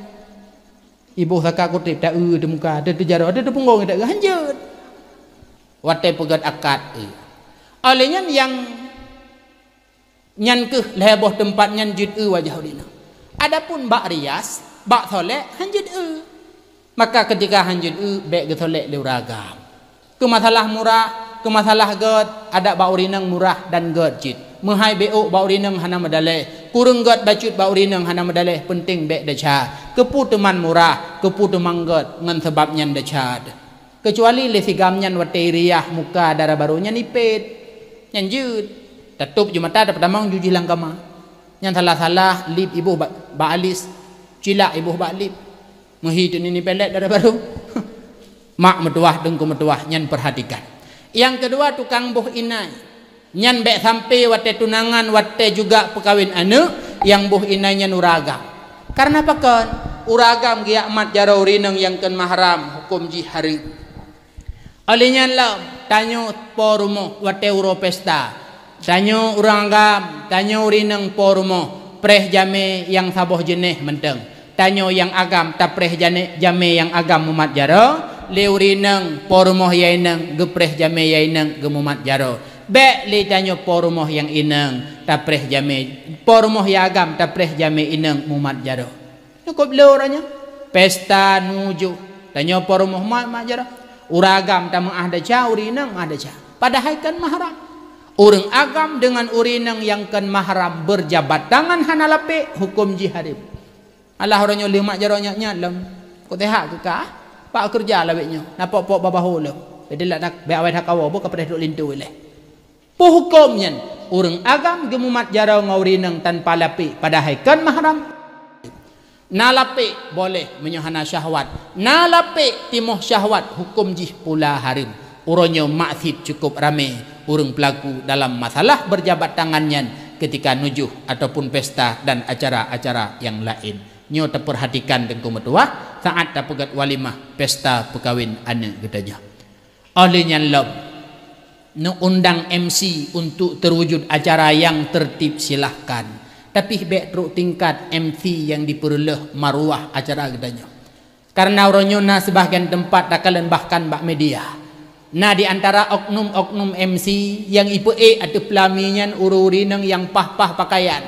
Iboh saka kutéb taeu teumuka, teuh teujaroe, teuh teupeunggong taeu, hanjeuet. Watèe peugèt akad, eh. Oleh nyan nyang, nyan keuh lhèe boh teumpat nyan jeuet eu wajah ureueng inong. Adapun bak rias, bak solek, hanjeuet eu. Maka keutika hanjeuet eu, bèk geusolek lé ureueng agam. Keu masalah murah, keu masalah gèt, adak bak ureueng inong murah dan gèt cit. Meuhai beuôk bak ureueng inong hana meudalèh. Kureueng gèt bacut bak ureueng inong hana meudalèh, peunteng bèk desya. Keupeue teuman murah, keupeue teuman gèt, ngon sabab nyan desya. Keucuali lé sigam nyan watèe iriah muka dara barô nyan ipét. Nyan jeuet. Tatôp ju mata, tapeutamong ju jih lam kama. Nyan salah-salah lip iboh bak, bak alis, cilak iboh bak lip. Meuhi teunini pelet dara barô. Mak meutuwah, teungku meutuwah, nyan perhatikan. Nyang keudua, tukang boh inai. Nyan bèk sampai watèe tunangan, watèe juga peukawen aneuk, nyang boh inai nyan ureueng agam. Kareuna pakon? Ureueng agam geujak mat jaroe ureueng inong nyang kon mahram, huköm jih hareuem. Óh lheueh nyan lom, tanyoe po rumoh watèe uroe pesta. Tanyoe ureueng agam, tanyoe ureueng inong po rumoh, preh jamé nyang saboh jeunèh mantong. Tanyoe nyang agam tapreh jane-, jamé nyang agam mumat jaroe, lé ureueng inong po rumoh nyang inong geupreh jamé nyang inong geumumat jaroe. Bèk lé tanyoe po rumoh nyang inong tapreh jamé, po rumoh nyang agam tapreh jamé inong mumat jaroe. Nyoe kôp lé uroe nyoe. Pesta nujoh. Tanyoe po rumoh mat, mat jaroe. Ureueng agam tameu'ah desya, ureueng inong meu'ah desya. Padahai kon mahram. Ureueng agam deungon ureueng inong nyang kon mahram berjabat tangan hana lapék, huköm jih hareuem. Alah uroe nyoe lheueh mat jaroe nyak-nyak lom. Kok teuhak keu kah? Pak keureuja lawét nyoe. Na pok-pok babah lom. Bèk dilak dak, bèk awai that kawoe, boh ka preh trok linto ilèe. Peue huköm nyan? Ureueng agam geumumat jaroe ngon ureueng inong tanpa lapék, padahai kon mahram. Na lapék boleh meunyoe hana syahwat. Na lapék timoh syahwat, huköm jih pula hareuem. Uroe nyoe maksiet cukup ramé ureueng peulaku dalam masalah berjabat tangan nyan keutika nujoh ataupun pesta dan acara-acara nyang laén. Nyoe tapeurhatikan teungku meutuwah saat tapeugèt walimah pesta peukawen aneuk geutanyoe. Óh lheueh nyan lom, neuundang M C untuk terwujud acara nyang tertib, silahkan. Tapi bèk trok tingkat M C nyang dipeureuloh maruah acara geutanyoe. Kareuna uroe nyoe na sibagian teumpat takalon bahkan bak media. Na di antara oknum-oknum M C nyang ipeuék ateueh peulami nyan ureueng-ureueng inong nyang paih-paih peukayan.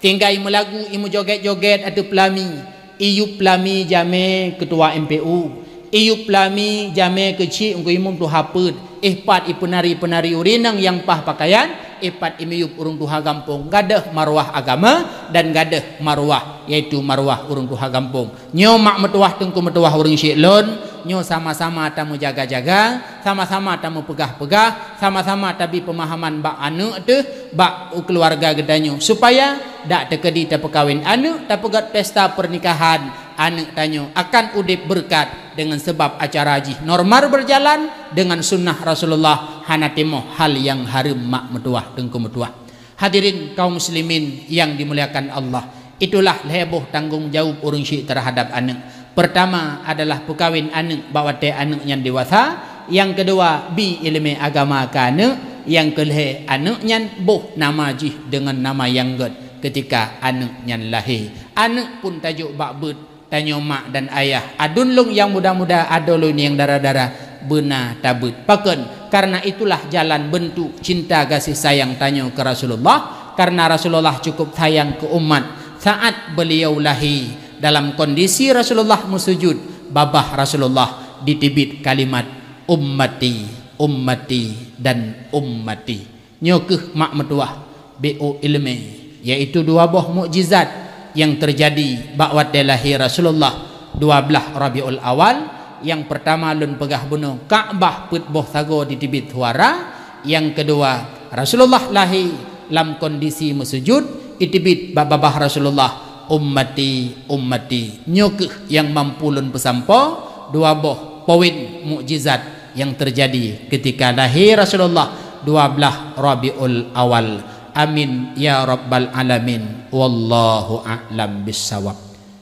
Tinggai meulagu, imeujogét-jogét ateueh peulami, iyup peulami jamé keutua M P U, iyup peulami jamé keuchik Teungku Imum tuha peuet, eh pat ipeunari-peunari ureueng inong nyang paih peukayan, eh pat imiyup ureueng tuha gampông, gadôh maruah agama dan gadôh maruah, yaitu maruah ureueng tuha gampông. Nyoe mak meutuwah teungku meutuwah ureueng syik lôn, nyoe sama-sama tameujaga-jaga, sama-sama tameupeugah-peugah, sama-sama tabi peumahaman bak aneuk teuh, bak keuluwarga geutanyoe, supaya dak teukeudi tapeukawen aneuk, tapeugèt pesta pernikahan, aneuk tanyoe akan udép beureukat deungon sabab acara jih normal berjalan deungon sunnah Rasulullah, hana timoh hal nyang hareuem mak meutuwah teungku meutuwah. Hadirin kaum muslimin yang dimuliakan Allah, itulah lhèe boh tanggong jaweueb ureueng syik terhadap aneuk. Pertama adalah peukawen aneuk bak watèe aneuk nyan dewasa, nyang keudua bi ileumèe agama keu aneuk, nyang keulhèe aneuk nyan boh nama jih deungon nama nyang gèt keutika aneuk nyan lahé. Aneuk pun tajok bak beuet, tanyoe mak dan ayah, aduen lôn nyang muda-muda, adoe lôn nyang dara-dara, beuna tabeuet. Pakon? Kareuna itulah jalan beuntuk cinta gaséh sayang tanyoe keu Rasulullah, kareuna Rasulullah cukup sayang keu umat. Saat beliau lahé, dalam kondisi Rasulullah meusujud, babah Rasulullah diteubiet kalimat, "Ummati, ummati, dan ummati." Nyoe keuh mak meutuwah B O ileumèe, yaitu dua boh mukjizat nyang teujadi bak watèe lahé Rasulullah, dua blaih Rabiul Awal. Nyang peurtama lôn peugah bunoe, Ka'bah peuet boh sagoe diteubiet suara. Nyang keudua, Rasulullah lahé lam kondisi meusujud, iteubiet bak babah Rasulullah Ummati, ummati. Nyoe keuh nyang mampu lôn peusampoe dua boh poin mukjizat nyang teujadi keutika lahé Rasulullah, dua blaih Rabiul Awal. Amin ya rabbal alamin. Wallahu a'lam bissawab.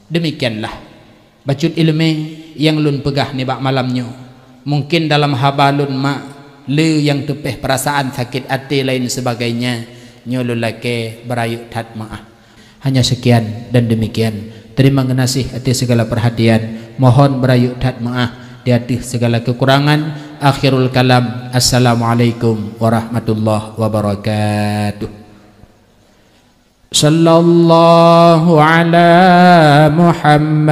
Demikianlah bacut ileumé nyang lôn peugah nibak malam nyoe. Mungken dalam haba lôn mak le nyang teupéh peurasaan sakét até laén seubagainya, nyoe lôn lakée beurayeuk that meuáh. Hanya sekian dan demikian. Terima geunaséh atas segala perhatian. Mohon beurayeuk that meuáh di ateueh segala kekurangan. Akhirul kalam. Assalamualaikum warahmatullahi wabarakatuh. Sallallahu ala Muhammad.